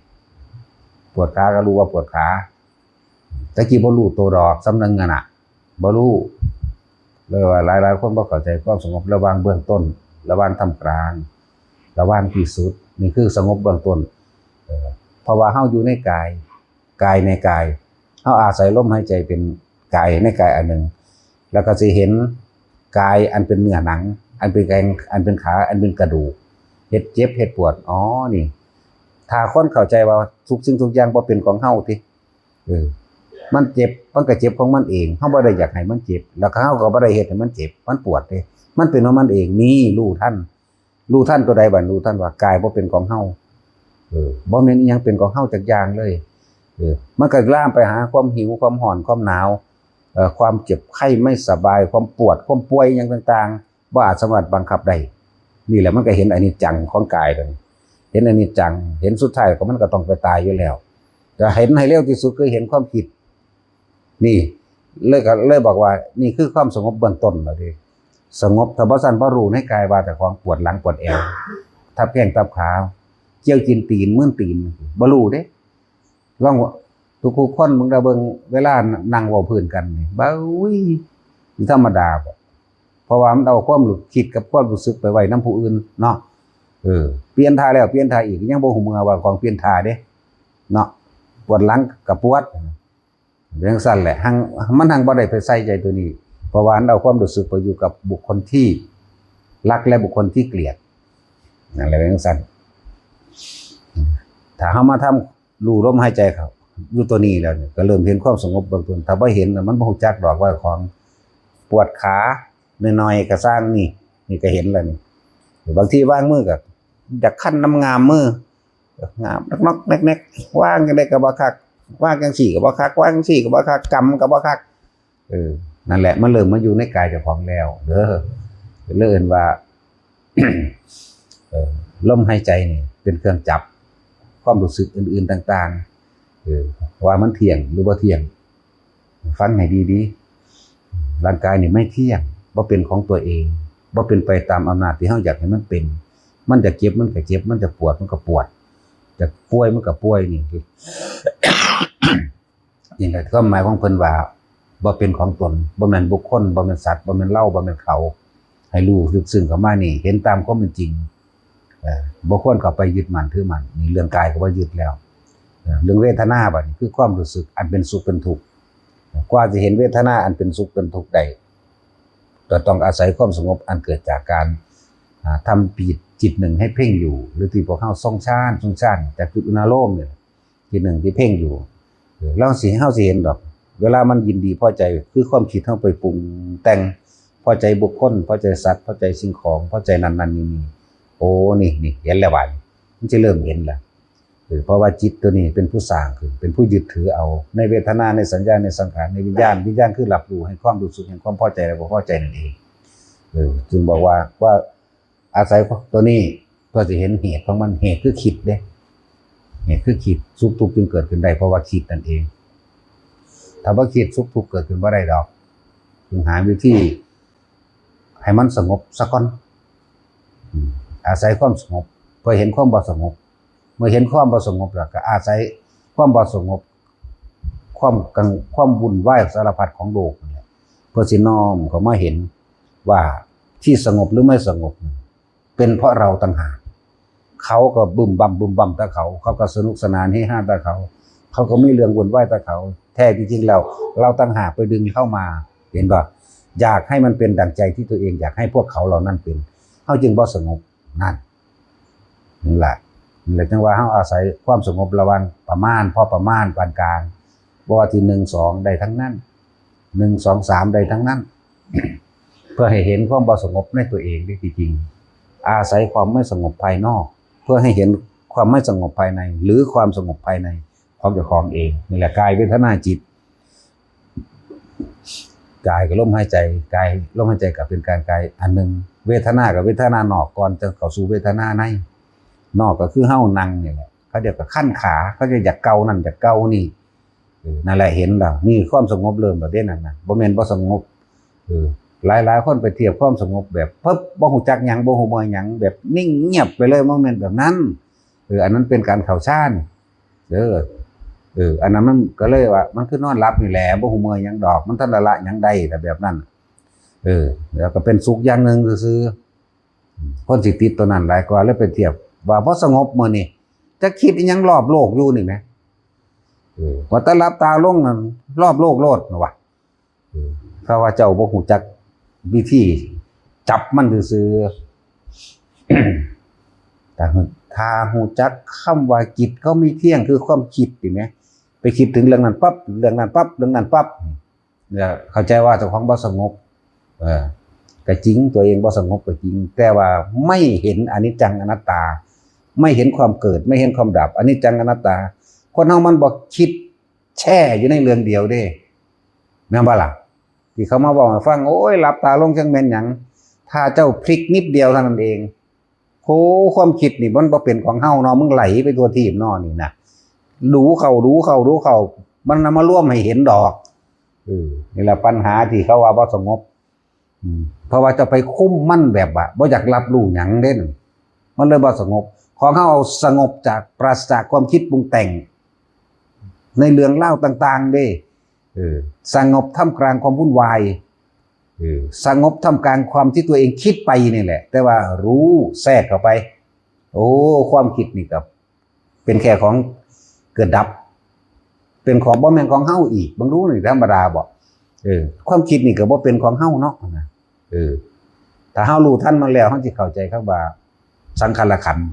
ปวดขาก็รู้ว่าปวดขา แต่กี้บ่รู้ตัวดอก ส่ำหนึ่งอะน่ะ บ่รู้ เลยว่าหลายๆคนบ่เข้าใจความสงบระหว่างเบื้องต้น ระหว่างท่ามกลาง ระหว่างที่สุด นี่คือสงบเบื้องต้น เออ เพราะว่าเฮาอยู่ในกาย กายในกาย เฮาอาศัยลมหายใจเป็นกายในกายอันหนึ่ง แล้วก็สิเห็นกายอันเป็นเนื้อหนัง อันเป็นแขน อันเป็นขา อันเป็นกระดูก เฮ็ดเจ็บ เฮ็ดปวด อ๋อ นี่ ถ้าคนเข้าใจว่าทุกสิ่งทุกอย่างบ่เป็นของเฮาติ เออ มันเจ็บ มันก็เจ็บของมันเอง เฮาบ่ได้อยากให้มันเจ็บ แล้วก็เฮาก็บ่ได้เฮ็ดให้มันเจ็บ มันปวดเด้ มันเป็นของมันเอง นี่ รู้ทัน รู้ทันตัวใดบัด รู้ทันว่ากายบ่เป็นของเฮา เออ บ่แม่นอิหยังเป็นของเฮาจักอย่างเลย เออ มันก็ลามไปหาความหิว ความร้อน ความหนาว เอ่อ ความเจ็บไข้ไม่สบาย ความปวด ความป่วยอิหยังต่างๆ บ่อาจสามารถบังคับได้ นี่แหละมันก็เห็นอนิจจังของกายเลย เห็นอนิจจัง เห็นสุดท้ายก็มันก็ต้องไปตายอยู่แล้ว จะเห็นให้เร็วที่สุดคือเห็นความคิด นี่ เลยก็เลยบอกว่า นี่คือความสงบเบื้องต้นแล้วเด้ สงบ ถ้าบ่ซั้นบ่รู้ในกายว่าเจ้าของปวดหลังปวดแอว ทับแข้งทับขา เกี่ยวกินตีน มึนตีน บ่รู้เด้ ลองว่า ทุกๆคนมึงได้เบิ่งเวลานั่งเว้าพื้นกันนี่ เบ้ย สิธรรมดาบ่ เพราะว่ามันเอาความรู้คิดกับความรู้สึกไปไว้นำผู้อื่นเนาะ เออ เปลี่ยนท่าแล้วเปลี่ยนท่าอีก ยังบ่ฮู้เมือว่าของเปลี่ยนท่าเด้ เนาะ ปวดหลังก็ปวด เป็นจั่งซั้นแหละ หั้ง มันหั้งบ่ได้ไปใส่ใจตัวนี้ เพราะว่ามันเอาความรู้สึกไปอยู่กับบุคคลที่รักและบุคคลที่เกลียด นั่นแหละเป็นจั่งซั้น ถ้าเฮามาทำรู้ลมหายใจเข้า อยู่ตัวนี้แล้วเนี่ย ก็เริ่มเห็นความสงบเบื้องต้น ถ้าบ่เห็นน่ะ มันบ่รู้จักดอกว่าของปวดขาน้อยๆ ก็ซ่างนี่ นี่ก็เห็นแล้วนี่ บางทีวางมือก็อยากคันน้ำงามมือ งามนอกๆ แนกๆ วางจั่งใดก็บ่คัก วางจั่งซี้ก็บ่คัก วางจั่งซี้ก็บ่คัก กำก็บ่คัก เออ นั่นแหละ มันเริ่มมาอยู่ในกายเจ้าของแล้วเด้อ เลยเอิ้นว่า เอ่อ ลมหายใจนี่เป็นเครื่องจับความรู้สึกอื่นๆ ต่างๆ เออ ว่ามันเที่ยงหรือบ่เที่ยง ฟังให้ดีๆ ร่างกายนี่ไม่เที่ยง บ่เป็นของตัวเอง บ่เป็นไปตามอำนาจที่เฮาอยากให้มันเป็น มันจะเจ็บมันก็เจ็บ มันจะปวดมันก็ปวด จะป่วยมันก็ป่วย นี่ นี่แหละความหมายของเพิ่นว่า บ่เป็นของตน บ่แม่นบุคคล บ่แม่นสัตว์ บ่แม่นเรา บ่แม่นเขา ให้รู้ลึกซึ้งเข้ามานี่ เห็นตามความเป็นจริง เอ่อ บ่ควรเข้าไปยึดมั่นถือมั่น นี่เรื่องกายก็บ่ยึดแล้ว เอ่อ เรื่องเวทนาบัดนี้คือความรู้สึกอันเป็นสุขเป็นทุกข์ กว่าสิเห็นเวทนาอันเป็นสุขเป็นทุกข์ได้ ก็ต้องอาศัยความสงบอันเกิดจากการ อ่า ทำจิต จิตหนึ่งให้เพ่งอยู่ หรือที่พวกเฮาทรงฌาน ทรงฌาน จากจุดอุณาโลมเนี่ย จิตหนึ่งที่เพ่งอยู่ เออ ลองสิ เฮาสิเห็นดอก เวลามันยินดีพอใจ คือความคิดเฮาไปปรุงแต่ง พอใจบุคคล พอใจสัตว์ พอใจสิ่งของ พอใจนั่นนั่นนี่นี่ โอ้ นี่ นี่ เห็นแล้วบาดนี้ มันสิเริ่มเห็นแล้ว เออ เพราะว่าจิตตัวนี้เป็นผู้สร้างขึ้น เป็นผู้ยึดถือเอา ในเวทนา ในสัญญา ในสังขาร ในวิญญาณ วิญญาณคือรับรู้แห่งความรู้สึก แห่งความพอใจและบ่พอใจนั่นเอง เออ จึงบอกว่า ว่า อาศัยตัวนี้เพื่อสิเห็นเหตุของมัน เหตุคือคิดเด้ เหตุคือคิด สุขทุกข์จึงเกิดขึ้นได้ เพราะว่าคิดนั่นเอง ถ้าบ่คิด สุขทุกข์เกิดขึ้นบ่ได้ดอก จึงหาวิธีให้มันสงบซะก่อน อืม อาศัยความสงบ เพื่อเห็นความบ่สงบ เมื่อเห็นความบ่สงบแล้วก็อาศัยความบ่สงบ ความกัง ความวุ่นวายสารพัดของโลกนั่นแหละ เพื่อสิน้อมเข้ามาเห็นว่าที่สงบหรือไม่สงบ เป็นเพราะเราต่างหาก เขาก็บึ้มบั้มบึ้มบั้มแต่เขา เขาก็สนุกสนานเฮฮาแต่เขา เขาก็มีเรื่องวุ่นวายแต่เขา แท้ที่จริงแล้ว เราต่างหากไปดึงเข้ามา เห็นบ่ อยากให้มันเป็นดั่งใจที่ตัวเองอยากให้พวกเขาเหล่านั้นเป็น เฮาจึงบ่สงบ นั่น นั่นแหละ นั่นแหละ จั่งว่าเฮาอาศัยความสงบระหว่างประมาณ พอประมาณ ปานกลาง บ่ว่าที่หนึ่ง สอง ได้ทั้งนั้น หนึ่ง สอง สาม ได้ทั้งนั้น เพื่อให้เห็นความบ่สงบในตัวเองที่จริง อาศัยความไม่สงบภายนอก เพื่อให้เห็นความไม่สงบภายใน หรือความสงบภายในของเจ้าของเอง นี่แหละ กาย เวทนา จิต กายกับลมหายใจ กาย ลมหายใจก็เป็นการกายอันหนึ่ง เวทนากับเวทนานอก ก่อนจะเข้าสู่เวทนาใน นอกก็คือเฮานั่งนี่แหละ เขาเรียกว่าคันขา เขาจะอยากเกานั่นอยากเกานี่ เออ นั่นแหละ เห็นแล้ว นี่ความสงบเริ่มแล้วเด้ นั่นน่ะ บ่แม่นบ่สงบ เออ หลายๆคนไปเทียบความสงบแบบปึ๊บ บ่ฮู้จักหยัง บ่ฮู้เมื่อยหยัง แบบนิ่งเงียบไปเลย บ่แม่นแบบนั้น เออ อันนั้นเป็นการเข้าฌาน เออ เออ อันนั้นมันก็เลยว่า มันคือนอนหลับนี่แหละ บ่ฮู้เมื่อยหยังดอก มันทันละละหยังได้ แต่แบบนั้น เออ แล้วก็เป็นสุขอย่างหนึ่งซื่อๆ คนสิติดตัวนั้นหลายกว่า แล้วไปเทียบว่าพอสงบมื้อนี้ จะคิดอิหยังรอบโลกอยู่นี่แหม เออ ว่าแต่หลับตาลงนั่น รอบโลกโลดนะวะ เออ เพราะว่าเจ้าบ่ฮู้จักวิธีจับมันซื่อๆ ถ้า ถ้าฮู้จักคำว่าจิตก็ไม่เที่ยง คือความคิดนี่แหม ไปคิดถึงเรื่องนั้นปั๊บ เรื่องนั้นปั๊บ เรื่องนั้นปั๊บ เนี่ย เข้าใจว่าเจ้าของบ่สงบ เออ ก็จริง ตัวเองบ่สงบก็จริง แต่ว่าไม่เห็นอนิจจังอนัตตา ไม่เห็นความเกิด ไม่เห็นความดับ อนิจจังอนัตตา คนเฮามันบ่คิดแช่อยู่ในเรื่องเดียวเด้ แม่นบ่ล่ะ ที่เขามาบอกให้ฟัง โอ้ย หลับตาลงจั่งแม่นหยัง ถ้าเจ้าพลิกนิดเดียวเท่านั้นเอง โห ความคิดนี่มันบ่เป็นของเฮาเนาะ มึงไหลไปทั่วทีปเนาะนี่นะ ดูเข้า ดูเข้า ดูเข้า มันนำมารวมให้เห็นดอก เออ นี่แหละปัญหาที่เขาว่าบ่สงบ อืม เพราะว่าจะไปคุมมันแบบว่าบ่อยากรับรู้หยังเด่น มันเลยบ่สงบ ของเฮาเอาสงบจากปราศจากความคิดปรุงแต่ง ในเรื่องราวต่างๆ เด้ เออ สงบท่ามกลางความวุ่นวาย เออ สงบท่ามกลางความที่ตัวเองคิดไปนี่แหละ แต่ว่ารู้แทรกเข้าไป โอ้ ความคิดนี่ก็เป็นแค่ของเกิดดับ เป็นของบ่แม่นของเฮาอีก เบิ่งดูนี่ธรรมดาบ่ เออ ความคิดนี่ก็บ่เป็นของเฮาเนาะนะ เออ ถ้าเฮารู้ทันมันแล้ว เฮาสิเข้าใจคำว่าสังขารขันธ์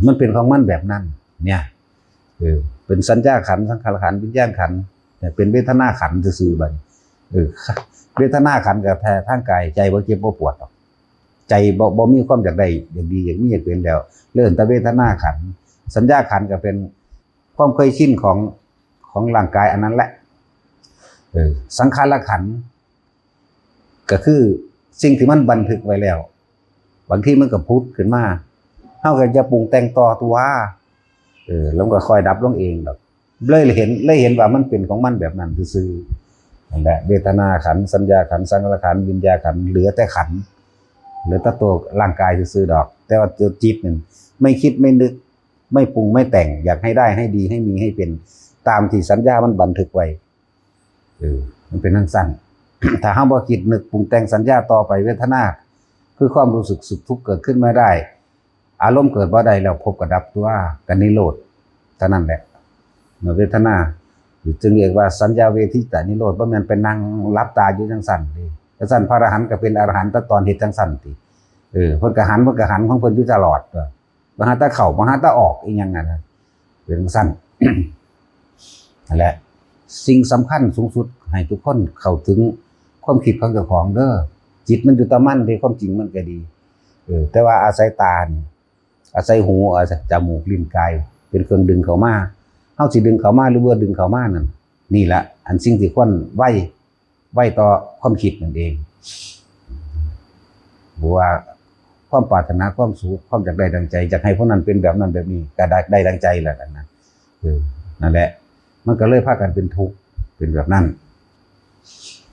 มันเป็นของมันแบบนั้น เนี่ย เออ เป็นสัญญาขันธ์ สังขารขันธ์ วิญญาณขันธ์ เนี่ย เป็นเวทนาขันธ์ซื่อๆ บัดนี้ เออ เวทนาขันธ์ก็แท้ทางกาย ใจบ่เจ็บบ่ปวดดอก ใจบ่ บ่มีความอยากได้ อยากดี อยากมี อยากเป็นแล้ว เริ่มแต่เวทนาขันธ์ สัญญาขันธ์ก็เป็นความเคยชินของ ของร่างกายอันนั้นแหละ เออ สังขารขันธ์ ก็คือสิ่งที่มันบันทึกไว้แล้ว บางทีมันก็ผุดขึ้นมา เฮาก็อย่าปรุงแต่งต่อตัว เออ แล้วมันก็ค่อยดับลงเองดอก เลยเห็น เลยเห็นว่ามันเป็นของมันแบบนั้นซื่อๆ นั่นแหละ เวทนาขันธ์ สัญญาขันธ์ สังขารขันธ์ วิญญาณขันธ์ เหลือแต่ขันธ์ เหลือแต่ตัวร่างกายซื่อๆ ดอก แต่ว่าตัวจิตนั่นไม่คิดไม่นึก ไม่ปรุงไม่แต่ง อยากให้ได้ ให้ดี ให้มี ให้เป็น ตามที่สัญญามันบันทึกไว้ เออ มันเป็นจั่งซั้น ถ้าเฮาบ่คิดนึกปรุงแต่งสัญญาต่อไป เวทนา คือความรู้สึกสุขทุกข์เกิดขึ้นมาได้ อารมณ์เกิดบ่ได้แล้ว พบกับดับตัว กับนิโรธ เท่านั้นแหละ เมื่อเวทนา จึงเรียกว่าสัญญาเวทิตานิโรธ บ่แม่นไปนั่งหลับตาอยู่จั่งซั้นเด้ จั่งซั้นพระอรหันต์ก็เป็นอรหันต์แต่ตอนเฮ็ดจั่งซั้นติ เออ เพิ่นก็หัน เพิ่นก็หันของเพิ่นอยู่ตลอด บ่หาแต่เข้า บ่หาแต่ออก อีหยังนั่นน่ะ เป็นจั่งซั้น นั่นแหละ สิ่งสำคัญสูงสุดให้ทุกคนเข้าถึงความคิดของเจ้าของเด้อ จิตมันอยู่แต่มันเด้ ความจริงมันก็ดี เออ แต่ว่าอาศัยตานี่ อาศัยหู อาศัยจมูก ลิ้น กาย เป็นเครื่องดึงเข้ามา เฮาสิดึงเข้ามาหรือบ่ดึงเข้ามานั่น นี่ละ อันสิ่งที่ควรไว ไวต่อความคิดนั่นเอง หรือว่าความปรารถนา ความสุข ความอยากได้ดังใจ อยากให้ผู้นั้นเป็นแบบนั้นแบบนี้ ก็ได้ ได้ดังใจแล้วกันนะ เออ นั่นแหละ มันก็เลยพากันเป็นทุกข์ เป็นแบบนั้น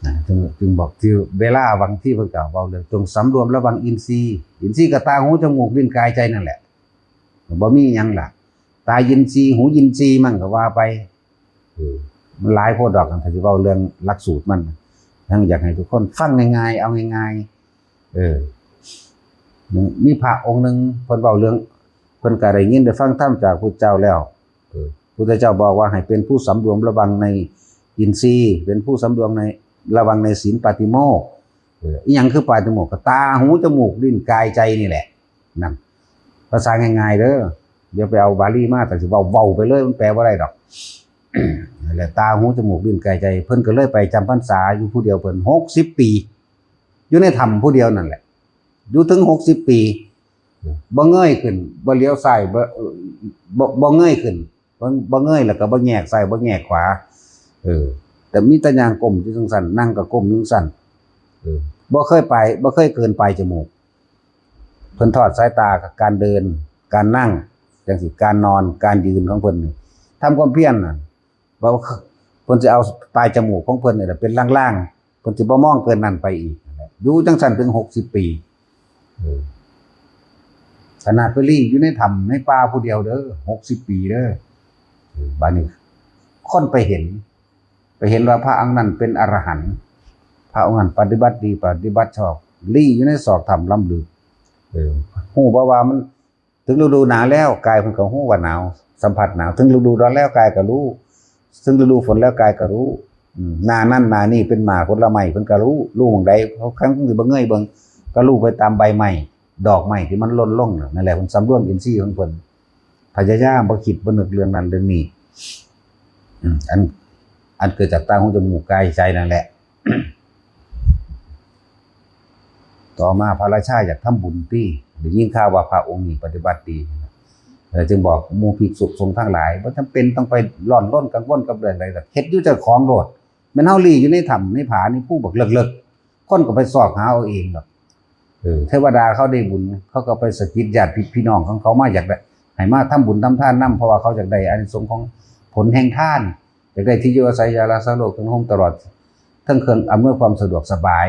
นะ จึง จึงบอกที่เวลาบางทีเพิ่นก็เว้าเรื่องจงสำรวมระวังอินทรีย์ อินทรีย์ก็ตา หู จมูก ลิ้น กาย ใจนั่นแหละ บ่มีหยังล่ะ ตาอินทรีย์ หูอินทรีย์ มันก็ว่าไป เออ มันหลายโพดดอก ถ้าสิเว้าเรื่องหลักสูตรมัน ทั้งอยากให้ทุกคนฟังง่ายๆ เอาง่ายๆ เออ มีพระองค์หนึ่งเพิ่นเว้าเรื่อง เพิ่นก็ได้ยินได้ฟังธรรมจากพุทธเจ้าแล้ว เออ พุทธเจ้าบอกว่าให้เป็นผู้สำรวมระวังในอินทรีย์ เป็นผู้สำรวมใน ระวังในศีลปาติโมกข์ เออ อิหยังคือปาติโมกข์ ก็ตา หู จมูก ลิ้น กาย ใจนี่แหละ นั่น ภาษาง่ายๆ เด้อ เดี๋ยวไปเอาบาลีมา แต่สิเว้า เว้าไปเลย มันแปลบ่ได้ดอก นั่นแหละ ตา หู จมูก ลิ้น กาย ใจ เพิ่นก็เลยไปจำพรรษาอยู่ผู้เดียวเพิ่น หกสิบปี อยู่ในถ้ำผู้เดียวนั่นแหละ อยู่ถึง หกสิบปี บ่เงยขึ้น บ่เหลียวซ้าย บ่ บ่ บ่เงยขึ้น บ่ บ่เงยแล้วก็บ่แยกซ้าย บ่แยกขวา เออ แต่มีแต่ย่างก้มอยู่จั่งซั้น นั่งก็ก้มอยู่จั่งซั้น เออ บ่เคยไป บ่เคยเกินปลายจมูก เพิ่นทอดสายตากับการเดิน การนั่ง จั่งซี้ การนอน การยืนของเพิ่นนี่ ทำความเพียรน่ะ บ่ เพิ่นสิเอาปลายจมูกของเพิ่นนี่แหละเป็นล่าง เพิ่นสิบ่มองเกินนั้นไปอีกนั่นแหละ อยู่จังซั่นถึงหกสิบปี เออ ขนาดไปลี้อยู่ในถ้ำในป่าผู้เดียวเด้อ หกสิบปีเด้อ เออ บาดนี้คนไปเห็น ไปเห็นว่าพระองค์นั้นเป็นอรหันต์ พระองค์นั้นปฏิบัติดีปฏิบัติชอบ ลี้อยู่ในซอกถ้ำล้ำลึก เออ ฮู้บ่ว่ามัน ถึงฤดูหนาวแล้วกายเพิ่นก็ฮู้ว่าหนาว สัมผัสหนาว ถึงฤดูร้อนแล้วกายก็รู้ ถึงฤดูฝนแล้วกายก็รู้ อืม หน้านั้นหน้านี้เป็นหมากผลไม้เพิ่นก็รู้ รู้หม่องใด เขาครั้งสิบ่เงยเบิ่ง ก็รู้ไปตามใบไม้ ดอกไม้ที่มันหล่นลงน่ะ นั่นแหละเพิ่นสำรวมอินทรีย์ของเพิ่น พยายามบ่คิดบ่นึกเรื่องนั้นเรื่องนี้ อืม อัน อันเกิดจากตาหูจมูกกายใจนั่นแหละ ต่อมาพระราชาอยากทำบุญติ ได้ยินข่าวว่าพระองค์นี้ปฏิบัติดี เออ จึงบอกหมู่ภิกษุสงฆ์ทั้งหลาย บ่จำเป็นต้องไปร้อนรนกังวลกับเรื่องใดดอก เฮ็ดอยู่เจ้าของโลด แม่นเฮาลี้อยู่ในถ้ำในผาในภูบักเลิกๆ คนก็ไปซอกหาเอาเองดอก เออ เทวดาเขาได้บุญ เขาก็ไปสะกิดญาติพี่น้องของเขามาอยากได้ ให้มาทำบุญทำทานนำ เพราะว่าเขาอยากได้อานิสงส์ของผลแห่งทาน อยากได้ที่อยู่อาศัยยารักษาโรค เครื่องห่มตลอด ทั้งเครื่องอำนวยความสะดวกสบาย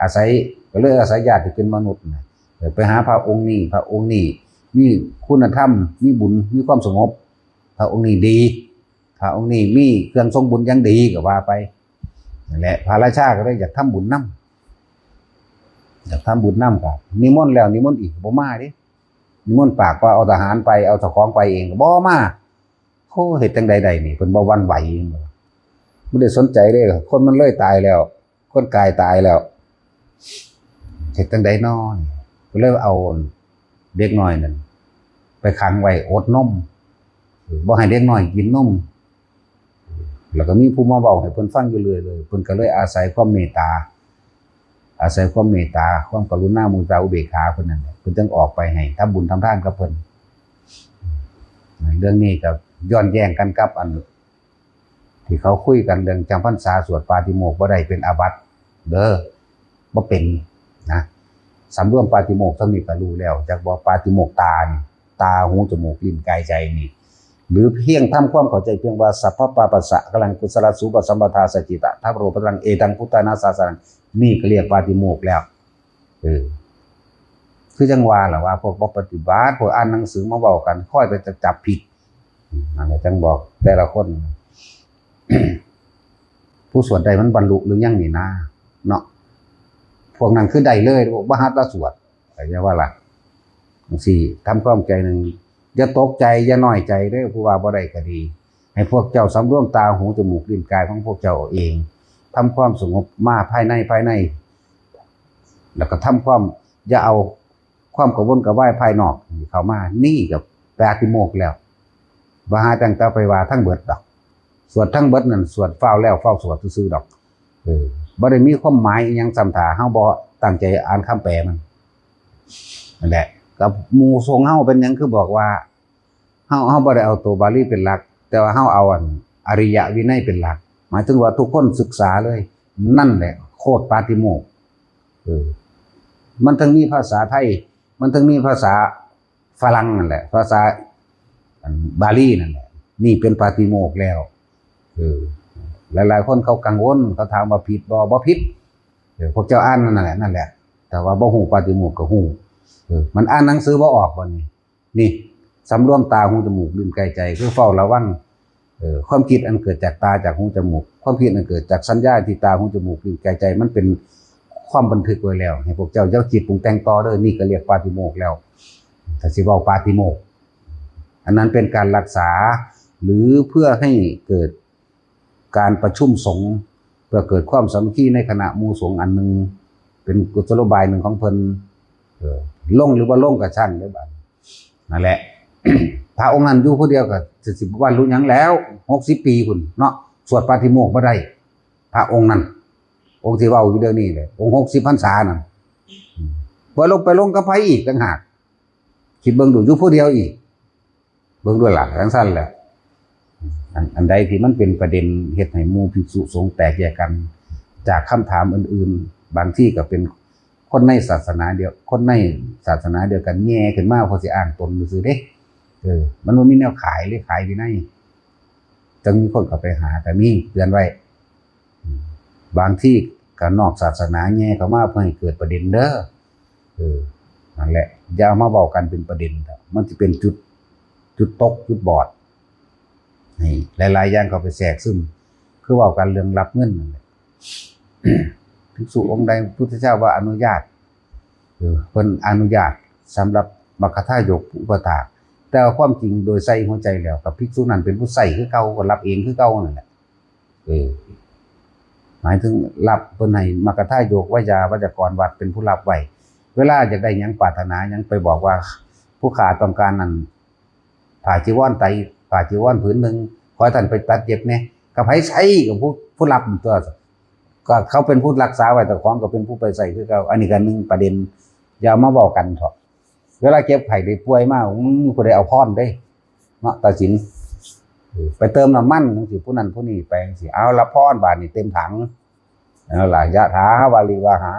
อาศัย ก็เลยอาศัยญาติที่เป็นมนุษย์น่ะ เออ ไปหาพระองค์นี้ พระองค์นี้มีคุณธรรม มีบุญ มีความสงบ พระองค์นี้ดี พระองค์นี้มีเครื่องทรงบุญอย่างดีก็ว่าไป นั่นแหละ พระราชาก็เลยอยากทำบุญนำ อยากทำบุญนำ ก็นิมนต์แล้วนิมนต์อีกก็บ่มาเด้ นิมนต์ปากว่าเอาทหารไป เอาเจ้าของไปเองก็บ่มา โอ้ เฮ็ดจั่งใดได้นี่ เพิ่นบ่หวั่นไหว บ่ได้สนใจเลย คนมันเลยตายแล้ว คนกายตายแล้ว เฮ็ดจั่งใดน้อนี่ ก็เลยเอาเด็กน้อยนั่นไปขังไว้อดนม บ่ให้เด็กน้อยกินนม แล้วก็มีผู้มาเว้าให้เพิ่นฟังอยู่เรื่อยเลย เพิ่นก็เลยอาศัยความเมตตา อาศัยความเมตตา ความกรุณา มุทิตา อุเบกขาเพิ่นนั่นแหละ เพิ่นจึงออกไปให้ทำบุญทำทานกับเพิ่น เรื่องนี้ก็ย้อนแย้งกันกับอัน ที่เขาคุยกันเรื่องจำพรรษาสวดปาฏิโมกข์บ่ได้เป็นอาบัติเด้อ บ่เป็นนะ สำรวมปาฏิโมกข์เท่านี้ก็รู้แล้ว จักบ่ปาฏิโมกข์ตานี่ ตา หู จมูก ลิ้น กาย ใจนี่ หรือเพียงทำความเข้าใจเพียงว่า สัพพะปาปัสสะกะลังกุศลาสูปสัมปทาสัจจิตะทัพโรปะตังเอตังพุทธานาสาสนัง นี่ก็เรียกปาฏิโมกข์แล้ว เออ คือจั่งว่าล่ะว่า พวกบ่ปฏิบัติ พวกอ่านหนังสือมาเว้ากัน คอยไปจับผิด นั่นแหละจั่งบอกแต่ละคน ผู้สวดได้มันบรรลุหรือยังนี่นะ เนาะ พวกนั้นคือได้เลย บ่หัดละสวด เข้าใจว่าล่ะ จั่งซี้ ทำความใจหนึ่ง อย่าตกใจ อย่าน้อยใจเด้อ ผู้ว่าบ่ได้ก็ดี ให้พวกเจ้าสำรวมตา หู จมูก ลิ้น กายของพวกเจ้าเอาเอง ทำความสงบมาภายใน ภายใน แล้วก็ทำความ อย่าเอาความกระวนกระวายภายนอกเข้ามา นี่ก็ปาฏิโมกข์แล้ว ว่าหาจั่งแต่ไปว่าทั้งเบิดดอก สวดทั้งเบิดนั่น สวดฟ้าวแล้วฟ้าวสวดซื่อๆดอก เออ บ่ได้มีความหมายอิหยังซ้ำ ถ้าเฮาบ่ตั้งใจอ่านคำแปลมัน นั่นแหละ กับหมู่สงฆ์เฮาเป็นหยังคือบอกว่า เฮา เฮาบ่ได้เอาตัวบาลีเป็นหลัก แต่ว่าเฮาเอาอันอริยวินัยเป็นหลัก หมายถึงว่าทุกคนศึกษาเลย นั่นแหละโคตรปาฏิโมกข์ เออ มันทั้งมีภาษาไทย มันทั้งมีภาษาฝรั่งนั่นแหละ ภาษาอันบาลีนั่นแหละ นี่เป็นปาฏิโมกข์แล้ว เออ หลายๆคนเขากังวล เขาถามว่าผิดบ่ บ่ผิด เออ พวกเจ้าอ่านนั่นแหละ นั่นแหละ แต่ว่าบ่ฮู้ปาฏิโมกข์ก็ฮู้ เออ มันอ่านหนังสือบ่ออกบ่นี่ นี่ สำรวมตา หู จมูก ลิ้น กาย ใจ คือเฝ้าระวัง เออ ความคิดอันเกิดจากตา จากหู จมูก ความคิดอันเกิดจากสัญญาที่ตา หู จมูก ลิ้น กาย ใจ มันเป็นความบันทึกไว้แล้ว ให้พวกเจ้าอย่าคิดปรุงแต่งต่อเด้อ นี่ก็เรียกปาฏิโมกข์แล้ว ถ้าสิเว้าปาฏิโมกข์ อันนั้นเป็นการรักษา หรือเพื่อให้เกิดการประชุมสงฆ์ เพื่อเกิดความสามัคคีในคณะหมู่สงฆ์อันหนึ่ง เป็นกุศโลบายหนึ่งของเพิ่น เออ ลงหรือบ่ลงก็ช่างเด้อบัดนี้ นั่นแหละ พระองค์นั้นอยู่ผู้เดียวก็สิ สิบรรลุหยังแล้ว หกสิบปีพุ้นเนาะ สวดปาฏิโมกข์บ่ได้ พระองค์นั้น องค์ที่เว้าอยู่เดี๋ยวนี้เลย องค์หกสิบพรรษานั่น อืม บ่ลงไปลงกับไผอีกต่างหาก คิดเบิ่งดู อยู่ผู้เดียวอีก เบิ่งดูล่ะ จั่งซั่นแหละ อัน อันใดที่มันเป็นประเด็นเฮ็ดให้หมู่ภิกษุสงฆ์แตกแยกกัน จากคำถามอื่นๆ บางทีก็เป็นคนในศาสนาเดียว คนในศาสนาเดียวกันแย่ขึ้นมา เพราะสิอ้างตนซื่อๆเด้ เออ มันบ่มีแนวขายเลย ขายวินัย จั่งมีคนเข้าไปหา ก็มีเตือนไว้ อืม บางที การนอกศาสนาแย่เข้ามาเพื่อให้เกิดประเด็นเด้อ เออ นั่นแหละ อย่าเอามาเว้ากันเป็นประเด็นเถอะ มันสิเป็นจุด จุดตก จุดบอด นี่ หลายๆอย่างเข้าไปแทรกซึม คือเว้ากันเรื่องรับเงินนั่นแหละ ภิกษุองค์ใดพุทธเจ้าว่าอนุญาต เออ เพิ่นอนุญาตสำหรับมัคคทายกผู้อุปถาก แต่ว่าความจริงโดยใส่หัวใจแล้ว กับภิกษุนั้นเป็นผู้ใส่คือเก่า ก็รับเองคือเก่านั่นแหละ เออ หมายถึงรับเพิ่นให้มัคคทายก วยาวัจกรวัดเป็นผู้รับไว้ เวลาอยากได้หยังปรารถนาหยังไปบอกว่า ผู้ข้าต้องการนั่น ผ้าจีวรไตร ผ้าจีวรผืนหนึ่ง ขอให้ท่านไปตัดเย็บแหน่ ก็ไผใส่ ก็ผู้ ผู้รับตัว ก็เขาเป็นผู้รักษาไว้ แต่ของก็เป็นผู้ไปใส่คือเก่า อันนี้ก็หนึ่งประเด็น อย่ามาเว้ากันเถาะ เวลาเจ็บไข้ได้ป่วยมา อืม ผู้ใดเอาพรเด้ เนาะ ตัดสิน เออ ไปเติมน้ำมันจังซี้ ผู้นั้นผู้นี้ไปจังซี้ เอาละพรบาดนี้เต็มถัง นั่นล่ะ ยะถาวาริวาหา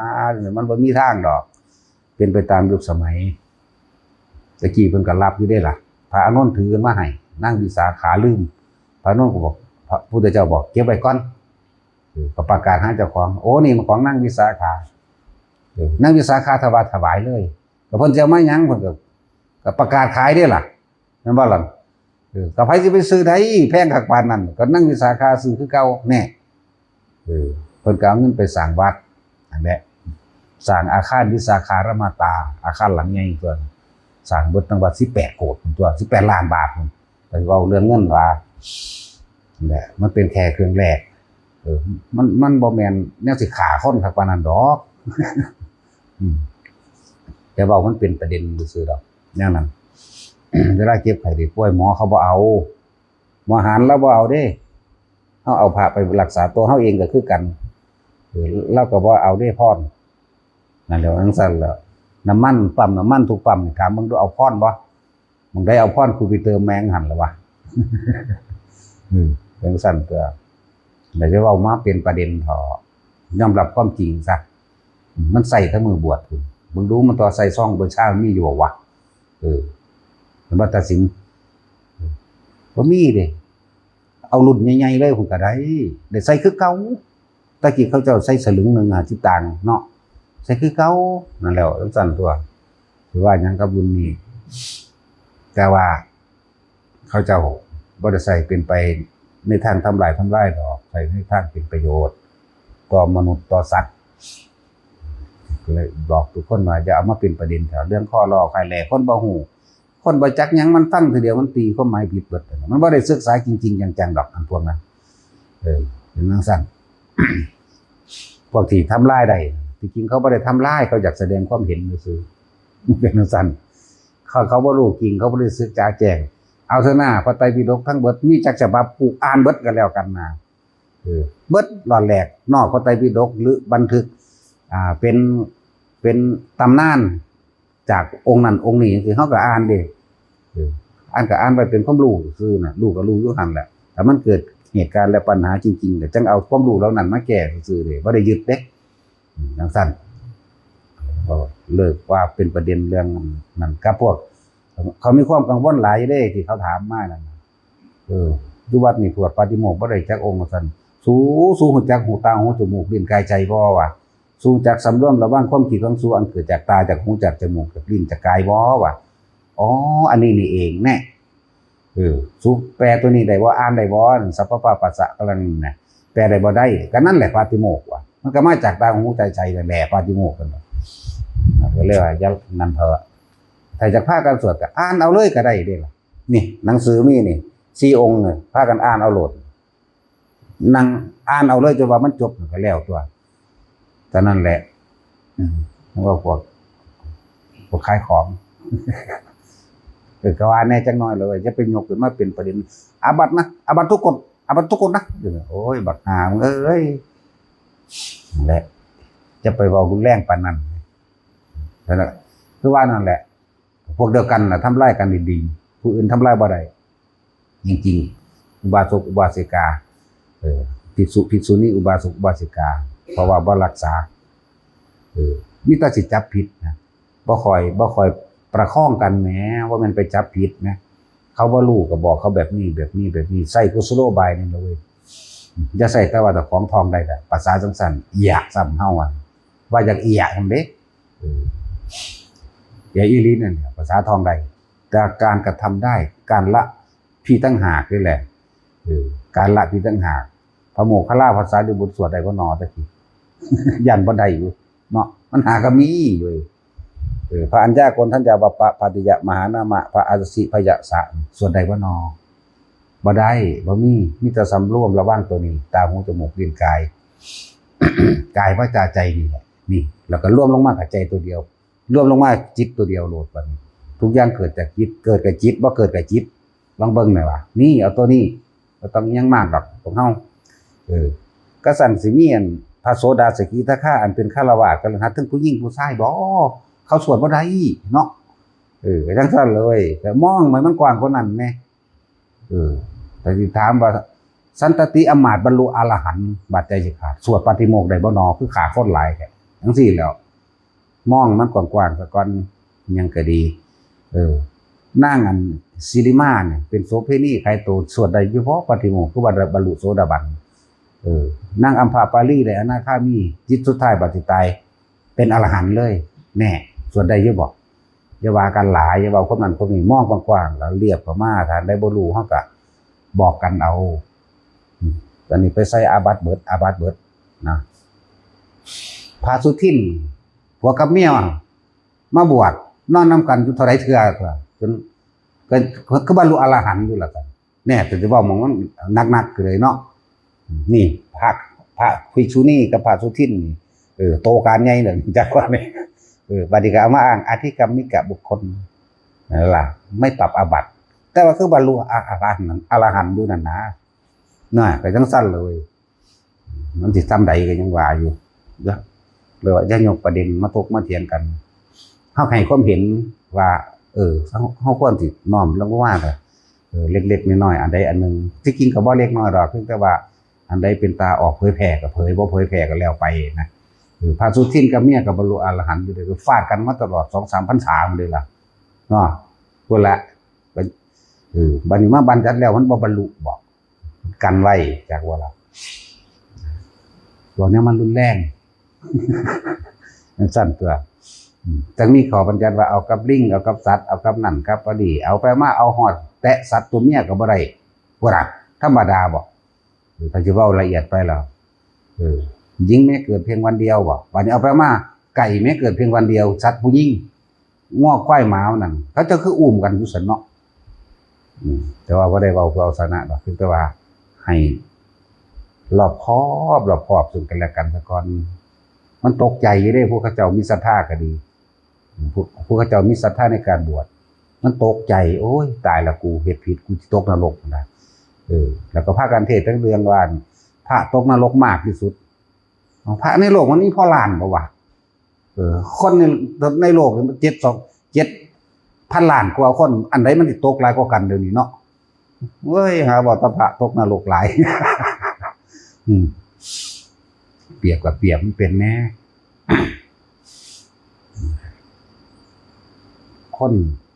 มันบ่มีทางดอก เป็นไปตามยุคสมัย ตะกี้เพิ่นก็รับอยู่เด้ล่ะ พระอานนท์ถือขึ้นมาให้ นางวิสาขาลืม พระอานนท์ก็บอก พระพุทธเจ้าบอก เก็บไว้ก่อน เออ ก็ประกาศหาเจ้าของ โอ้ นี่มันของนางวิสาขา เออ นางวิสาขาถวาย ถวายเลย ก็เพิ่นจะเอามาหยัง เพิ่นก็ ก็ประกาศขายเด้ล่ะ แม่นบ่ล่ะ เออ ก็ไผสิไปซื้อได้ แพงคักปานนั้น ก็นางวิสาขาซื้อคือเก่า แน่ เออ เพิ่นก็เอาเงินไปสร้างวัด นั่นแหละ สร้างอาคารวิสาขารามมาตา อาคารหลังใหญ่ตัว สร้างเบิดตั้งว่าสิบแปดโกฏตัว สิบแปดล้านบาท แต่เว้าเรื่องเงินว่า นั่นแหละ มันเป็นแค่เครื่องแลก เออ มัน มันบ่แม่นแนวสิฆ่าคนคักปานนั้นดอก อืม แต่เว้ามันเป็นประเด็นซื่อๆดอก แนวนั้น เวลาเจ็บไข้ได้ป่วย หมอเขาบ่เอา หมอหารลาวบ่เอาเด้ เฮาเอาพระไปรักษาตัวเฮาเองก็คือกัน เออ ลาวก็บ่เอาเด้พร นั่นแหละ จั่งซั้นแหละ น้ำมัน ปั๊มน้ำมันทุกปั๊มนี่ ถามเบิ่งดู เอาพรบ่ หม่องใดเอาพร กูไปเติมแม่งหั่นล่ะวะ อืม จั่งซั้นตัว แล้วจะเว้ามาเป็นประเด็นเถาะ ยอมรับความจริงซะ มันใส่แต่มื้อบวชพุ้น เบิ่งดูมันต่อใส่ซองเบอร์ชามีอยู่บ่วะ เออ มันบ่ตัดสิน บ่มีเด้ เอารุ่นใหญ่ๆเลยพุ้นก็ได้ ได้ใส่คือเก่า แต่กี้เขาเจ้าใส่สลึงหนึ่งห้าสิบตังค์เนาะ ใส่คือเก่า นั่นแหละ จั่งซั้นตัว สิว่าหยังกับรุ่นนี้ แต่ว่าเขาเจ้าบ่ได้ใส่เป็นไปในทางทำลายทำลายดอก ใส่ในทางเป็นประโยชน์ ต่อมนุษย์ต่อสัตว์ ก็เลยบอกทุกคนว่าอย่าเอามาเป็นประเด็นแถวเรื่องข้อลอคอยแหล่ คนบ่ฮู้ คนบ่จักหยัง มันฟังทีเดียวมันตีความหมายผิดเบิด มันบ่ได้ศึกษาจริงๆจังๆดอก อันพวกนั้น เออ เป็นจั่งซั้น พวกที่ทำลายได้ ที่จริงเขาบ่ได้ทำลาย เขาอยากแสดงความเห็นซื่อๆ เป็นจั่งซั้น เขา เขาบ่รู้จริง เขาบ่ได้ศึกษาแจ้ง เอาเถอะหน้า พระไตรปิฎกทั้งเบิด มีจักฉบับ กูอ่านเบิดก็แล้วกันนะ เออ เบิดหลอดแหลก นอกพระไตรปิฎก หรือบันทึก อ่า เป็น เป็นตำนาน จากองค์นั้นองค์นี้จั่งซี้ เฮาก็อ่านเด้ เออ อ่านก็อ่านไว้เป็นความรู้ซื่อน่ะ รู้ก็รู้อยู่หั่นแหละ ถ้ามันเกิดเหตุการณ์และปัญหาจริงๆ ก็จั่งเอาความรู้เหล่านั้นมาแก้ซื่อๆเด้ บ่ได้ยึดเด้ อืม จั่งซั้น ก็เลิกว่าเป็นประเด็นเรื่องนั้นกับพวก เขามีความกังวลหลายอยู่เด้ ที่เขาถามมานั่นน่ะ เออ อยู่วัดนี่สวดปาฏิโมกข์บ่ได้จักองค์ว่าซั่น สู สูฮู้จักหูตาหูจมูกลิ้นกายใจบ่วะ สูจักสำรวมระวังความคิดของสูอันเกิดจากตาจากหูจากจมูกจากลิ้นจากกายบ่วะ อ๋อ อันนี้นี่เองแน่ เออ สูแปลตัวนี้ได้บ่ อ่านได้บ่ สัพพะปะปัสสะกำลังนี่นะ แปลได้บ่ ได้ ก็นั่นแหละปาฏิโมกข์ว่ะ มันก็มาจากตาหูใจใจนั่นแหละ ปาฏิโมกข์กันน่ะ ก็เลยว่าอย่านั่นเถอะ ถ้าอยากพากันสวดก็อ่านเอาเลยก็ได้เด้ล่ะ นี่ หนังสือมีนี่ สี่องค์เนี่ย พากันอ่านเอาโลด นั่งอ่านเอาเลยจนว่ามันจบก็แล้วตัว เท่านั้นแหละ อืม แล้วก็พวก พวกขายของ เออ ก็ว่าแน่จักหน่อยเลย จะไปยกขึ้นมาเป็นประเด็น อาบัตินะ อาบัติทุกกฎ อาบัติทุกกฎนะ โอ้ย บักห่ามึงเอ้ย นั่นแหละ จะไปเว้ารุนแรงปานนั้น นั่นแหละ คือว่านั่นแหละ พวกเดียวกันน่ะทำลายกันดีๆ ผู้อื่นทำลายบ่ได้ จริงๆ อุบาสกอุบาสิกา เออ ภิกษุภิกษุณี อุบาสกอุบาสิกา เพราะว่าบ่รักษา เออ มีแต่สิจับผิดนะ บ่ค่อย บ่ค่อยประคองกันแหม ว่ามันไปจับผิดนะ เขาบ่รู้ก็บอกเขาแบบนี้ แบบนี้ แบบนี้ ใส่กุศโลบายนี่นะเว้ย อย่าใส่แต่ว่าเจ้าของท่องได้ล่ะ ภาษาจังซั่น เอี้ยะซ้ำเฮาอะ ว่าอยากเอี้ยะซั่นเด้ เออ เอี้ยะอีหลีนั่นแหละ ภาษาท่องได้ แต่การกระทำได้ การละพีต่างหากนี่แหละ เออ การละพีต่างหาก พระโมคคัลลาภาษาริบุตรสวดได้บ่หนอ ตะกี้ ย่านบ่ได้อยู่ เนาะ มันหาก็มีอยู่ เออ พระอัญญาโกณฑัญญาวัปปะ พระติยะมหานามะ พระอาสิพยะสะ สวดได้บ่หนอ บ่ได้ บ่มี มีแต่สำรวมระวังตัวนี้ ตา หู จมูก ลิ้น กาย กายวาจา ใจนี่แหละ นี่ แล้วก็รวมลงมากับใจตัวเดียว รวมลงมาจิตตัวเดียวโลดบัดนี้ ทุกอย่างเกิดจากจิต เกิดกับจิต บ่เกิดกับจิต ลองเบิ่งหน่อยว่า นี่ เอาตัวนี้ บ่ต้องอิหยังมากดอก พวกเฮา เออ กะซั้นสิมีอัน พระโสดาสกิทาคา อันเป็นฆราวาส คฤหัสถ์ ทั้งผู้หญิงผู้ชายบ่ เขาสวดบ่ได้เนาะ เออ จังซั่นเลย แต่มองมัน มันกว้างกว่านั้นแหม เออ แต่สิถามว่า สันตติอำมาตย์บรรลุอรหันต์ บาดใจสิขาด สวดปาฏิโมกข์ได้บ่หนอ คือฆ่าคนหลายแท้ จังซี่แหล้ว มองมันกว้างๆซะก่อน หยังก็ดี เออ นางอันสิริมาเนี่ย เป็นโสเภณีขายตัว สวดได้อยู่บ่ปาฏิโมกข์ คือว่าบรรลุโสดาบัน เออ นางอัมพปาลีได้อนาคามี จิตสุดท้ายบัดสิตาย เป็นอรหันต์เลย แน่ สวดได้อยู่บ่ อย่าว่ากันหลาย อย่าเว้าความนั้นความนี้ มองกว้างๆ แล้วเรียบเข้ามา ถ้าได้บ่รู้ เฮาก็บอกกันเอา อืม ตอนนี้ไปใส่อาบัติเบิด อาบัติเบิดนะ พระสุทิน ผัวกับเมีย มาบวช นอนนำกันอยู่เท่าใดเทื่อ จน ก็ ก็บรรลุอรหันต์อยู่แล้วกัน แน่ แต่จะเว้าหม่องมันหนักๆ เลยเนาะ นี่ พระ พระภิกษุณีกับพระสุทินนี่ เออ โตกันใหญ่เลย จักว่านี่ เออ บัดนี้ก็เอามาอ้างอธิกรรมิกบุคคล นั่นล่ะ ไม่ปรับอาบัติ แต่ว่าคือบรรลุอรหันต์ อรหันต์อยู่นั่นนะ น่ะ ก็จังซั่นเลย มันสิซ่ำใดก็ยังว่าอยู่ เด้อ เลยว่าอย่ายกประเด็นมาถกมาเถียงกัน เฮาให้ความเห็นว่า เออ เฮา เฮาควรสิน้อมลงมา เออ เล็กๆ น้อยๆ อันใดอันหนึ่ง ที่จริงก็บ่เล็กน้อยดอก เพียงแต่ว่าอันใดเป็นตาออกเผยแพร่ก็เผย บ่เผยแพร่ก็แล้วไปนะ เออ พระสุทินกับเมียก็บรรลุอรหันต์อยู่เด้อ ก็ฟาดกันมาตลอดสองสามพรรษาเลยล่ะ เนาะ พุ้นละ เออ บัดนี้มาบัญญัติแล้วมันบ่บรรลุบ่ กันไว้ จักว่าล่ะ ตัวเนี้ยมันรุนแรง จังซั่นตัว อืม จังมีข้อบัญญัติว่าเอากับลิง เอากับสัตว์ เอากับนั่นกับอันนี้ เอาไปมา เอาฮอดแตะสัตว์ตัวเมียก็บ่ได้ พุ้นละ ธรรมดาบ่ เออ ถ้าสิเว้าละเอียดไปแล้ว เออ หญิงแม้เกิดเพียงวันเดียวบ่ บัดนี้เอาไปมา ไก่แม้เกิดเพียงวันเดียว สัตว์ผู้หญิง งัวควายหมานั่น เขาเจ้าคืออุ้มกันอยู่ซั่นเนาะ อืม แต่ว่าบ่ได้เว้าเพื่อเอาชนะดอก เพียงแต่ว่าให้รอบคอบ รอบคอบซึ่งกันและกันซะก่อน มันตกใจอยู่เด้ พวกเขาเจ้ามีศรัทธาก็ดี พวก พวกเขาเจ้ามีศรัทธาในการบวช มันตกใจ โอ้ย ตายละกู เฮ็ดผิด กูสิตกนรกนะ เออ แล้วก็พากันเทศน์ทั้งเรื่องว่า พระตกนรกมากที่สุด พระในโลกมันมีพอล้านบ่วะ เออ คนใน ในโลกนี่มันเจ็ดสอง เจ็ดพันล้านกว่าคน อันใดมันสิตกหลายกว่ากันเดี๋ยวนี้เนาะ เว้ย หาว่าแต่พระตกนรกหลาย อืม เปรียบกับเปรียบมันเป็นแน่ คน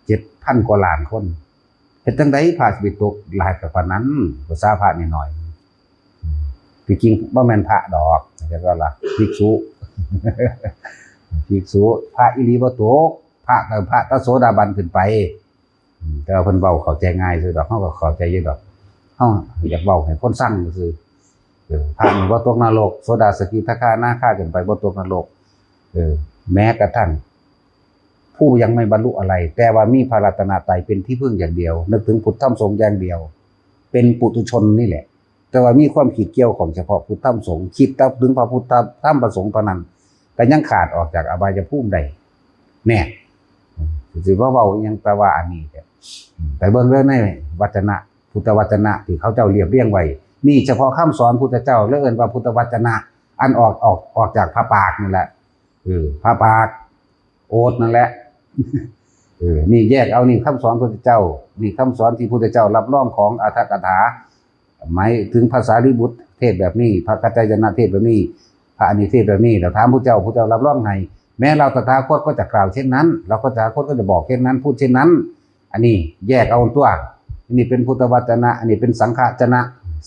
เจ็ดพันกว่าล้านคน เฮ็ดจั่งใดพระสิไปตกหลายกว่าปานนั้น ภาษาพระน้อยๆ ที่จริงบ่แม่นพระดอก จักว่าล่ะ ภิกษุ ภิกษุ พระอีหลีบ่ตก พระก็พระแต่โสดาบันขึ้นไป อืม แต่ว่าเพิ่นเว้าเข้าใจง่ายซื่อดอก เฮาก็เข้าใจอยู่ดอก เฮาอยากเว้าให้คนฟังซื่อ เออ พระนี่บ่ตกนรก โสดาสกิทาคาอนาคาขึ้นไปบ่ตกนรก เออ แม้กระทั่ง ผู้ยังไม่บรรลุอะไร แต่ว่ามีพระรัตนตรัยเป็นที่พึ่งอย่างเดียว นึกถึงพุทธธรรมสงฆ์อย่างเดียว เป็นปุถุชนนี่แหละ แต่ว่ามีความคิดเกี่ยวข้องเฉพาะพุทธธรรมสงฆ์ คิดแต่ถึงพระพุทธธรรมพระสงฆ์เท่านั้น ก็ยังขาดออกจากอบายภูมิได้ แน่ สิว่าเว้าอิหยังแต่ว่าอันนี้แท้ ไปเบิ่งเด้อในวจนะ พุทธวจนะที่เขาเจ้าเรียบเรียงไว้ นี่เฉพาะคำสอนพุทธเจ้า แล้วเอิ้นว่าพุทธวจนะ อันออก ออก ออกจากพระปากนั่นแหละ เออ พระปาก โอษฐ์นั่นแหละ เออ นี่แยกเอา นี่คำสอนพุทธเจ้า นี่คำสอนที่พุทธเจ้ารับรองของอรรถกถา หมายถึงพระสารีบุตรเทศน์แบบนี้ พระกัจจายนะเทศน์แบบนี้ พระอันนี้เทศน์แบบนี้ แล้วถามพุทธเจ้า พุทธเจ้ารับรองให้ แม้เราตถาคตก็จะกล่าวเช่นนั้น เราก็ตถาคตก็จะบอกเช่นนั้น พูดเช่นนั้น อันนี้แยกเอาตัว อันนี้เป็นพุทธวจนะ อันนี้เป็นสังฆจนะ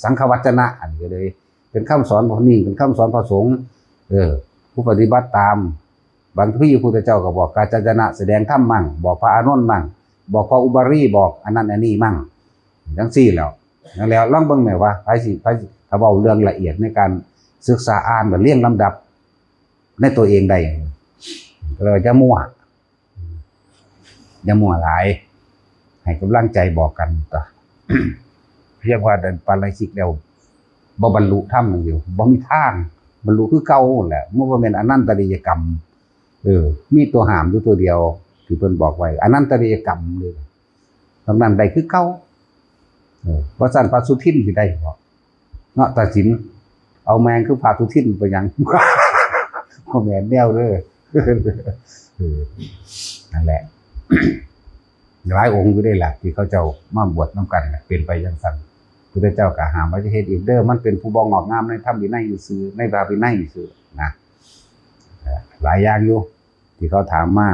สังฆวจนะ อันนี้ก็เลย เป็นคำสอนพระนี่เป็นคำสอนพระสงฆ์ เออ ผู้ปฏิบัติตาม บางทีพระพุทธเจ้าก็บอกกาญจนะแสดงธรรมมั่ง บอกพระอานนท์มั่ง บอกพระอุบาลี บอกอันนั้นอันนี้มั่ง จังซี่แหล้ว นั่นแหละ ลองเบิ่งแหมว่า ไผสิ ไผสิ ถ้าเว้าเรื่องละเอียดในการศึกษาอ่านแบบเรียงลำดับในตัวเองได้ ก็เลยว่าอย่ามั่ว อย่ามั่วหลาย ให้กำลังใจบอกกันต่อ เพียงว่าเดินปาราชิกแล้ว บ่บรรลุธรรมนั่นอยู่ บ่มีทาง บรรลุคือเก่านั่นแหละ มันบ่แม่นอนันตริยกรรม เออ มีตัวห้ามอยู่ตัวเดียว ที่เพิ่นบอกไว้ อนันตริยกรรมเลย นอกนั้นได้คือเก่า เออ ว่าซั่นพระสุทินสิได้บ่ เนาะ ตัดสิน เอาแมงคือพระสุทินไปหยัง บ่แม่นแนวเด้อ เออ นั่นแหละ หลายองค์อยู่ได้ล่ะ ที่เขาเจ้ามาบวชนำกันน่ะ เป็นไปจังซั่น พุทธเจ้าก็ห้ามว่าจะเฮ็ดอีกเด้อ มันเป็นผู้บ่งอกงามในธรรมวินัยซื่อๆ ในพระวินัยซื่อๆ นะ เอ่อ หลายอย่างอยู่ ที่เขาถามมา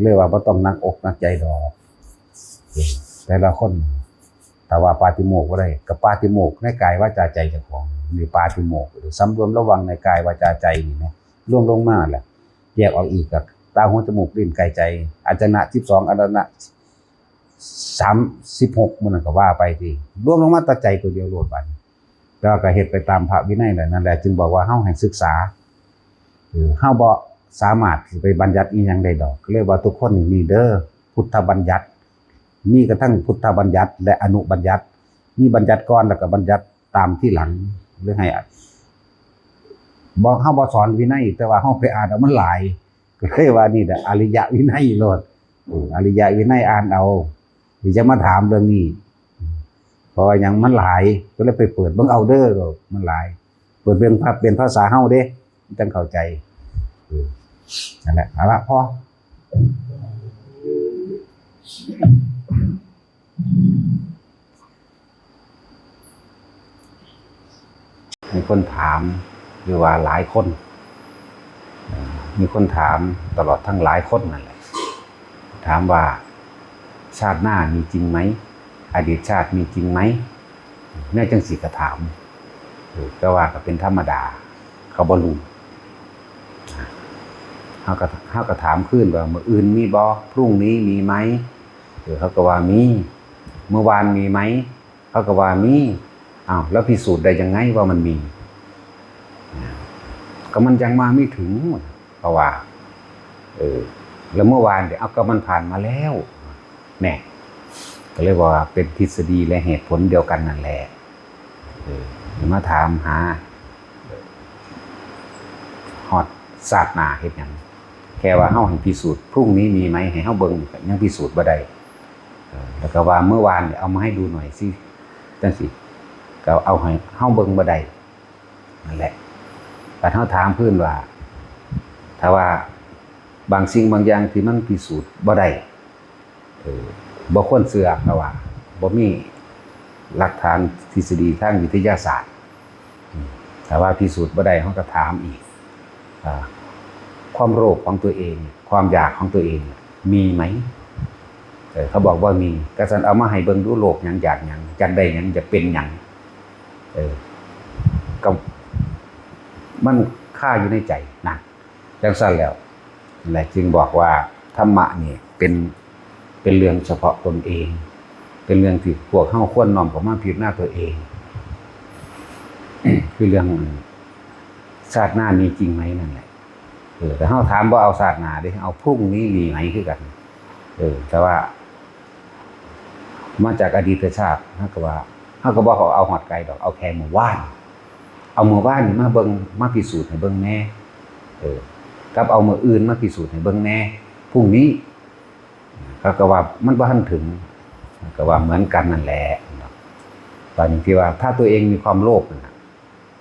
เรียกว่าบ่ต้องหนักอกหนักใจดอก แต่ละคน ถ้าว่าปาฏิโมกข์บ่ได้ ก็ปาฏิโมกข์ในกายวาจาใจเจ้าของ นี่ปาฏิโมกข์ สำรวมระวังในกายวาจาใจนี่นะ รวมลงมาแหละ แยกออกอีกก็ตา หู จมูก ลิ้น กาย ใจ อาจนะ สิบสอง อาจนะ สามสิบหก หมู่นั่นก็ว่าไปติ รวมลงมาแต่ใจตัวเดียวโลดบัดนี้ แต่ว่าก็เฮ็ดไปตามพระวินัยแหละ นั่นแหละ จึงบอกว่าเฮาให้ศึกษา เออ เฮาบ่สามารถสิไปบัญญัติอิหยังได้ดอก เรียกว่าทุกคนนี่มีเด้อ พุทธบัญญัติ มีกระทั่งพุทธบัญญัติและอนุบัญญัติ มีบัญญัติก่อนแล้วก็บัญญัติตามทีหลัง หรือให้ บ่ เฮาบ่สอนวินัย แต่ว่าเฮาไปอ่านเอามันหลาย ก็เลยว่านี่แหละอริยวินัยโลด เออ อริยวินัยอ่านเอา สิจะมาถามเรื่องนี้ เพราะว่าหยังมันหลาย ก็เลยไปเปิดเบิ่งเอาเด้อ มันหลาย เปิดเป็นภาพเป็นภาษาเฮาเด้ จั่งเข้าใจ เออ นั่นแหละ เอาละ พอ มีคนถาม หรือว่าหลายคน เอ่อ มีคนถามตลอดทั้งหลายคนนั่นแหละ ถามว่าชาติหน้ามีจริงไหม อดีตชาติมีจริงไหม แนวจังซี้ก็ถาม เออ ก็ว่าก็เป็นธรรมดา เขาบ่รู้ เฮาก็ เฮาก็ถามคืนว่า มื้ออื่นมีบ่ พรุ่งนี้มีไหม เออ เขาก็ว่ามี เมื่อวานมีไหม เขาก็ว่ามี อ้าว แล้วพิสูจน์ได้ยังไงว่ามันมี ก็มันยังมาไม่ถึง เขาว่า เออ แล้วเมื่อวานเนี่ย เอา ก็มันผ่านมาแล้ว แน่ ก็เลยว่าเป็นทฤษฎีและเหตุผลเดียวกันนั่นแหละ เออ มาถามหา ฮอดชาติหน้าเฮ็ดหยัง แค่ว่าเฮาให้พิสูจน์ พรุ่งนี้มีไหม ให้เฮาเบิ่ง ยังพิสูจน์บ่ได้ เออ แล้วก็ว่าเมื่อวานเนี่ย เอามาให้ดูหน่อยสิ จังซี้ ก็เอาให้เฮาเบิ่งบ่ได้ นั่นแหละ บัดเฮาถามคืนว่า ถ้าว่าบางสิ่งบางอย่างที่มันพิสูจน์บ่ได้ เออ บ่ควรเชื่อ เพราะว่าบ่มีหลักฐานทฤษฎีทางวิทยาศาสตร์ อืม ถ้าว่าพิสูจน์บ่ได้ เฮาก็ถามอีก อ่า ความโลภของตัวเอง ความอยากของตัวเอง มีไหม เออ เขาบอกว่ามี ก็ซั่นเอามาให้เบิ่งดู โลภหยัง อยากหยัง อยากได้หยัง อยากเป็นหยัง เออ ก็มันคาอยู่ในใจนะ จังซั่นแล้ว นั่นแหละ จึงบอกว่าธรรมะนี่เป็น เป็นเรื่องเฉพาะตนเอง เป็นเรื่องที่พวกเฮาควรน้อมเข้ามาพิจารณาตัวเอง คือเรื่องชาติหน้ามีจริงไหมนั่นแหละ เออ แต่เฮาถามบ่เอาชาติหน้าเด้ เอาพรุ่งนี้มีไหมคือกัน เออ แต่ว่า มาจากอดีตชาติ เฮาก็ว่า เฮาก็บ่เอาฮอดไกลดอก เอาแค่มื้อวาน เอามื้อวานนี่มาเบิ่ง มาพิสูจน์ให้เบิ่งแหน่ เออ กับเอามื้ออื่นมาพิสูจน์ให้เบิ่งแหน่ พรุ่งนี้ เขาก็ว่ามันบ่ทันถึง ก็ว่าเหมือนกันนั่นแหละ บาดนี้ที่ว่าถ้าตัวเองมีความโลภนั่นน่ะ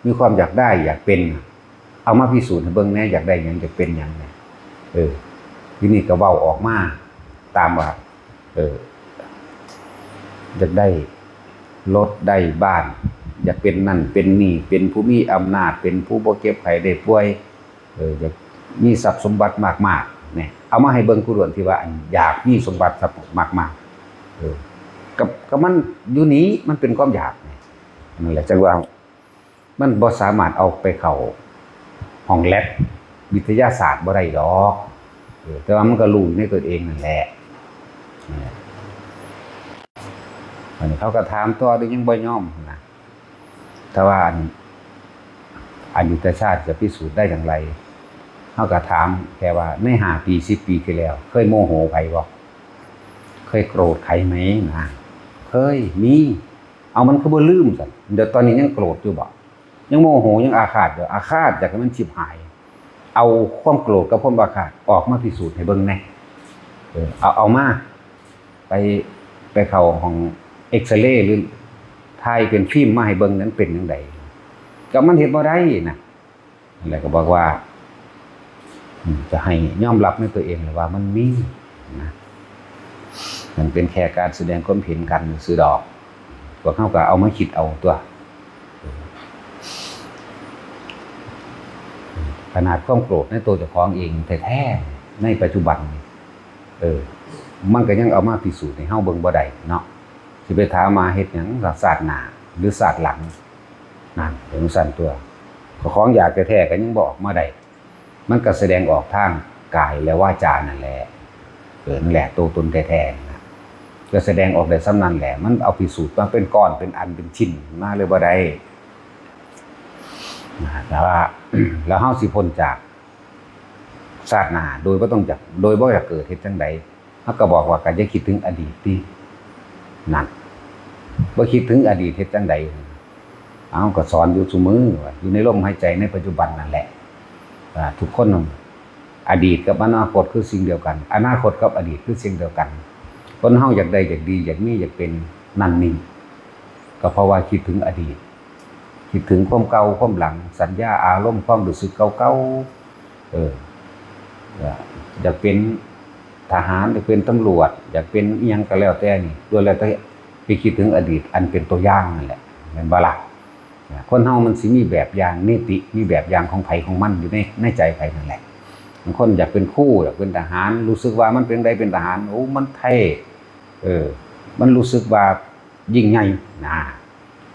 มีความอยากได้อยากเป็นน่ะ เอามาพิสูจน์ให้เบิ่งแหน่ อยากได้หยัง อยากเป็นหยังเนี่ย เออ ทีนี้ก็เว้าออกมาตามว่า เออ อยากได้รถได้บ้าน อยากเป็นนั่นเป็นนี่ เป็นผู้มีอำนาจ เป็นผู้บ่เจ็บไข้ได้ป่วย เออ อยากมีทรัพย์สมบัติมากๆ เนี่ย เอามาให้เบิ่งคู่ด่วนที่ว่าอันอยากมีสมบัติทรัพย์มากๆ เออ กับ กับมันอยู่นี้มันเป็นความอยากเนี่ย นั่นแหละจังว่า มันบ่สามารถเอาไปเข้าห้องแล็บวิทยาศาสตร์บ่ได้ดอก เออ แต่ว่ามันก็รู้อยู่ในตัวเองนั่นแหละ เออ อันนี้เขาก็ถามต่อ หรือยังบ่ยอมนะ แต่ว่าอัน อดีตชาติจะพิสูจน์ได้อย่างไร เขาก็ถามแค่ว่าในห้าปี สิบปีที่แล้ว เคยโมโหใครบ่ เคยโกรธใครไหมนะ เคย มี เอา มันคือบ่ลืมซั่น เดี๋ยวตอนนี้ยังโกรธอยู่บ่ ยังโมโห ยังอาฆาตอยู่ อาฆาตอยากให้มันฉิบหาย เอาความโกรธกับความอาฆาตออกมาพิสูจน์ให้เบิ่งแหน่ เออ เอา เอามา ไป ไปเข้าห้องเอ็กซเรย์ หรือถ่ายเป็นฟิล์มมาให้เบิ่งนั้นเป็นจั่งใด ก็มันเฮ็ดบ่ได้นะ นั่นแหละก็บอกว่า อืม จะให้ยอมรับในตัวเองเลยว่ามันมีนะ มันเป็นแค่การแสดงความเห็นกันซื่อดอก พวกเขาก็เอามาคิดเอาตัว ขนาดความโกรธในตัวเจ้าของเองแท้ๆ ในปัจจุบันนี่ เออ มันก็ยังเอามาพิสูจน์ให้เฮาเบิ่งบ่ได้เนาะ สิไปถามมาเฮ็ดหยังล่ะ ชาติหน้า หรือชาติหลัง นั่น เป็นจั่งซั่นตัว เจ้าของอยากแท้ๆ ก็ยังบ่ออกมาได้ มันก็แสดงออกทางกายและวาจานั่นแหละ เออ นั่นแหละ ตัวตนแท้ๆ นะ ก็แสดงออกได้ส่ำนั้นแหละ มันเอาพิสูจน์มาเป็นก้อน เป็นอัน เป็นชิ้นมาเลยบ่ได้ นะ แต่ว่า แล้วเฮาสิพ้นจากชาติหน้า โดยบ่ต้องจาก โดยบ่อยากเกิด เฮ็ดจั่งใด เฮาก็บอกว่า ก็อย่าคิดถึงอดีตติ นั่น บ่คิดถึงอดีตเฮ็ดจั่งใด เฮาก็สอนอยู่ซุมื้อว่า อยู่ในลมหายใจในปัจจุบันนั่นแหละ ว่าทุกคน อดีตกับอนาคตคือสิ่งเดียวกัน อนาคตกับอดีตคือสิ่งเดียวกัน คนเฮาอยากได้ อยากดี อยากมี อยากเป็น นั่นนี่ ก็เพราะว่าคิดถึงอดีต คิดถึงความเก่า ความหลัง สัญญา อารมณ์ ความรู้สึกเก่าๆ เออ อยากเป็นทหาร อยากเป็นตำรวจ อยากเป็นอิหยังก็แล้วแต่นี่ ล้วนแล้วแต่ไปคิดถึงอดีตอันเป็นตัวอย่างนั่นแหละ แม่นบ่ล่ะ? คนเฮามันสิมีแบบอย่างนิติ มีแบบอย่างของไผของมันอยู่ใน ในใจไผนั่นแหละ บางคนอยากเป็นครู อยากเป็นทหาร รู้สึกว่ามันเป็นใดเป็นทหาร โอ้ มันเท่ เออ มันรู้สึกว่ายิ่งใหญ่ นะ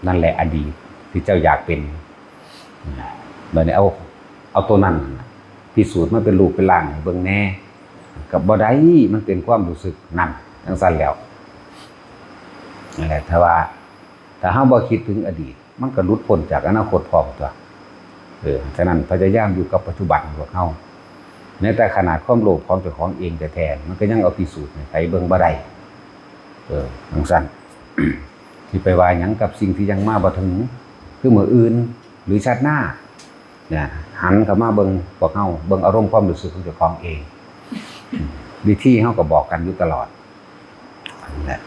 นั่นแหละอดีตที่เจ้าอยากเป็น บัดนี้เอา เอาตัวนั้นน่ะ พิสูจน์มาเป็นรูปเป็นร่างให้เบิ่งแหน่ ก็บ่ได้ มันเป็นความรู้สึกนั่น จั่งซั้นแหล้ว นั่นแหละ ถ้าว่า ถ้าเฮาบ่คิดถึงอดีต มันก็หลุดพ้นจากอนาคตพร้อมตั๊ว เออ ฉะนั้นพยายามอยู่กับปัจจุบันพวกเฮา แม้แต่ขนาดความโลภของเจ้าของเองแท้ๆ มันก็ยังเอาพิสูจน์ให้ไผเบิ่งบ่ได้ เออ จั่งซั้น สิไปว่าหยังกับสิ่งที่ยังมาบ่ถึง คือมื้ออื่น หรือชาติหน้า นะ หันเข้ามาเบิ่งพวกเฮา เบิ่งอารมณ์ความรู้สึกของเจ้าของเอง วิธีเฮาก็บอกกันอยู่ตลอด นั่นแหละ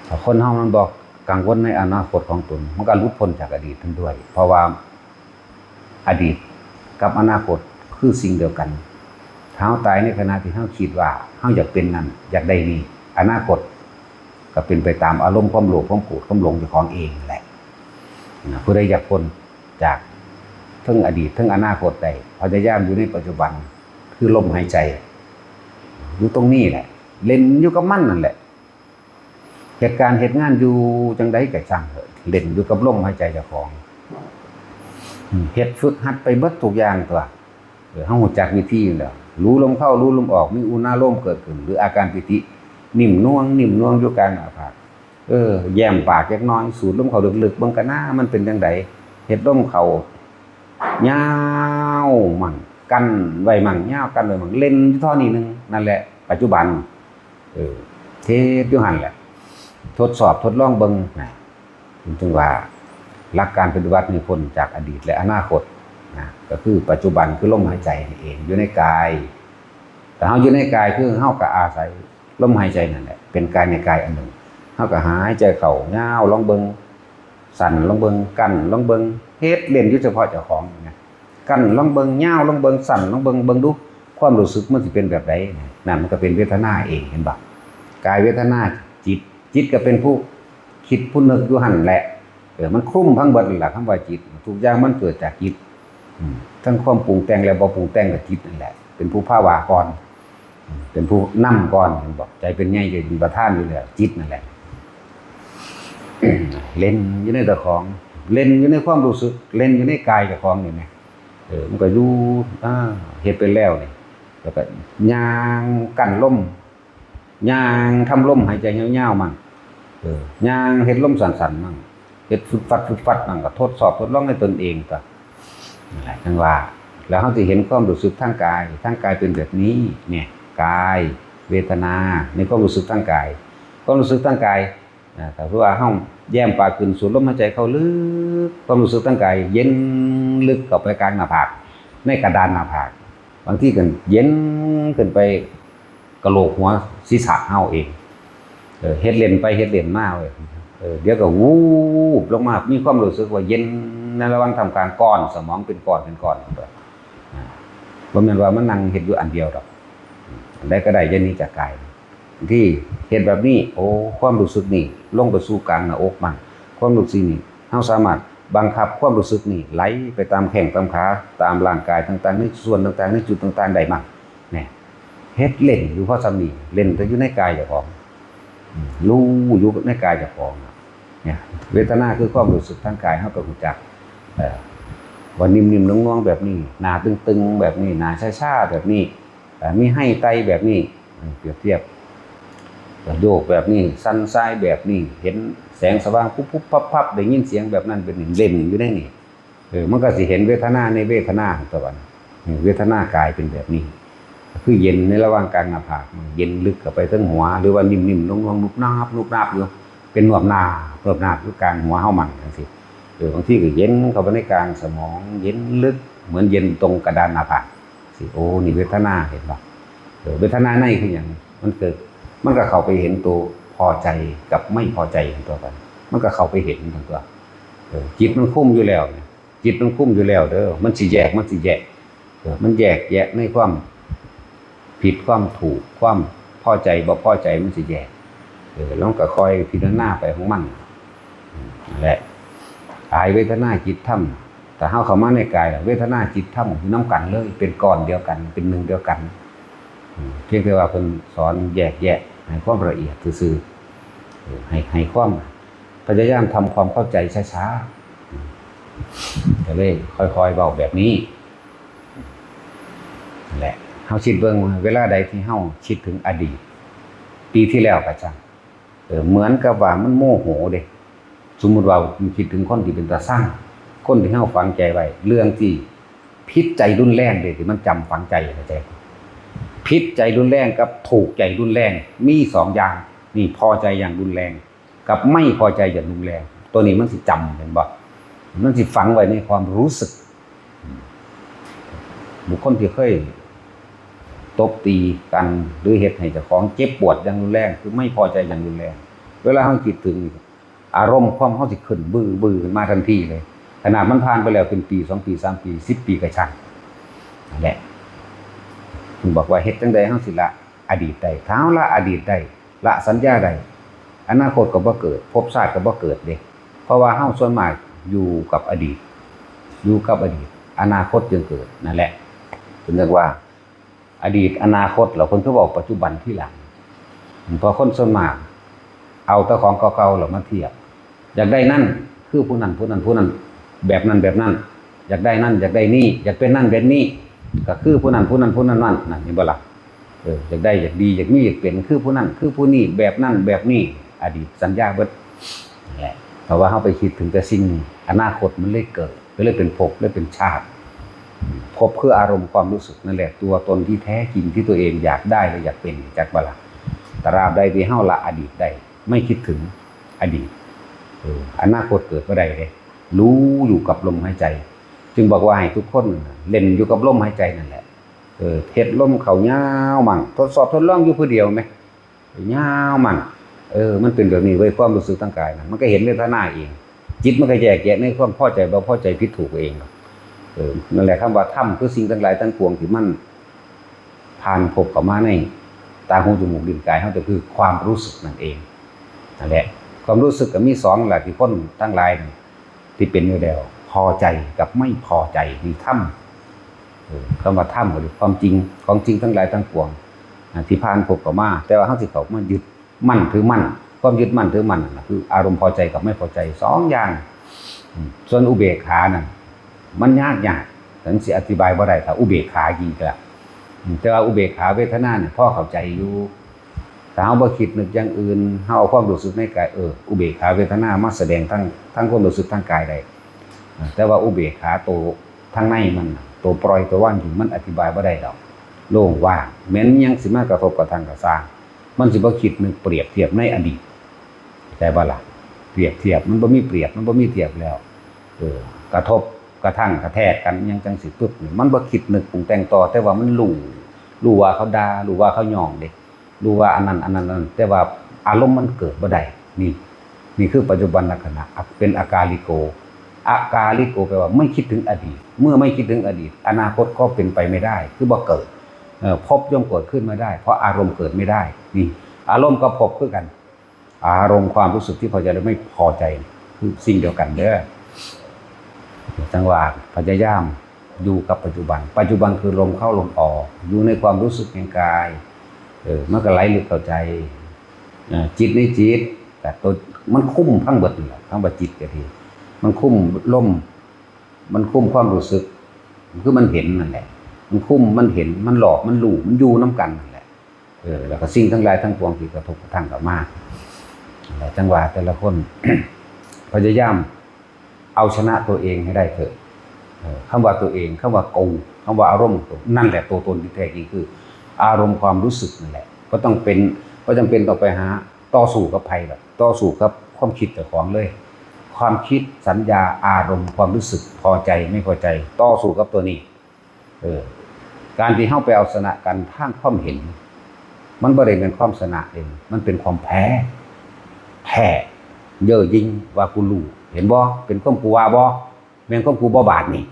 ถ้าคนเฮามันบ่กังวลในอนาคตของตน มันก็หลุดพ้นจากอดีตนั้นด้วย เพราะว่าอดีตกับอนาคตคือสิ่งเดียวกัน ถ้าเฮาตายในขณะที่เฮาคิดว่าเฮาอยากเป็นนั่น อยากได้นี่ อนาคตก็เป็นไปตามอารมณ์ความโลภ ความโกรธ ความหลงเจ้าของเองนั่นแหละ นะ ผู้ใดอยากพ้นจากทั้งอดีตทั้งอนาคตได้ พยายามอยู่ในปัจจุบัน คือลมหายใจ อยู่ตรงนี้แหละ เล่นอยู่กับมันนั่นแหละ เหตุการณ์เหตุงานอยู่จั่งใดก็ช่างเถอะ เล่นอยู่กับลมหายใจเจ้าของ อืม เฮ็ดฝึกหัดไปเบิดทุกอย่างตั๊ว เออ เฮารู้จักวิธีอยู่แล้ว รู้ลมเข้า รู้ลมออก มีอุณาโลมเกิดขึ้น หรืออาการปีติ นิ่มนวล นิ่มนวลอยู่กลางหน้าผาก เออ แย้มปากจักหน่อย สูดลมเข้าลึกๆ เบิ่งกะนะ มันเป็นจั่งใด เฮ็ดลมเข้า ยาวมั่ง กั้นไว้มั่ง ยาวกั้นไว้มั่ง เล่นอยู่เท่านี้หนึ่ง นั่นแหละ ปัจจุบัน เออ เฮ็ดอยู่หั่นแหละ ทดสอบทดลองเบิ่งนะ ถึงว่าหลักการปฏิบัตินี่พ้นจากอดีตและอนาคตนะ ก็คือปัจจุบัน คือลมหายใจนี่เอง อยู่ในกาย แต่เฮาอยู่ในกายคือเฮาก็อาศัยลมหายใจนั่นแหละ เป็นกายในกายอันหนึ่ง เฮาก็หายใจเข้ายาวลองเบิ่ง สั้นลองเบิ่ง กั้นลองเบิ่ง เฮ็ดเล่นอยู่เฉพาะเจ้าของนะ กั้นลองเบิ่ง ยาวลองเบิ่ง สั้นลองเบิ่ง เบิ่งดู ความรู้สึกมันสิเป็นแบบใดนะ นั่นมันก็เป็นเวทนาเอง เห็นบ่? กายเวทนา จิต จิตก็เป็นผู้คิดผู้นึกอยู่หั่นแหละ เออ มันคลุมทั้งเบิดนั่นล่ะ คำว่าจิต ทุกอย่างมันเกิดจากจิต อืม ทั้งความปรุงแต่งและบ่ปรุงแต่งก็จิตนั่นแหละ เป็นผู้พาว่าก่อน อืม เป็นผู้นำก่อน เห็นบ่? ใจเป็นใหญ่ ใจเป็นประธานอยู่แล้ว จิตนั่นแหละ เล่นอยู่ในเจ้าของ เล่นอยู่ในความรู้สึก เล่นอยู่ในกายเจ้าของนี่แหม เออ มันก็อยู่ อ่า เฮ็ดไปแล้วนี่ แล้วก็ย่างกั้นลม ย่างทำลมหายใจยาวๆมั่ง เออ ย่างเฮ็ดลมสั้นๆมั่ง เฮ็ดฟึดฟัดฟึดฟัดมั่ง ก็ทดสอบทดลองในตนเองก็ นั่นแหละจั่งว่า แล้วเฮาสิเห็นความรู้สึกทางกาย ทางกายเป็นแบบนี้ เนี่ย กาย เวทนา ในความรู้สึกทางกาย ความรู้สึกทางกาย อ่า ถ้าว่าเฮาแย้มปากขึ้น สูดลมหายใจเข้าลึก ความรู้สึกทางกายเย็นลึกเข้าไปกลางหน้าผาก ในกระดานหน้าผาก บางทีก็เย็นขึ้นไปกะโหลกหัวศีรษะเฮาเอง เออ เฮ็ดเล่นไปเฮ็ดเล่นมาเว้ย เออ เดี๋ยวก็วูบลงมา มีความรู้สึกว่าเย็นในระหว่างท่ามกลางก้อนสมองเป็นก้อนเป็นก้อนไป อ่า บ่แม่นว่ามันนั่งเฮ็ดอยู่อันเดียวดอก อันใดก็ได้อย่าหนีจากกาย ที่เฮ็ดแบบนี้ โอ้ ความรู้สึกนี่ลงไปสู่กลางหน้าอกมัน ความรู้สึกนี่เฮาสามารถบังคับความรู้สึกนี่ไหลไปตามแข้งตามขา ตามร่างกายต่างๆ ในส่วนต่างๆ ในจุดต่างๆ ได้มั่ง เนี่ย เฮ็ดเล่นอยู่พอส่ำนี้ เล่นแต่อยู่ในกายเจ้าของ อืม รู้อยู่ในกายเจ้าของ เนี่ย เวทนาคือความรู้สึกทางกาย เฮาก็รู้จัก เอ่อ ว่านิ่มๆ นวลๆ แบบนี้ หน้าตึงๆ แบบนี้ หน้าชาๆ แบบนี้ เอ่อ มีไฮไตแบบนี้ เปรียบเทียบ โยกแบบนี้ สั่นสายแบบนี้ เห็นแสงสว่างปุ๊บปุ๊บปั๊บปั๊บ ได้ยินเสียงแบบนั้น เป็นเล่นอยู่ในนี่ เออ มันก็สิเห็นเวทนาในเวทนาของตัวมัน เออ เวทนากายเป็นแบบนี้ คือเย็นในระหว่างกลางหน้าผาก มันเย็นลึกเข้าไปถึงหัว หรือว่านิ่มๆ นุ่มๆ นุบนาบ นุบนาบอยู่ เป็นนวบนาบ นวบนาบอยู่กลางหัวเฮามันจังซี่ เออ บางทีก็เย็นเข้าไปในกลางสมอง เย็นลึก เหมือนเย็นตรงกระดานหน้าผาก สิ โอ้ นี่เวทนา เห็นบ่ เออ เวทนาในคือหยัง มันเกิด มันก็เข้าไปเห็นตัวพอใจกับไม่พอใจของตัวกัน มันก็เข้าไปเห็นทั้งตัว เออ จิตมันคุมอยู่แล้วเนี่ย จิตมันคุมอยู่แล้วเด้อ มันสิแยก มันสิแยก เออ มันแยกแยะในความผิดความถูก ความพอใจบ่พอใจ มันสิแยก เออ แล้วมันก็คอยพิจารณาไปของมัน อืม นั่นแหละ กายเวทนาจิตธรรม ถ้าเฮาเข้ามาในกายแล้ว เวทนาจิตธรรมอยู่นำกันเลย เป็นก้อนเดียวกัน เป็นหนึ่งเดียวกัน อืม เพียงแต่ว่าเพิ่นสอนแยกแยะให้ความละเอียดซื่อๆ เออ ให้ ให้ความ พยายามทำความเข้าใจช้าๆ อืม ก็เลยค่อยๆ เว้าแบบนี้ นั่นแหละ เฮาคิดเบิ่งว่าเวลาใดที่เฮาคิดถึงอดีต ปีที่แล้วก็ช่าง เออ เหมือนกับว่ามันโมโหเด้ สมมุติว่าคิดถึงคนที่เป็นตาซัง คนที่เฮาฝังใจไว้ เรื่องที่ผิดใจรุนแรงเด้ ที่มันจำฝังใจ เข้าใจบ่ ผิดใจรุนแรงกับถูกใจรุนแรง มีสองอย่าง นี่พอใจอย่างรุนแรง กับไม่พอใจอย่างรุนแรง ตัวนี้มันสิจำ เห็นบ่ มันสิฝังไว้ในความรู้สึก บุคคลที่เคยตบตีกัน หรือเฮ็ดให้เจ้าของเจ็บปวดอย่างรุนแรง คือไม่พอใจอย่างรุนแรง เวลาเฮาคิดถึง อารมณ์ความเฮาสิขึ้น บึ้อๆ ขึ้นมาทันทีเลย ขนาดมันผ่านไปแล้วเป็นปี สองปี สามปี สิบปีก็ช่าง นั่นแหละ เพิ่นบอกว่าเฮ็ดจั่งใดเฮาสิละอดีตได้ ถ้าเฮาละอดีตได้ ละสัญญาได้ อนาคตก็บ่เกิด ภพชาติก็บ่เกิดเด้ เพราะว่าเฮาส่วนมากอยู่กับอดีต อยู่กับอดีต อนาคตจึงเกิด นั่นแหละ เพิ่นเรียกว่า อดีตอนาคต แล้วเพิ่นคือเว้าปัจจุบันทีหลัง เพราะคนส่วนมากเอาแต่ของเก่าๆ แล้วมาเทียบ อยากได้นั่น คือผู้นั้น ผู้นั้น ผู้นั้น แบบนั้น แบบนั้น อยากได้นั่น อยากได้นี่ อยากเป็นนั่นเป็นนี่ ก็คือผู้นั้น ผู้นั้น ผู้นั้น นั่น นั่น เห็นบ่ล่ะ เออ อยากได้ อยากดี อยากมี อยากเป็น คือผู้นั้น คือผู้นี้ แบบนั้น แบบนี้ อดีตสัญญาเบิด นั่นแหละ เพราะว่าเฮาไปคิดถึงแต่สิ่งนี้ อนาคตมันเลยเกิด ก็เลยเป็นภพ เลยเป็นชาติ ภพคืออารมณ์ความรู้สึกนั่นแหละ ตัวตนที่แท้จริงที่ตัวเองอยากได้และอยากเป็น จักบ่ล่ะ ตราบใดที่เฮาละอดีตได้ ไม่คิดถึงอดีต เออ อนาคตเกิดบ่ได้เด้ รู้อยู่กับลมหายใจ จึงบอกว่าให้ทุกคนเล่นอยู่กับลมหายใจนั่นแหละ เออ เฮ็ดลมเข้ายาวมั่ง ทดสอบทดลองอยู่ผู้เดียวแหม ยาวมั่ง เออ มันเป็นแบบนี้เว้ย ความรู้สึกทางกายนะ มันก็เห็นเวทนาเอง จิตมันก็แยกแยะในความพอใจบ่พอใจ ผิดถูกเอง เออ นั่นแหละ คำว่าธรรมคือสิ่งทั้งหลายทั้งปวงที่มันผ่านภพเข้ามาในตา หู จมูก ลิ้น กายเฮา ก็คือความรู้สึกนั่นเอง นั่นแหละ ความรู้สึกก็มีสองล่ะ ที่คนทั้งหลายนี่ที่เป็นอยู่แล้ว พอใจกับไม่พอใจ นี่ธรรม เออ คำว่าธรรมก็คือความจริง ของจริงทั้งหลายทั้งปวง อ่า ที่ผ่านภพเข้ามา แต่ว่าเฮาสิเข้ามายึดมั่นถือมั่น ความยึดมั่นถือมั่นน่ะ คืออารมณ์พอใจกับไม่พอใจสองอย่าง ส่วนอุเบกขานั่นมันยากยาก ถึงสิอธิบายบ่ได้ถ้าอุเบกขาจริงๆ แต่ว่าอุเบกขาเวทนาเนี่ยพอเข้าใจอยู่ ถ้าเฮาบ่คิดนึกอย่างอื่น เฮาเอาความรู้สึกในกาย เออ อุเบกขาเวทนามาแสดงทั้งทั้งความรู้สึกทางกายได้ แต่ว่าอุเบกขาตัวทางในมันน่ะ ตัวปล่อยตัวว่างจริงมันอธิบายบ่ได้ดอก โล่งว่าง แม้นยังสิมากระทบกระทั่งกระซ่าง มันสิบ่คิดนึกเปรียบเทียบในอดีต เข้าใจบ่ล่ะ เปรียบเทียบมันบ่มีเปรียบ มันบ่มีเทียบแล้ว เออ กระทบกระทั่งกระแทกกันยังจังสิปึ๊บนี่ มันบ่คิดนึกปรุงแต่งต่อ แต่ว่ามันรู้ รู้ว่าเขาด่า รู้ว่าเขาหยองเด้ รู้ว่าอันนั้นอันนั้นอันนั้น แต่ว่าอารมณ์มันเกิดบ่ได้ นี่ นี่คือปัจจุบันลักษณะ เป็นอากาลิโก อากาลิโกแปลว่าไม่คิดถึงอดีต เมื่อไม่คิดถึงอดีต อนาคตก็เป็นไปไม่ได้ คือบ่เกิด เอ่อ ภพย่อมเกิดขึ้นไม่ได้ เพราะอารมณ์เกิดไม่ได้ นี่ อารมณ์กับภพคือกัน อารมณ์ความรู้สึกที่พอใจและไม่พอใจ คือสิ่งเดียวกันเด้อ จังหวะพยายามอยู่กับปัจจุบัน ปัจจุบันคือลมเข้าลมออก อยู่ในความรู้สึกแห่งกาย เออ มันก็ไหลลึกเข้าใจ อ่า จิตในจิต แต่ตัวมันคุมทั้งเบิดนี่แหละ ทั้งว่าจิตก็ดี มันคุมลม มันคุมความรู้สึก คือมันเห็นนั่นแหละ มันคุม มันเห็น มันหลอก มันรู้ มันอยู่นำกันนั่นแหละ เออ แล้วก็สิ่งทั้งหลายทั้งปวงที่กระทบกระทั่งเข้ามา จังหวะแต่ละคน พยายามเอาชนะตัวเองให้ได้เถอะ เออ คำว่าตัวเอง คำว่ากู คำว่าอารมณ์ของตัว นั่นแหละตัวตนที่แท้จริงคือ อารมณ์ความรู้สึกนั่นแหละ ก็ต้องเป็น ก็จำเป็นต้องไปหาต่อสู้กับไผล่ะ ต่อสู้กับความคิดเจ้าของเลย ความคิด สัญญา อารมณ์ ความรู้สึก พอใจ ไม่พอใจ ต่อสู้กับตัวนี้ เออ การที่เฮาไปเอาชนะกันทางความเห็น มันบ่ได้เป็นความชนะเอง มันเป็นความแพ้ แพ้ เย่อหยิ่งว่ากูรู้ เห็นบ่ เป็นความกูว่าบ่ แม่นความกูบ่บาดนี่